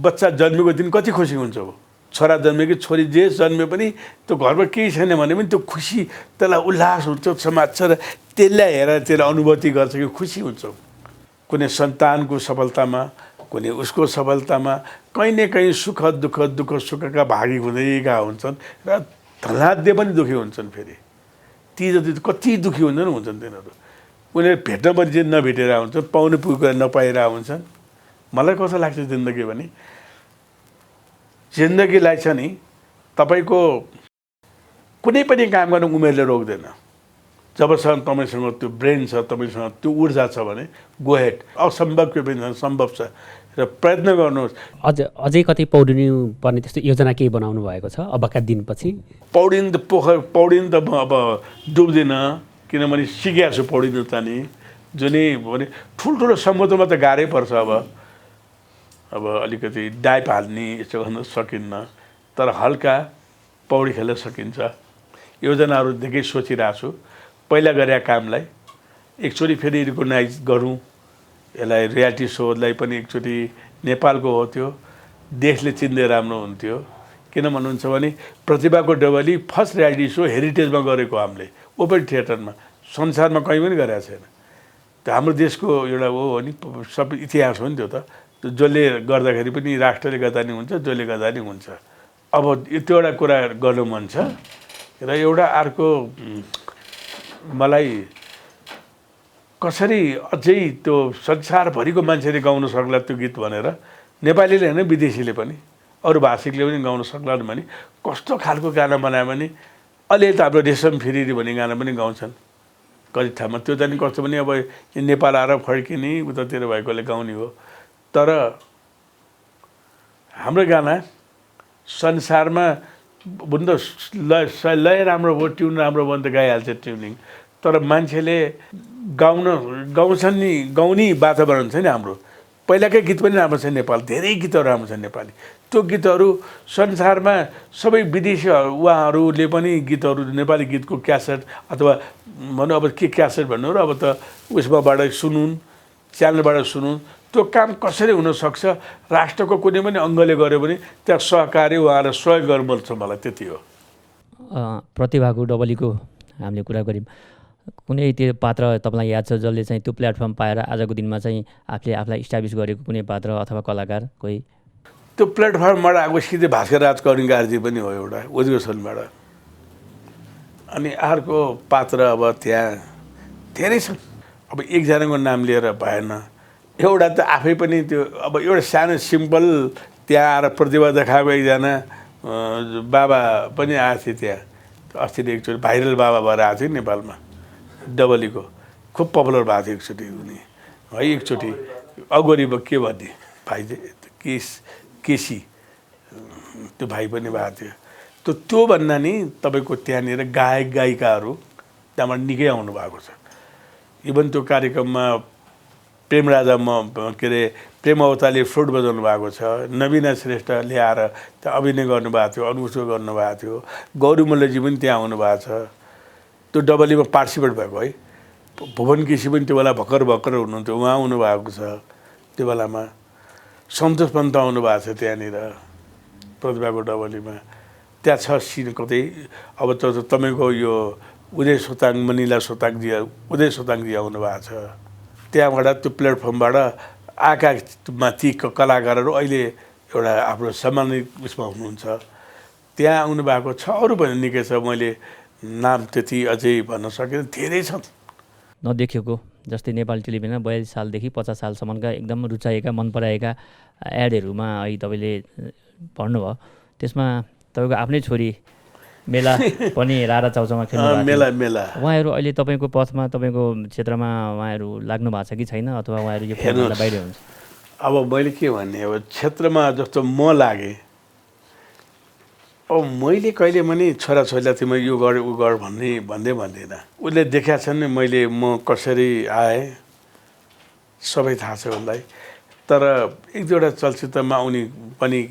बच्चा जन्मेको दिन कति खुसी हुन्छ। हो छोरा जन्मे कि छोरी जे जन्मे पनि त्यो घरमा केही छैन भने पनि त्यो खुसी, त्यसलाई उल्लास हुन्छ, समाज छ र त्यसलाई हेरेर त्यसलाई अनुभूति गर्छ कि खुसी हुन्छ। कुनै सन्तानको सफलतामा, कुनै उसको सफलतामा कहीँ न कहीँ सुख सुखका भागी हुँदै गएका हुन्छन् र धनाध्य पनि दुःखी हुन्छन्। फेरि ती जति कति दुःखी हुन्छन् तिनीहरू। उनीहरू भेट्न पनि चाहिँ नभेटेर हुन्छन्, पाउनु पुगेको नपाइरहेको हुन्छन्। मलाई कस्तो लाग्छ जिन्दगी भने, जिन्दगीलाई छ नि तपाईँको कुनै पनि काम गर्न उमेरले रोक्दैन। जबसम्म तपाईँसँग त्यो ब्रेन छ, तपाईँसँग त्यो ऊर्जा छ भने गो हेड। असम्भव के पनि सम्भव छ र प्रयत्न गर्नुहोस्। अझै कतै पौडिनु पर्ने त्यस्तो योजना केही बनाउनु भएको छ अबका दिनपछि? पौडिनु त म अब डुब्दिनँ, किनभने सिकेको छु पौडिनु तानी। जुनै भने ठुल्ठुलो समुद्रमा त गाह्रै पर्छ। अब अलिकति डाइभ हाल्ने यस्तो गर्न सकिन्न, तर हल्का पौडी खेल्न सकिन्छ। योजनाहरू धेरै सोचिरहेको छु। पहिला गरेका कामलाई एकचोटि फेरि रिकगनाइज गरौँ। यसलाई रियालिटी सोलाई पनि एकचोटि नेपालको हो, त्यो देशले चिन्दै राम्रो हुन्थ्यो। किन भन्नुहुन्छ भने प्रतिभाको डबली फर्स्ट रियालिटी सो हेरिटेजमा गरेको हामीले, ओपन थिएटरमा, संसारमा कहीँ पनि गरेको छैन। त्यो हाम्रो देशको एउटा हो नि, सबै इतिहास हो नि त्यो त। जसले गर्दाखेरि पनि राष्ट्रले गर्दा नि हुन्छ, जसले गर्दा नि हुन्छ। अब त्यो एउटा कुरा गर्नु मन छ। र एउटा अर्को मलाई कसरी अझै त्यो संसारभरिको मान्छेले गाउन सक्ला त्यो गीत भनेर नेपालीले होइन विदेशीले पनि अरू भाषिकले पनि गाउन सक्लान् भने कस्तो खालको गाना बनायो भने अहिले त हाम्रो रेशम फिरिरी भन्ने गाना पनि गाउँछन् कति ठाउँमा त्यो चाहिँ कस्तो भने अब नेपाल आएर फर्किने उतातिर भएकोले गाउने हो तर हाम्रो गाना संसारमा बुझ्नु लय राम्रो भयो ट्युन राम्रो भयो भने त गाइहाल्छ ट्युनिङ तर मान्छेले गाउँछन् नि गाउने वातावरण छ नि हाम्रो पहिलाकै गीत पनि राम्रो छ नेपाल धेरै गीतहरू राम्रो छ नेपाली त्यो गीतहरू संसारमा सबै विदेशी उहाँहरूले पनि गीतहरू नेपाली गीतको क्यासेट अथवा भनौँ अब के क्यासेट भन्नु र अब त उसमाबाट सुनुन् च्यानलबाट सुनुन् त्यो काम कसरी हुनसक्छ राष्ट्रको कुनै पनि अङ्गले गर्यो भने त्यहाँ सहकारी उहाँलाई सहयोग गर्नुपर्छ मलाई त्यति हो प्रतिभाको डबलीको हामीले कुरा गऱ्यौँ कुनै त्यो पात्र तपाईँलाई याद छ जसले चाहिँ त्यो प्लेटफर्म पाएर आजको दिनमा चाहिँ आफूले आफूलाई इस्टाब्लिस गरेको कुनै पात्र अथवा कलाकार कोही त्यो प्लेटफर्मबाट आएको सिधै भास्कर राज करिङ्गारजी पनि हो एउटा उद्घोषणबाट अनि अर्को पात्र अब त्यहाँ धेरै छन् अब एकजनाको नाम लिएर भएन एउटा त आफै पनि त्यो अब एउटा सानो सिम्पल त्यहाँ आएर प्रतिभा देखाएको एकजना बाबा पनि आएको थियो त्यहाँ अस्ति एकचोटि भाइरल बाबा भएर आएको थियो नेपालमा डबलीको खुब पपुलर भएको थियो एकचोटि उनी है एकचोटि अगोरी के भन्ने भाइ केसी त्यो भाइ पनि भएको थियो त्यो भन्दा नि तपाईँको त्यहाँनिर गायक गायिकाहरू त्यहाँबाट निकै आउनु भएको छ इभन त्यो कार्यक्रममा प्रेमराजा के अरे प्रेम अवतारले फ्लुट बजाउनु भएको छ नवीना श्रेष्ठ ल्याएर त्यहाँ अभिनय गर्नुभएको थियो अनुसो गर्नुभएको थियो गौरी मल्लजी पनि त्यहाँ आउनुभएको छ त्यो डबलीमा पार्टिसिपेट भएको है भुवन केसी पनि त्यो बेला भर्खर हुनुहुन्थ्यो उहाँ आउनुभएको छ त्यो बेलामा सन्तोष पन्त आउनुभएको छ त्यहाँनिर प्रतिभाको डबलीमा त्यहाँ छ सिन कतै अब तपाईँको यो उदय सोताङ मनिला सोताङजी उदय सोताङजी आउनुभएको छ त्यहाँबाट त्यो प्लेटफर्मबाट आएका ती कलाकारहरू अहिले एउटा आफ्नो सम्मानित उसमा हुनुहुन्छ त्यहाँ आउनुभएको छ अरू पनि निकै छ मैले नाम त्यति अझै भन्न सकिनँ धेरै छन् नदेखेको जस्तै नेपाली टेलिभिजनमा 42 सालदेखि 50 सालसम्मका एकदम रुचाएका मन पराएका एडहरूमा अहिले तपाईँले भन्नुभयो त्यसमा तपाईँको आफ्नै छोरी मेला पनि रारा चाउचाउमा खेल्नु मेला उहाँहरू अहिले तपाईँको पथमा तपाईँको क्षेत्रमा उहाँहरू लाग्नु भएको छ कि छैन अथवा उहाँहरू यो खेलभन्दा बाहिर हुन्छ अब मैले के भन्ने अब क्षेत्रमा जस्तो म लागेँ अब मैले कहिले पनि छोराछोरीलाई तिमी यो गर उ गर भन्दिनँ उसले देखाएको छन् मैले म कसरी आएँ सबै थाहा छ उसलाई तर एक दुईवटा चलचित्रमा उनी पनि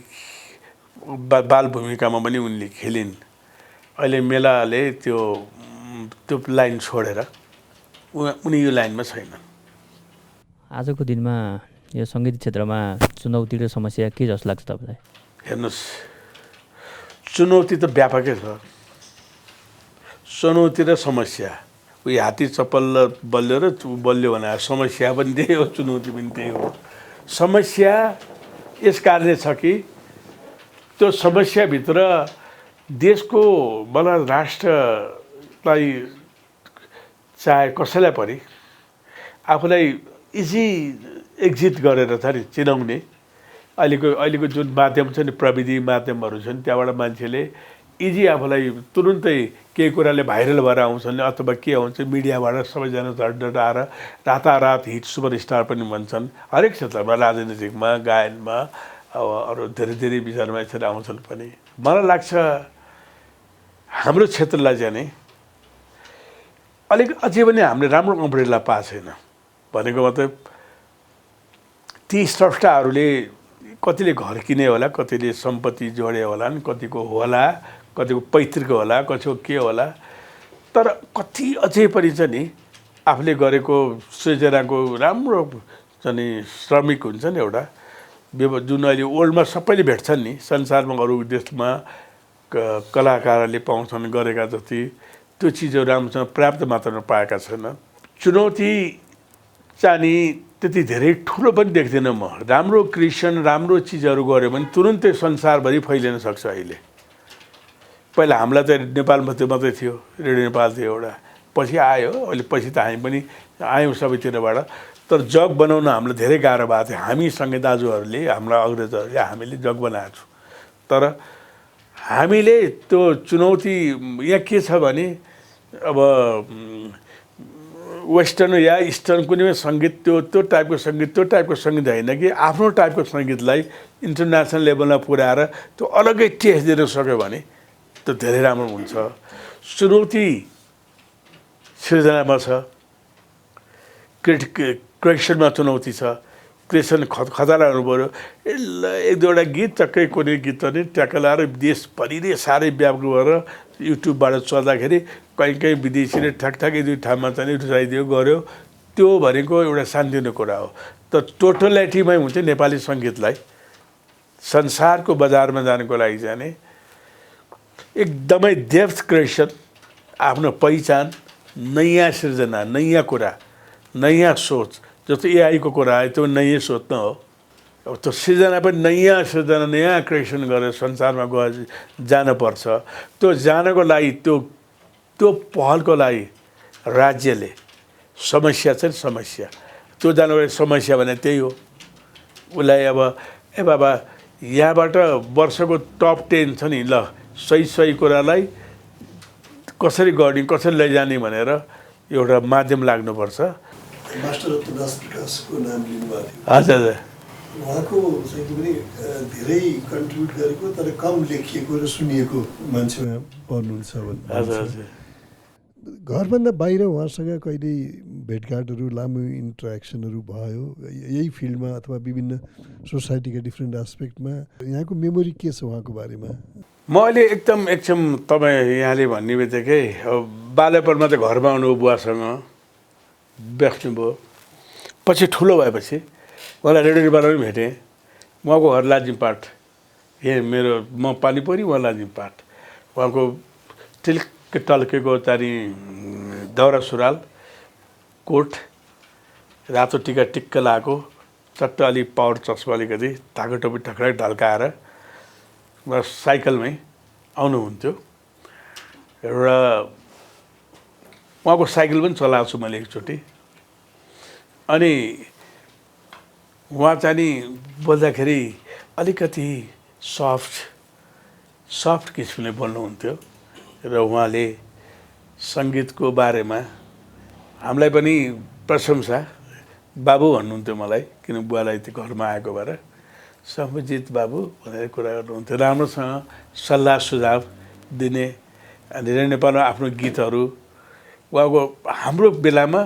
बाल भूमिकामा पनि उनले खेलिन् अहिले मेलाले त्यो लाइन छोडेर उनी यो लाइनमा छैनन् आजको दिनमा यो सङ्गीत क्षेत्रमा चुनौती र समस्या के जस्तो लाग्छ तपाईँलाई हेर्नुहोस् चुनौती त व्यापकै छ चुनौती र समस्या उयो हात्ती चप्पल बल्यो र बल्यो भने समस्या पनि त्यही हो चुनौती पनि त्यही हो समस्या यस कारणले छ कि त्यो समस्याभित्र देशको मलाई राष्ट्रलाई चाहे कसैलाई पनि आफूलाई इजी एक्जिट गरेर छ नि चिनाउने अहिलेको जुन माध्यम छ नि प्रविधि माध्यमहरू छन् त्यहाँबाट मान्छेले इजी आफूलाई तुरुन्तै केही कुराले भाइरल भएर आउँछन् अथवा के आउँछ मिडियाबाट सबैजना झट्झट आएर रातारात हिट सुपरस्टार पनि भन्छन् हरेक क्षेत्रमा राजनीतिकमा गायनमा अब अरू धेरै धेरै विचारमा यसरी आउँछन् पनि मलाई लाग्छ हाम्रो क्षेत्रलाई चाहिँ नि अलिक अझै पनि हामीले राम्रो अम्ब्रेला पाएको छैन भनेको मतलब ती स्रष्टाहरूले कतिले घर किने होला कतिले सम्पत्ति जोडे होलान् कतिको होला कतिको पैतृक होला कतिको के होला तर कति अझै पनि चाहिँ नि आफूले गरेको सृजनाको राम्रो चाहिँ श्रमिक हुन्छ नि एउटा जुन अहिले वर्ल्डमा सबैले भेट्छन् नि संसारमा अरू देशमा कलाकारहरूले पाउँछन् गरेका जति त्यो चिजहरू राम्रोसँग पर्याप्त मात्रामा पाएका छैनन् चुनौती चाहिँ त्यति धेरै ठुलो पनि देख्दिनँ म राम्रो क्रिएसन राम्रो चिजहरू गऱ्यो भने तुरुन्तै संसारभरि फैलिन सक्छ अहिले पहिला हामीलाई त नेपालमा त्यो मात्रै थियो रेडियो नेपाल थियो एउटा पछि आयो, अहिले पछि त हामी पनि आयौँ सबैतिरबाट। तर जग बनाउन हामीलाई धेरै गाह्रो भएको थियो। हामीसँगै दाजुहरूले, हाम्रा अग्रजहरूले हामीले जग बनाएको छौँ। तर हामीले त्यो चुनौती यहाँ के छ भने अब वेस्टर्न या इस्टर्न कुनै सङ्गीत त्यो टाइपको सङ्गीत होइन कि आफ्नो टाइपको सङ्गीतलाई इन्टरनेसनल लेभलमा पुर्याएर त्यो अलग्गै टेस्ट दिन सक्यो भने त्यो धेरै राम्रो हुन्छ। चुनौती सृजनामा छ, क्रिएसनमा चुनौती छ, क्रिएसन खतरा हुनु पऱ्यो। एक दुईवटा गीत टक्कै कुनै गीत पनि ट्याक्क लाएर देशभरि नै साह्रै व्यापक भएर युट्युबबाट चल्दाखेरि कहीँ विदेशीले ठ्याक एक दुई ठाउँमा चाहिँ रुचाइदियो गर्यो, त्यो भनेको एउटा सानोतिनो कुरा हो। त टोटलिटीमै हुन्छ नेपाली सङ्गीतलाई संसारको बजारमा जानको लागि चाहिँ एकदमै डेप्थ क्रिएसन, आफ्नो पहिचान, नयाँ सृजना, नयाँ कुरा, नयाँ सोच। जस्तो एआईको कुरा आयो, त्यो नयाँ सोच न हो। अब त्यो सृजना पनि नयाँ सृजना, नयाँ क्रिएसन गरेर संसारमा जानुपर्छ। त्यो जानको लागि त्यो पहलको लागि राज्यले समस्या चाहिँ समस्या, त्यो जानको लागि समस्या भने त्यही हो। उसलाई अब ए बाबा यहाँबाट वर्षको टप 10 छ नि, ल सही कुरालाई कसरी गर्ने, कसरी लैजाने भनेर एउटा माध्यम लाग्नुपर्छ। मास्टर रत्नदास प्रकाशको नाम लिनुभएको थियो। हजुर हजुर, उहाँको चाहिँ पनि धेरै कन्ट्रिब्युट गरेको तर कम लेखिएको र सुनिएको मान्छेमा पर्नुहुन्छ भन्नु। हजुर हजुर। घरभन्दा बाहिर उहाँसँग कहिले भेटघाटहरू, लामो इन्ट्रेक्सनहरू भयो यही फिल्डमा अथवा विभिन्न सोसाइटीका डिफ्रेन्ट एस्पेक्टमा? यहाँको मेमोरी के छ उहाँको बारेमा? म अहिले एकछिन तपाईँ यहाँले भन्ने बित्तिकै बाल्यपनमा त घरमा आउनु बुवासँग बस्नुभयो। पछि ठुलो भएपछि उहाँलाई रेडियोबाट पनि भेटेँ। उहाँको घर लाजिमपाट, म पानीपरी, उहाँ लाजिमपाट। उहाँको टिल्क टल्केको चाहिँ दौरा सुरुवाल, कोट, रातो टिका टिक्क लगाएको, चट्ट अलि पावर चस्मा अलिकति, धागो टोपी ठक्राक ढल्काएर उहाँ साइकलमै आउनुहुन्थ्यो। एउटा उहाँको साइकल पनि चलाएको छु मैले एकचोटि। अनि उहाँ चाहिँ नि बोल्दाखेरि अलिकति सफ्ट किसिमले बोल्नुहुन्थ्यो र उहाँले सङ्गीतको बारेमा हामीलाई पनि प्रशंसा, बाबु भन्नुहुन्थ्यो मलाई, किन बुवालाई त्यो घरमा आएको भएर सम्झित बाबु भनेर कुरा गर्नुहुन्थ्यो। राम्रोसँग सल्लाह सुझाव दिने। अनि नेपालमा आफ्नो गीतहरू उहाँको, हाम्रो बेलामा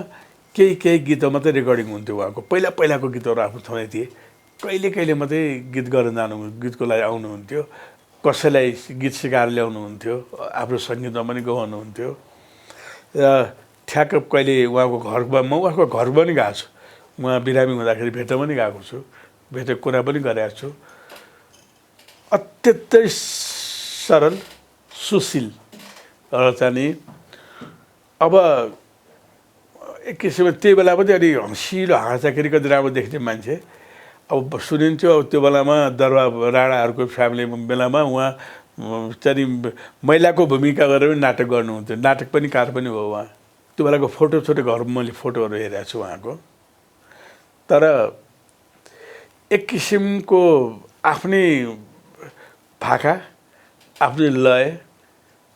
केही गीतहरू मात्रै रेकर्डिङ हुन्थ्यो। उहाँको पहिलाको गीतहरू आफ्नो ठाउँमै थिए। कहिले मात्रै गीत गर्न गीतको लागि आउनुहुन्थ्यो। कसैलाई गीत सिकाएर ल्याउनुहुन्थ्यो, आफ्नो सङ्गीतमा पनि गाउनुहुन्थ्यो। र ठ्याक्क कहिले उहाँको घरमा, म उहाँको घर पनि गएको छु। उहाँ बिरामी हुँदाखेरि भेट्न पनि गएको छु, भेटेको कुरा पनि गरेको छु। अत्यन्तै सरल, सुशील र चाहिँ अब एक किसिमले त्यही बेला पनि अलि हँसिलो हाँस्दाखेरि कति राम्रो देख्ने मान्छे। अब सुनिन्थ्यो। अब त्यो बेलामा दरबार राणाहरूको फ्यामिली बेलामा उहाँ चाहिँ महिलाको भूमिका गरेर पनि नाटक गर्नुहुन्थ्यो। नाटक पनि कार पनि हो उहाँ। त्यो बेलाको फोटो घरमा मैले फोटोहरू हेरेको छु उहाँको। तर एक किसिमको आफ्नै भाका, आफ्नै लय,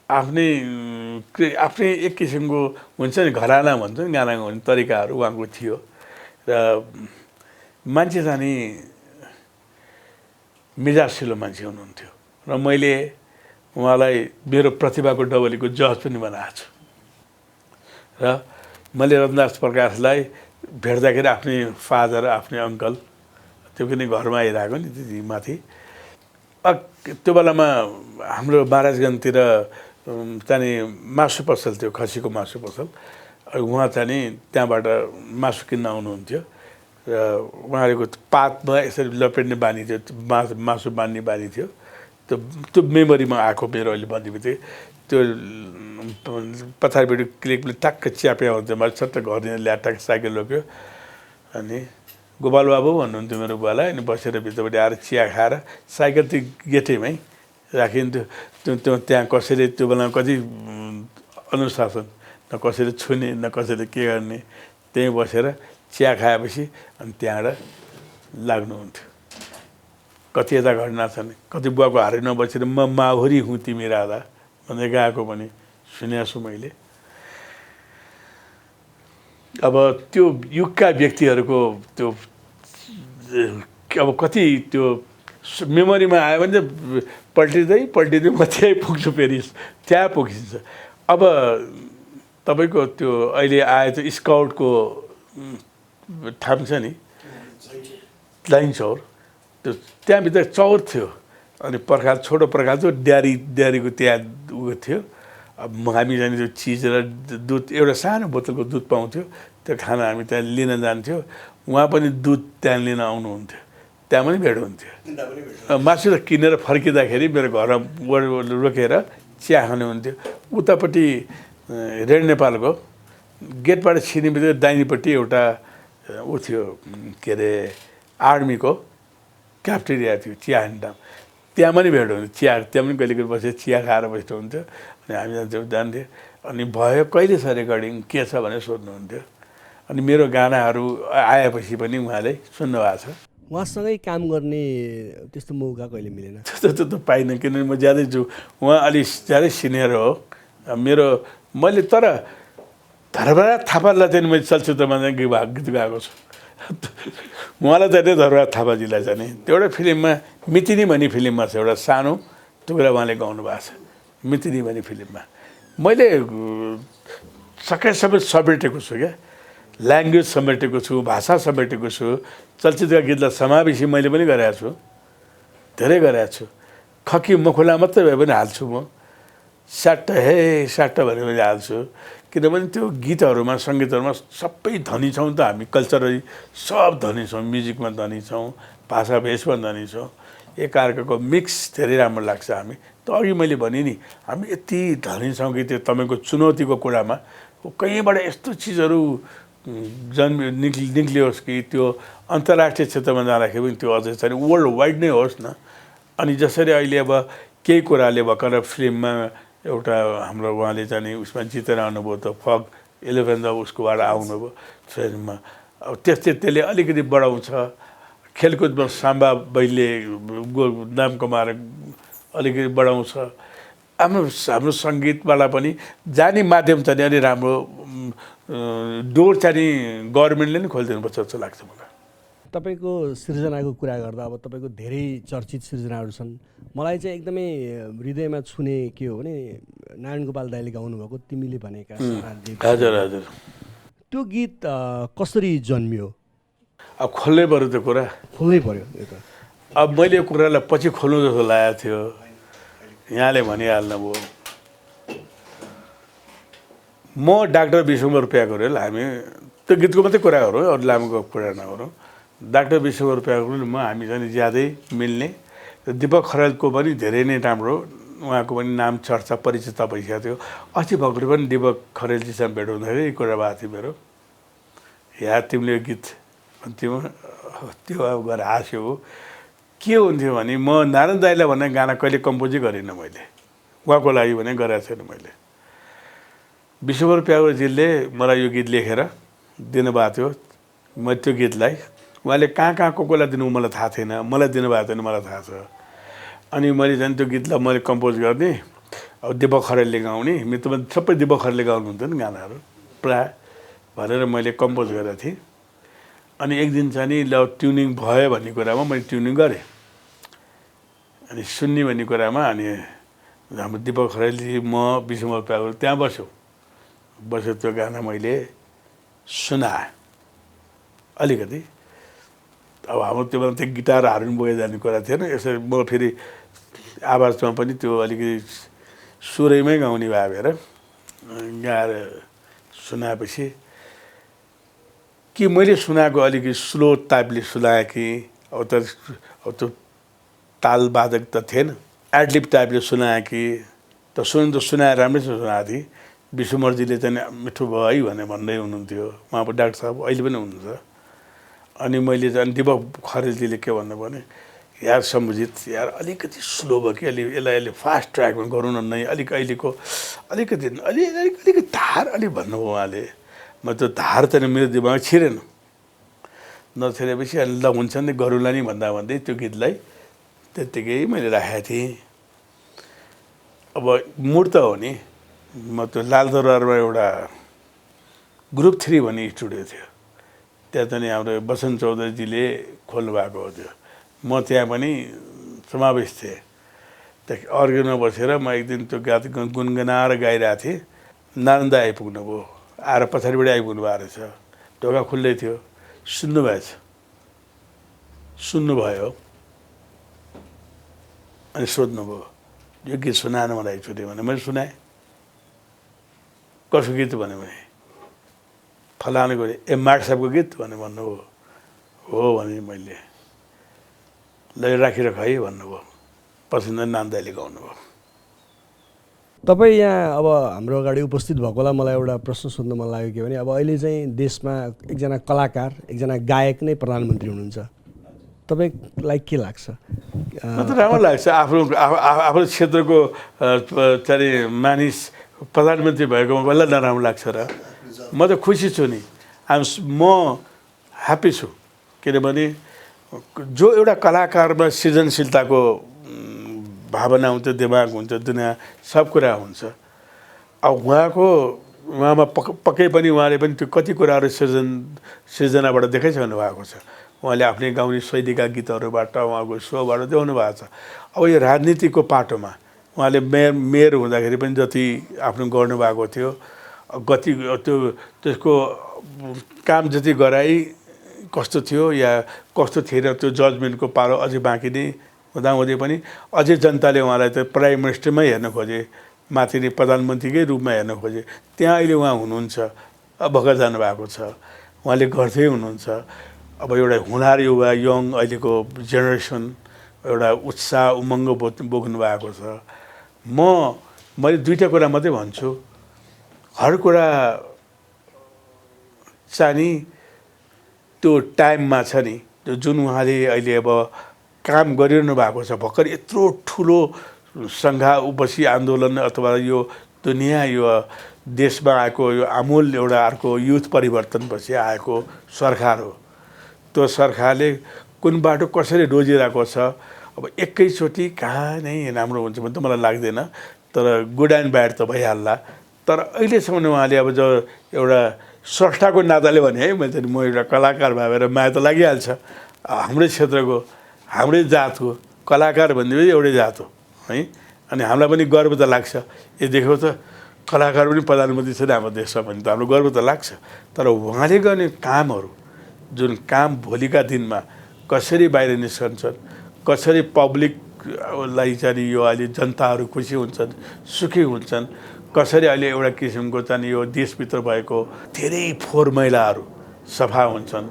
आफ्नै एक किसिमको हुन्छ नि, घराना भन्छ नि, गाना गाउने तरिकाहरू उहाँको थियो। र मान्छे जाने मिजासिलो मान्छे हुनुहुन्थ्यो। र मैले उहाँलाई मेरो प्रतिभाको डबलीको जज पनि बनाएको छु। र मैले रत्नदास प्रकाशलाई भेट्दाखेरि आफ्नै फादर, आफ्नै अङ्कल, त्यो पनि घरमा आइरहेको नि त्यति माथि। त्यो बेलामा हाम्रो महाराजगञ्जतिर चाहिँ मासु पसल थियो, खसीको मासु पसल। उहाँ चाहिँ त्यहाँबाट मासु किन्न आउनुहुन्थ्यो र उहाँहरूको पातमा यसरी लपेट्ने बानी थियो, मासु बान्ने बानी थियो। त्यो मेमोरीमा आएको मेरो अहिले भन्ने बित्तिकै त्यो पछाडिपट्टि क्लिपले टक्क च्याप्या हुन्थ्यो। मैले सट्ट घर ल्याएर टक्क साइकल रोक्यो। अनि गोपाल बाबु भन्नुहुन्थ्यो मेरो बुवालाई। अनि बसेर भित्रपट्टि आएर चिया खाएर साइकल त्यो गेटैमै राखिन्थ्यो। त्यो त्यहाँ कसैले त्यो बेलामा कति अनुशासन, न कसैले छुने न कसैले के गर्ने, त्यहीँ बसेर चिया खाएपछि अनि त्यहाँबाट लाग्नुहुन्थ्यो। कति यता घटना छन्, कति बुवाको हारेमा बसेर म माहुरी हुँ तिमी राधा भन्दै गएको पनि सुनेको छु मैले। अब त्यो युगका व्यक्तिहरूको त्यो अब कति त्यो मेमोरीमा आयो भने चाहिँ पल्टिँदै म त्यहीँ पुग्छु, फेरि त्यहाँ पुगिन्छ। अब तपाईँको त्यो अहिले आयो त्यो स्काउटको ठाउँ छ नि, लाइन चौर, त्यो त्यहाँभित्र चौर थियो अनि पर्खाल छोटो पर्खाल थियो, ड्यारीको त्यहाँ उयो थियो। अब हामी जाने त्यो चिज र दुध, एउटा सानो बोतलको दुध पाउँथ्यो, त्यो खाना हामी त्यहाँ लिन जान्थ्यो। उहाँ पनि दुध त्यहाँ लिन आउनुहुन्थ्यो, त्यहाँ पनि भेट हुन्थ्यो। मासु किनेर फर्किँदाखेरि मेरो घरमा रोकेर चिया खानुहुन्थ्यो। उतापट्टि रेड नेपालको गेटबाट छिर्ने बित्तिकै दाहिनेपट्टि एउटा ऊ थियो, के अरे आर्मीको क्याफ्टेरिया थियो, चिया खाने ठाउँ, त्यहाँ पनि भेट हुन्थ्यो। चिया त्यहाँ पनि कहिले कहिले बसेर चिया खाएर बस्नुहुन्थ्यो अनि हामी जान्थ्यो। अनि भयो कहिले छ रेकर्डिङ के छ भनेर सोध्नुहुन्थ्यो। अनि मेरो गानाहरू आएपछि पनि उहाँले सुन्नुभएको छ। उहाँसँगै काम गर्ने त्यस्तो मौका कहिले मिलेन? त्यो पाइनँ, किनभने म ज्यादै छु, उहाँ अलिक ज्यादै सिनियर हो मेरो। मैले तर धर्मराज थापालाई चाहिँ मैले चलचित्रमा चाहिँ गीत गाएको छु। उहाँलाई चाहिँ धर्मराज थापाजीलाई चाहिँ नि त्यो एउटा फिल्ममा मितिनी भन्ने फिल्ममा छ, एउटा सानो टुक्रा उहाँले गाउनु भएको छ मितिनी भन्ने फिल्ममा। मैले सकेसम्म समेटेको छु क्या, ल्याङ्ग्वेज समेटेको छु, भाषा समेटेको छु। चलचित्रका गीतलाई समावेशी मैले पनि गरेको छु, धेरै गरेको छु। खकी मखुला मात्रै भए पनि हाल्छु म, स्याट्ट भनेर मैले हाल्छु। किनभने त्यो गीतहरूमा सङ्गीतहरूमा सबै धनी छौँ त हामी, कल्चरली सब धनी छौँ, म्युजिकमा धनी छौँ, भाषा भेषमा धनी छौँ, एकअर्काको मिक्स धेरै राम्रो लाग्छ हामी। त अघि मैले भने नि हामी यति धनी छौँ कि त्यो तपाईँको चुनौतीको कुरामा कहीँबाट यस्तो चिजहरू निक्लियोस् कि त्यो अन्तर्राष्ट्रिय क्षेत्रमा जाँदाखेरि पनि त्यो अझै छैन, वर्ल्ड वाइड नै होस् न। अनि जसरी अहिले अब केही कुराले भर्खर फिल्ममा एउटा हाम्रो उहाँले चाहिँ उसमा जितेर आउनुभयो, त फग 11 उसकोबाट आउनुभयो फिल्ममा। अब त्यसले अलिकति बढाउँछ। खेलकुदमा साम्बा बैले नाम कमाएर अलिकति बढाउँछ। हाम्रो सङ्गीतवाला पनि जाने माध्यम चाहिँ अलि राम्रो डोर चाहिँ गभर्मेन्टले नै खोलिदिनुपर्छ जस्तो लाग्छ मलाई। तपाईँको सृजनाको कुरा गर्दा अब तपाईँको धेरै चर्चित सृजनाहरू छन्। मलाई चाहिँ एकदमै हृदयमा छुने के हो भने नारायण गोपाल दाइले गाउनुभएको तिमीले भनेका। हजुर हजुर, त्यो गीत कसरी जन्मियो? अब खोल्नै पऱ्यो त्यो कुरा, खोल्नै पऱ्यो यो त। अब मैले यो कुरालाई पछि खोल्नु जस्तो लागेको थियो, यहाँले भनिहाल्नुभयो। म डाक्टर विश्वम्भर प्याकुरेल, हामी त्यो गीतको मात्रै कुरा गरौँ, अरू लामोको कुरा नगरौँ। डाक्टर विश्वम्भर प्याकुरेल म हामी चाहिँ ज्यादै मिल्ने। दिपक खरेलको पनि धेरै नै राम्रो, उहाँको पनि नाम चर्चा परिचित भइसकेको थियो। अस्ति भर्खर पनि दिपक खरेलजीसँग भेट हुँदाखेरि यही कुरा भएको थियो मेरो, या तिमीले यो गीत भन्थ्यौ, त्यो अब गएर हाँस्यो हो। के हुन्थ्यो भने म नारायण दाइलाई भन्ने गाना कहिले कम्पोजै गरिनँ मैले, उहाँको लागि भने गरेको छैन मैले। विश्वम्भर प्याकुरेलजीले मलाई यो गीत लेखेर दिनुभएको थियो। म त्यो गीतलाई उहाँले कहाँ कोलाई दिनु मलाई थाहा थिएन, मलाई दिनुभएको थिएन मलाई थाहा छ। अनि मैले झन् त्यो गीतलाई मैले कम्पोज गरिदिएँ। अब दिपक खरेलले गाउने, मेरो त सबै दिपक खरेलले गाउनुहुन्थ्यो नि गानाहरू प्राय भनेर मैले कम्पोज गरेको थिएँ। अनि एक दिन चाहिँ नि ल ट्युनिङ भयो भन्ने कुरामा मैले ट्युनिङ गरेँ। अनि सुन्ने भन्ने कुरामा अनि हाम्रो दिपक खरेलजी, म, विश्वम्भर प्याकुरेल त्यहाँ बस्यो त्यो गाना मैले सुनाएँ अलिकति। अब हाम्रो त्यो बेला त्यो गिटारहरू पनि बोकेर जाने कुरा थिएन, यसरी म फेरि आवाजमा पनि त्यो अलिकति सुरैमै गाउने भएर गाएर सुनाएपछि कि मैले सुनाएको अलिकति स्लो टाइपले सुनाएँ कि अब त्यो तालवादक त थिएन, एडलिप टाइपले सुनाएँ कि त सुनाएर राम्रैसँग सुनाएको थिएँ। विश्वम्भरजीले चाहिँ मिठो भयो है भनेर भन्दै हुनुहुन्थ्यो, उहाँ डाक्टर साहब अहिले पनि हुनुहुन्छ। अनि मैले चाहिँ दिपक खरेलजीले के भन्नु भने यार सम्झित यार अलिकति स्लो भयो कि यसलाई फास्ट ट्र्याकमा गरौँ न नै अहिलेको अलिकति धार भन्नुभयो उहाँले। म त्यो धार त मेरो दिमागमा छिरेन, नछिरेपछि ल हुन्छ नि गरौँला नि भन्दै त्यो गीतलाई त्यत्तिकै मैले राखेको थिएँ। अब मुड त हो नि, म त्यो लालदरबारमा एउटा ग्रुप 3 भन्ने स्टुडियो थियो, त्यहाँ चाहिँ हाम्रो बसन्त चौधरीजीले खोल्नु भएको हो त्यो। म त्यहाँ पनि समावेश थिएँ। त्यहाँ अर्गेनमा बसेर म एक दिन त्यो गीत गुनगुनाएर गाइरहेको थिएँ। नारायण दाइ आइपुग्नु भयो, आएर पछाडिबाट आइपुग्नु भएको रहेछ। ढोका खुल्लै थियो, सुन्नुभयो अनि सोध्नुभयो यो गीत सुनाएन मलाई एकचोटि भने। मैले सुनाएँ। कसको गीत भने फलानुको मार्ट साहबको गीत भन्नुभयो। हो भने मैले ल राखिराख है भन्नुभयो। पछि नारायण दाइले गाउनुभयो। तपाईँ यहाँ अब हाम्रो अगाडि उपस्थित भएकोलाई मलाई एउटा प्रश्न सोध्न मन लाग्यो के भने अब अहिले चाहिँ देशमा एकजना कलाकार एकजना गायक नै प्रधानमन्त्री हुनुहुन्छ, तपाईँलाई के लाग्छ? म त राम्रो लाग्छ। आफ्नो क्षेत्रको चाहिँ मानिस प्रधानमन्त्री भएकोमा कसलाई नराम्रो लाग्छ र? म त खुसी छु नि, म ह्याप्पी छु। किनभने जो एउटा कलाकारमा सृजनशीलताको भावना हुन्छ, दिमाग हुन्छ, दुनियाँ सब कुरा हुन्छ। अब उहाँमा पक्कै पनि उहाँले पनि त्यो कति कुराहरू सृजनाबाट देखाइसक्नु भएको छ। उहाँले आफ्नै गाउने शैलीका गीतहरूबाट उहाँको सोबाट देखाउनु भएको छ। अब यो राजनीतिको पाटोमा उहाँले मेयर हुँदाखेरि पनि जति आफ्नो गर्नुभएको थियो, कति त्यसको काम जति गराइ कस्तो थियो या कस्तो थिएन, त्यो जजमेन्टको पालो अझै बाँकी नै हुँदाहुँदै पनि अझै जनताले उहाँलाई त प्राइम मिनिस्टरमै हेर्न खोजे, माथि नै प्रधानमन्त्रीकै रूपमा हेर्न खोजे। त्यहाँ अहिले उहाँ हुनुहुन्छ, अब भर्खर जानुभएको छ, उहाँले गर्दै हुनुहुन्छ। अब एउटा हुनार युवा यङ अहिलेको जेनेरेसन एउटा उत्साह उमङ्ग बोक्नु भएको छ। मैले दुईवटा कुरा मात्रै भन्छु। हर कुरा चाहिँ त्यो टाइममा छ नि, जुन उहाँले अहिले अब काम गरिरहनु भएको छ। भर्खर यत्रो ठुलो सङ्घा उपसी आन्दोलन अथवा यो दुनियाँ यो देशमा आएको यो आमूल एउटा अर्को युथ परिवर्तनपछि आएको सरकार हो। त्यो सरकारले कुन बाटो कसरी रोजिरहेको छ, अब एकैचोटि कहाँ नै राम्रो हुन्छ भने त मलाई लाग्दैन। तर गुड एन्ड ब्याड त भइहाल्ला। तर अहिलेसम्म उहाँले अब जो एउटा स्रष्टाको नाताले भने है, म एउटा कलाकार भएर माया त लागिहाल्छ। हाम्रै क्षेत्रको हाम्रै जातको कलाकार भन्ने एउटै जात हो है। अनि हामीलाई पनि गर्व त लाग्छ। देखो त कलाकार पनि प्रधानमन्त्री छ हाम्रो देशमा भने त हाम्रो गर्व त लाग्छ। तर उहाँले गर्ने कामहरू, जुन काम भोलिका दिनमा कसरी बाहिर निस्कन्छन्, कसरी पब्लिकलाई चाहिँ यो अहिले जनताहरू खुसी हुन्छन्, सुखी हुन्छन्, कसरी अहिले एउटा किसिमको चाहिँ यो देशभित्र भएको धेरै फोहोर मैलाहरू सफा हुन्छन्,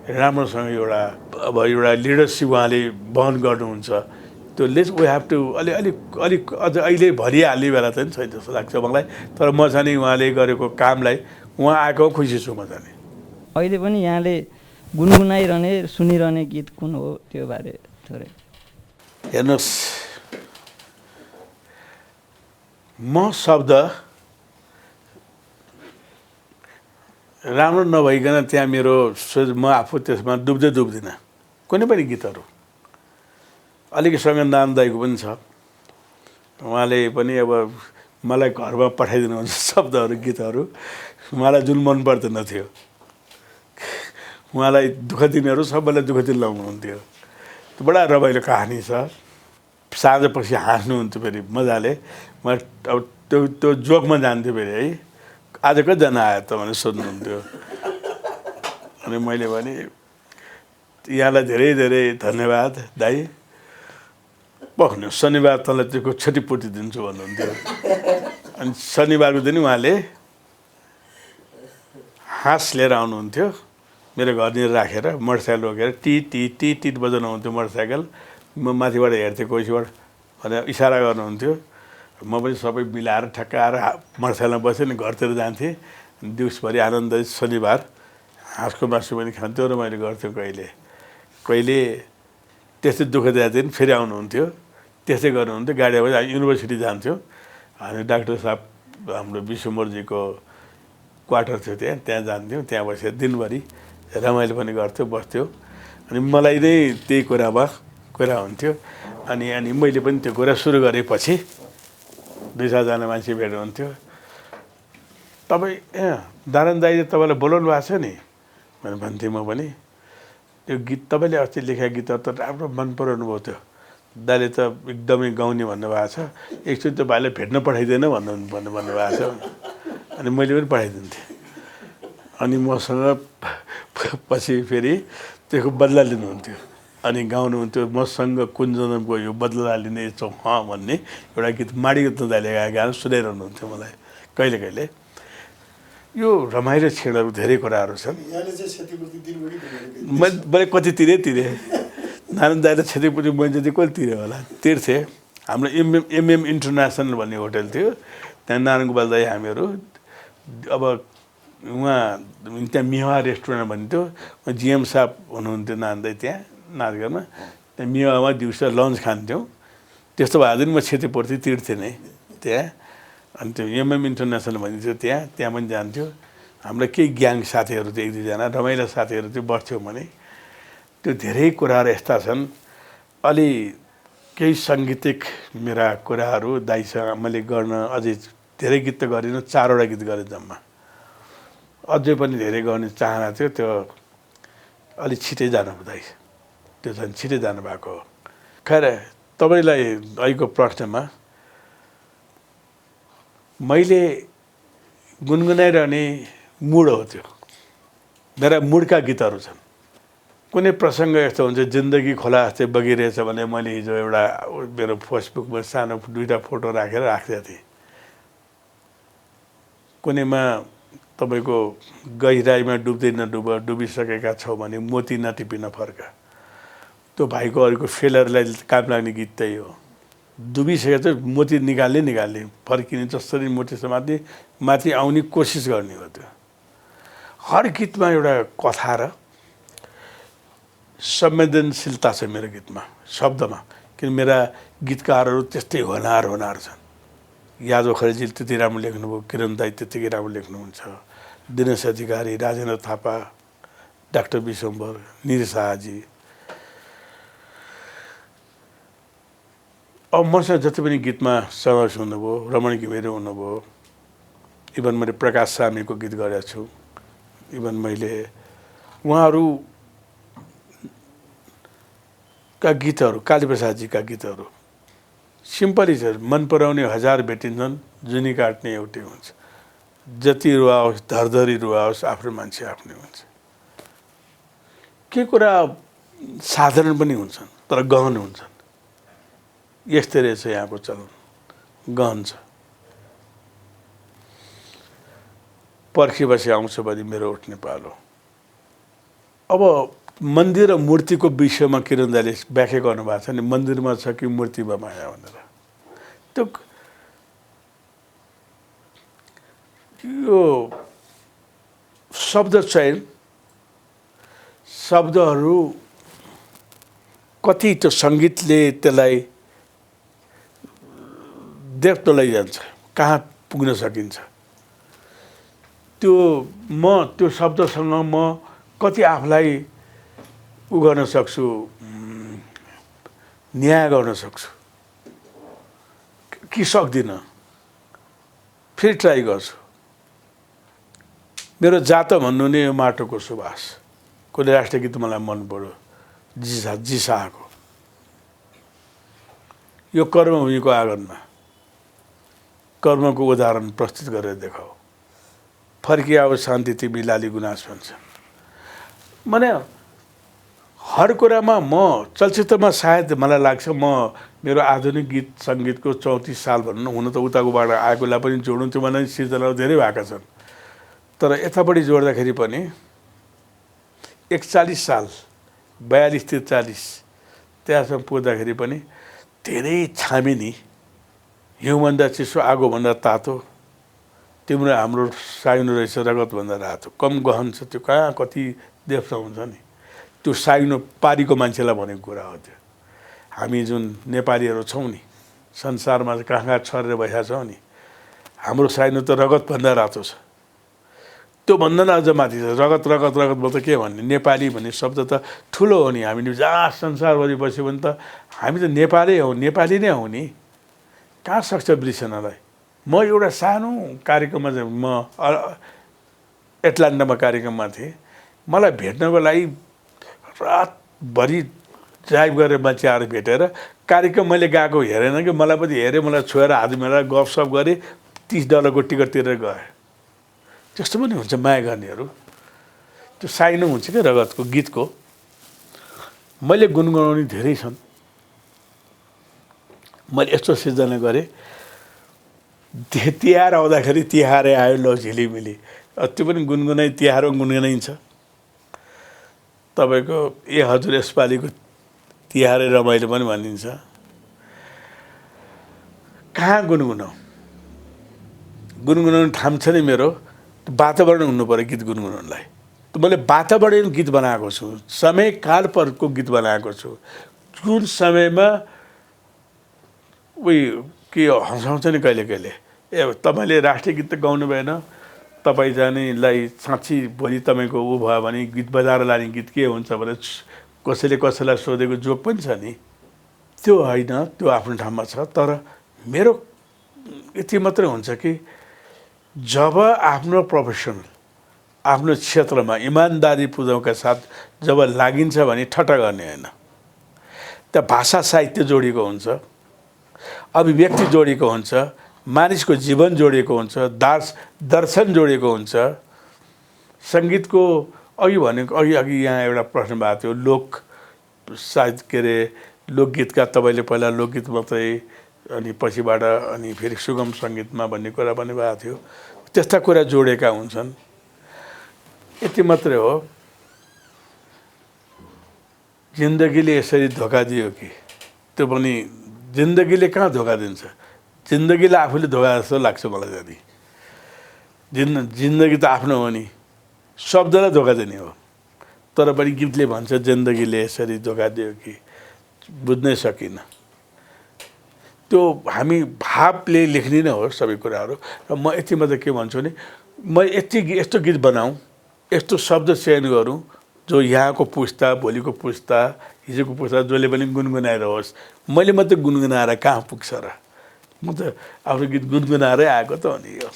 राम्रोसँग एउटा अब एउटा लिडरसिप उहाँले वहन गर्नुहुन्छ। त्यो वी हेभ टु अलिक अझ अहिले भरिहाल्ने बेला चाहिँ छैन जस्तो लाग्छ मलाई। तर म चाहिँ उहाँले गरेको कामलाई उहाँ आएको खुसी छु म चाहिँ। अहिले पनि यहाँले गुनगुनाइरहने सुनिरहने गीत कुन हो त्यो बारे थोरै? हेर्नुहोस्, म शब्द राम्रो नभइकन त्यहाँ म आफू त्यसमा डुब्दिनँ। कुनै पनि गीतहरू अलिकसँग नारायण दाइको पनि छ। उहाँले पनि अब मलाई घरमा पठाइदिनुहुन्छ शब्दहरू, गीतहरू। उहाँलाई जुन मन पर्दैन थियो, उहाँलाई दुःख दिनेहरू सबैलाई दुःख दिन लाउनुहुन्थ्यो। त्यो बडा रमाइलो कहानी छ। साँझपछि हाँस्नुहुन्थ्यो फेरि मजाले। म अब त्यो जोकमा जान्थ्यो फेरि है, आज कतिजना आयो त भनेर सोध्नुहुन्थ्यो। अनि मैले भने यहाँलाई धेरै धेरै धन्यवाद दाइ, पख्नु शनिबार तँलाई त्यसको क्षतिपूर्ति दिन्छु भन्नुहुन्थ्यो। अनि शनिबारको दिन उहाँले हाँस लिएर आउनुहुन्थ्यो, मेरो घरनिर राखेर मोटरसाइकल रोकेर टिट बजाउनुहुन्थ्यो मोटरसाइकल। म माथिबाट हेर्थेँ कोहीबाट भनेर इसारा गर्नुहुन्थ्यो। म पनि सबै मिलाएर ठ्याक्क आएर मोटरसाइकलमा बसेँ नि घरतिर जान्थेँ। दिउँसभरि आनन्द शनिबार हाँसको मासु पनि खान्थ्यो र मैले गर्थ्यो। कहिले त्यस्तै दुःख दिएको दिन फेरि आउनुहुन्थ्यो, त्यस्तै गर्नुहुन्थ्यो। गाडीमा युनिभर्सिटी जान्थ्यो, हामी डाक्टर साहब हाम्रो विश्वम्भरजीको क्वार्टर थियो त्यहाँ जान्थ्यौँ, त्यहाँ बसेर दिनभरि रमाइलो पनि गर्थ्यो, बस्थ्यो। अनि मलाई नै त्यही कुरा हुन्थ्यो। अनि मैले पनि त्यो कुरा सुरु गरेपछि 2-4जना मान्छे भेट्नुहुन्थ्यो। तपाईँ नारायण दाइले तपाईँलाई बोलाउनु भएको छ नि भनेर भन्थेँ। म पनि त्यो गीत तपाईँले अस्ति लेखेको गीतहरू त राम्रो मन पराउनु भयो, त्यो दाइले त एकदमै गाउने भन्नुभएको छ, एकचोटि त्यो भाइलाई भेट्न पठाइदिएन भन्नुभएको छ। अनि मैले पनि पठाइदिन्थेँ। अनि मसँग पछि फेरि त्यसको बदला लिनुहुन्थ्यो, अनि गाउनुहुन्थ्यो, मसँग कुन जन्मको यो बदला लिने छौ भन्ने एउटा गीत माडीको दाइले गाएको गाना सुनाइरहनुहुन्थ्यो मलाई कहिले कहिले। यो रमाइलो क्षणहरू धेरै कुराहरू छन्। मैले कति तिरेँ नारायण दाइले क्षतिपूर्ति मैले जति कति तिरेँ होला, तिर्थे। हाम्रो एमएम इन्टरनेसनल भन्ने होटल थियो, त्यहाँ नारायण गोपाल दाइ हामीहरू अब उहाँ त्यहाँ मिहा रेस्टुरेन्ट भन्थ्यो, जिएम साहब हुनुहुन्थ्यो नारायण दाइ त्यहाँ नाचगानमा, त्यहाँ मिहामा दिउँसो लन्च खान्थ्यौँ। त्यस्तो भएको दिन म क्षतिपूर्ति तिर्थेँ नै त्यहाँ। अनि त्यो एमएम इन्टरनेसनल भन्ने थियो त्यहाँ पनि जान्थ्यो। हाम्रो केही ग्याङ साथीहरू थियो, 1-2जना रमाइलो साथीहरू थियो, बस्थ्यौँ भने। त्यो धेरै कुराहरू यस्ता छन्। अलि केही साङ्गीतिक मेरा कुराहरू दाइसँग मैले गर्न अझै धेरै गीत त गरिनँ, 4वटा गीत गरेँ जम्मा। अझै पनि धेरै गर्ने चाहना थियो, त्यो अलि छिटै जानुभयो दाइ, त्यो झन् छिटै जानुभएको हो। खैर तपाईँलाई अहिलेको प्रश्नमा मैले गुनगुनाइरहने मुड हो त्यो, मेरा मुडका गीतहरू छन्। कुनै प्रसङ्ग यस्तो हुन्छ जिन्दगी खोला जस्तै बगिरहेछ भने मैले हिजो एउटा मेरो फेसबुकमा सानो 2टा फोटो राखेर राखेको थिएँ। कुनैमा तपाईँको गहिराइमा डुब्दै डुबिसकेका छौ भने मोती नटिपिन फर्का, त्यो भाइको अरूको फेलरलाई काम लाग्ने गीत त्यही हो। डुबिसकेको चाहिँ मोती निकाल्ने फर्किने जसरी मोती माथि आउने कोसिस गर्ने हो। त्यो हर गीतमा एउटा कथा र संवेदनशीलता छ मेरो गीतमा, शब्दमा। किन मेरा गीतकारहरू त्यस्तै होनार छन्। यादव खरेलजी त्यति राम्रो लेख्नुभयो, किरण दाइ त्यतिकै राम्रो लेख्नुहुन्छ, दिनेश अधिकारी, राजेन्द्र थापा, डाक्टर विश्वम्भर, निर शाहजी। अब मसँग जति पनि गीतमा समावेश हुनुभयो, रमण घिमिरे हुनुभयो, इभन मैले प्रकाश सामीको गीत गरेको छु, इभन मैले उहाँहरूका गीतहरू, कालीप्रसादजीका गीतहरू सिम्पली छ। मन पराउने 1000 भेटिन्छन्, जुनी काट्ने एउटै हुन्छ। जति रुवाओस् धरधरी रुवाओस्, आफ्नो मान्छे आफ्नै हुन्छ। के कुरा साधारण पनि हुन्छन् तर गहन हुन्छन्। यस्तै रहेछ यहाँको चलन, गहन छ। पर्खिबसी आउँछ भने मेरो उठ्ने पालो। अब मन्दिर र मूर्तिको विषयमा किरण दाइले व्याख्या गर्नुभएको छ नि, मन्दिरमा छ कि मूर्तिमा माया भनेर। त्यो यो शब्द चयन, शब्दहरू कति त्यो सङ्गीतले त्यसलाई डेप्थ लैजान्छ, कहाँ पुग्न सकिन्छ। त्यो शब्दसँग म कति आफूलाई गर्न सक्छु, न्याय गर्न सक्छु कि सक्दिनँ, फेरि ट्राई गर्छु। मेरो जात भन्नु नै यो माटोको सुवास, कुनै राष्ट्रिय गीत मलाई मन पर्यो जिसाको, यो कर्मभूमिको आँगनमा कर्मको उदाहरण प्रस्तुत गरेर देखाऊ, फर्किआओ शान्ति तिमी लाली गुनास भन्छन्। माने हर कुरामा म चलचित्रमा सायद मलाई लाग्छ मेरो आधुनिक गीत सङ्गीतको 34 साल भन्नु, हुन त उताकोबाट आएकोलाई पनि जोड्नु, त्यो भन्दा सिर्जनाहरू धेरै भएका छन्। तर यतापट्टि जोड्दाखेरि पनि 41 साल 42-43 त्यहाँसम्म पुग्दाखेरि पनि धेरै छामिनी, हिउँभन्दा चिसो आगोभन्दा तातो, तिम्रो हाम्रो साइनो रहेछ रगतभन्दा रातो, कम गहन छ त्यो, कहाँ कति देवता हुन्छ नि। त्यो साइनो पारीको मान्छेलाई भनेको कुरा हो त्यो। हामी जुन नेपालीहरू छौँ नि संसारमा कहाँ कहाँ छरेर बसेका छौँ नि हाम्रो साइनो त रगतभन्दा रातो छ त्योभन्दा न अझ माथि छ रगत रगत रगतमा त के भन्ने नेपाली भन्ने शब्द त ठुलो हो नि हामीले जहाँ संसारभरि बस्यो भने त हामी त नेपाली नै हौ नि कहाँ सक्छ बिर्सनलाई म एउटा सानो कार्यक्रममा चाहिँ म एटलान्टामा कार्यक्रममा थिएँ मलाई भेट्नको लागि रातभरि ड्राइभ गरेर मान्छे आएर भेटेर कार्यक्रम मैले गएको हेरेन कि मलाई पनि हेरेँ मलाई छोएर हात मिलाएर गफसफ गरेँ $30 टिकट तिरेर गएँ त्यस्तो पनि हुन्छ माया गर्नेहरू त्यो साइनो हुन्छ क्या रगतको गीतको मैले गुनगुनाउने धेरै छन् मैले यस्तो सिर्जना गरेँ तिहार आउँदाखेरि तिहारै आयो लो झिलिमिली त्यो पनि गुनगुनाइ तिहारमा गुनगुनाइन्छ तपाईँको ए हजुर यसपालिको तिहारै रमाइलो पनि भनिन्छ कहाँ गुनगुनाउने ठाम छ नि मेरो वातावरण हुनु पर्यो गीत गुनगुनाउनलाई मैले वातावरण गीत बनाएको छु समय काल परको गीत बनाएको छु जुन समयमा उयो के हँसाउँछ नि कहिले कहिले ए तपाईँले राष्ट्रिय गीत त गाउनु भएन तपाईँ जानेलाई साँच्ची भोलि तपाईँको ऊ भयो भने गीत बजाएर लाने गीत के हुन्छ भने कसैले कसैलाई सोधेको जोक पनि छ नि त्यो होइन त्यो आफ्नो ठाउँमा छ तर मेरो यति मात्रै हुन्छ कि जब आफ्नो प्रोफेसनल आफ्नो क्षेत्रमा इमान्दारीपूर्वकका साथ जब लागिन्छ भने ठट्टा गर्ने होइन त्यहाँ भाषा साहित्य जोडिएको हुन्छ अभिव्यक्ति जोडिएको हुन्छ मानिसको जीवन जोडिएको हुन्छ दर्शन जोडिएको हुन्छ सङ्गीतको अघि यहाँ एउटा प्रश्न भएको थियो लोक साहित्य के अरे लोकगीतका तपाईँले पहिला लोकगीत मात्रै अनि पछिबाट अनि फेरि सुगम सङ्गीतमा भन्ने कुरा पनि भएको थियो त्यस्ता कुरा जोडेका हुन्छन् यति मात्रै हो जिन्दगीले यसरी धोका दियो कि त्यो पनि जिन्दगीले कहाँ धोका दिन्छ जिन्दगीलाई आफूले धोका जस्तो लाग्छ मलाई जानी जिन्दगी त आफ्नो हो नि शब्दलाई धोका दिने हो तर पनि गीतले भन्छ जिन्दगीले यसरी धोका दियो कि बुझ्नै सकिनँ त्यो हामी भावले लेख्ने नै हो सबै कुराहरू र म यति मात्रै के भन्छु भने म यस्तो गीत बनाऊँ यस्तो शब्द चयन गरौँ जो यहाँको पुस्ता भोलिको पुस्ता हिजोको पुस्ता जसले पनि गुनगुनाएर होस् मैले मात्रै गुनगुनाएर कहाँ पुग्छ र म त आफ्नो गीत गुनगुनाएरै आएको त हो नि यो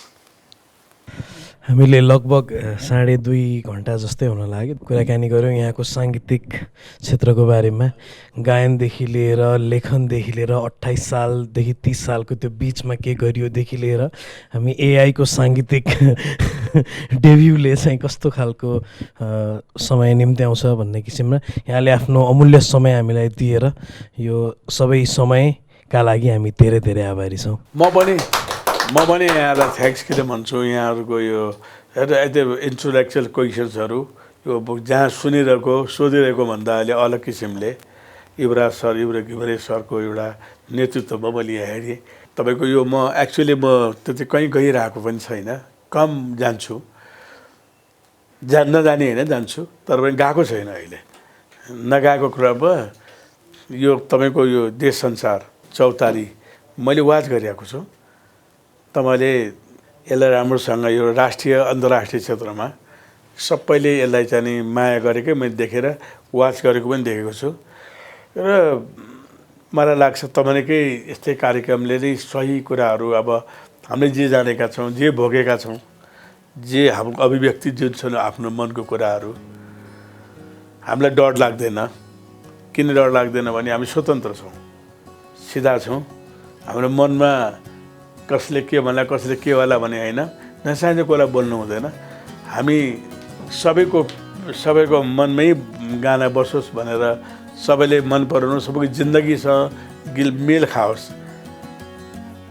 हामीले लगभग 2.5 घन्टा जस्तै हुन लाग्यो कुराकानी गऱ्यौँ यहाँको साङ्गीतिक क्षेत्रको बारेमा गायनदेखि लिएर लेखनदेखि लिएर 28 सालदेखि 30 सालको त्यो बिचमा के गरियोदेखि लिएर हामी एआईको साङ्गीतिक डेब्युले चाहिँ कस्तो खालको समय निम्त्याउँछ भन्ने किसिममा यहाँले आफ्नो अमूल्य समय हामीलाई दिएर यो सबै समयका लागि हामी धेरै धेरै आभारी छौँ म पनि यहाँलाई थ्याङ्क्स किन भन्छु यहाँहरूको यो इन्टेलेक्चुअल क्वेसन्सहरू यो जहाँ सुनिरहेको सोधिरहेको भन्दा अहिले अलग किसिमले युवराज घिमिरे सरको एउटा नेतृत्वमा मैले यहाँ हेरेँ तपाईँको यो म एक्चुअली म त्यति कहीँ गइरहेको पनि छैन कम जान्छु नजाने होइन जान्छु तर पनि गएको छैन अहिले नगएको कुरामा यो तपाईँको यो देश संसार चौतारी मैले वाच गरिरहेको छु तपाईँले यसलाई राम्रोसँग यो राष्ट्रिय अन्तर्राष्ट्रिय क्षेत्रमा सबैले यसलाई चाहिँ माया गरेकै मैले देखेर वाच गरेको पनि देखेको छु र मलाई लाग्छ तपाईँकै यस्तै कार्यक्रमले नै सही कुराहरू अब हामीले जे जानेका छौँ जे भोगेका छौँ जे हाम्रो अभिव्यक्ति जुन छन् आफ्नो मनको कुराहरू हामीलाई डर लाग्दैन किन डर लाग्दैन भने हामी स्वतन्त्र छौँ सिधा छौँ हाम्रो मनमा कसले के भन्ला कसले के होला भने होइन नचाहिने कुरा बोल्नु हुँदैन हामी सबैको मनमै गाना बसोस् भनेर सबैले मन पराउनु सबैको जिन्दगीसँग मेल खाओस्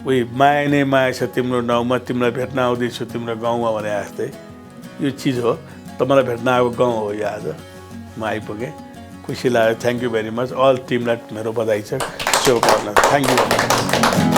उही माया नै माया छ तिम्रो नाउँमा तिमीलाई भेट्न आउँदैछु तिम्रो गाउँमा भने जस्तै यो चिज हो तपाईँलाई भेट्न आएको गाउँ हो यो आज म आइपुगेँ खुसी लाग्यो thank you very much all टिमलाई मेरो बधाई छ शुभकामना थ्याङ्क यू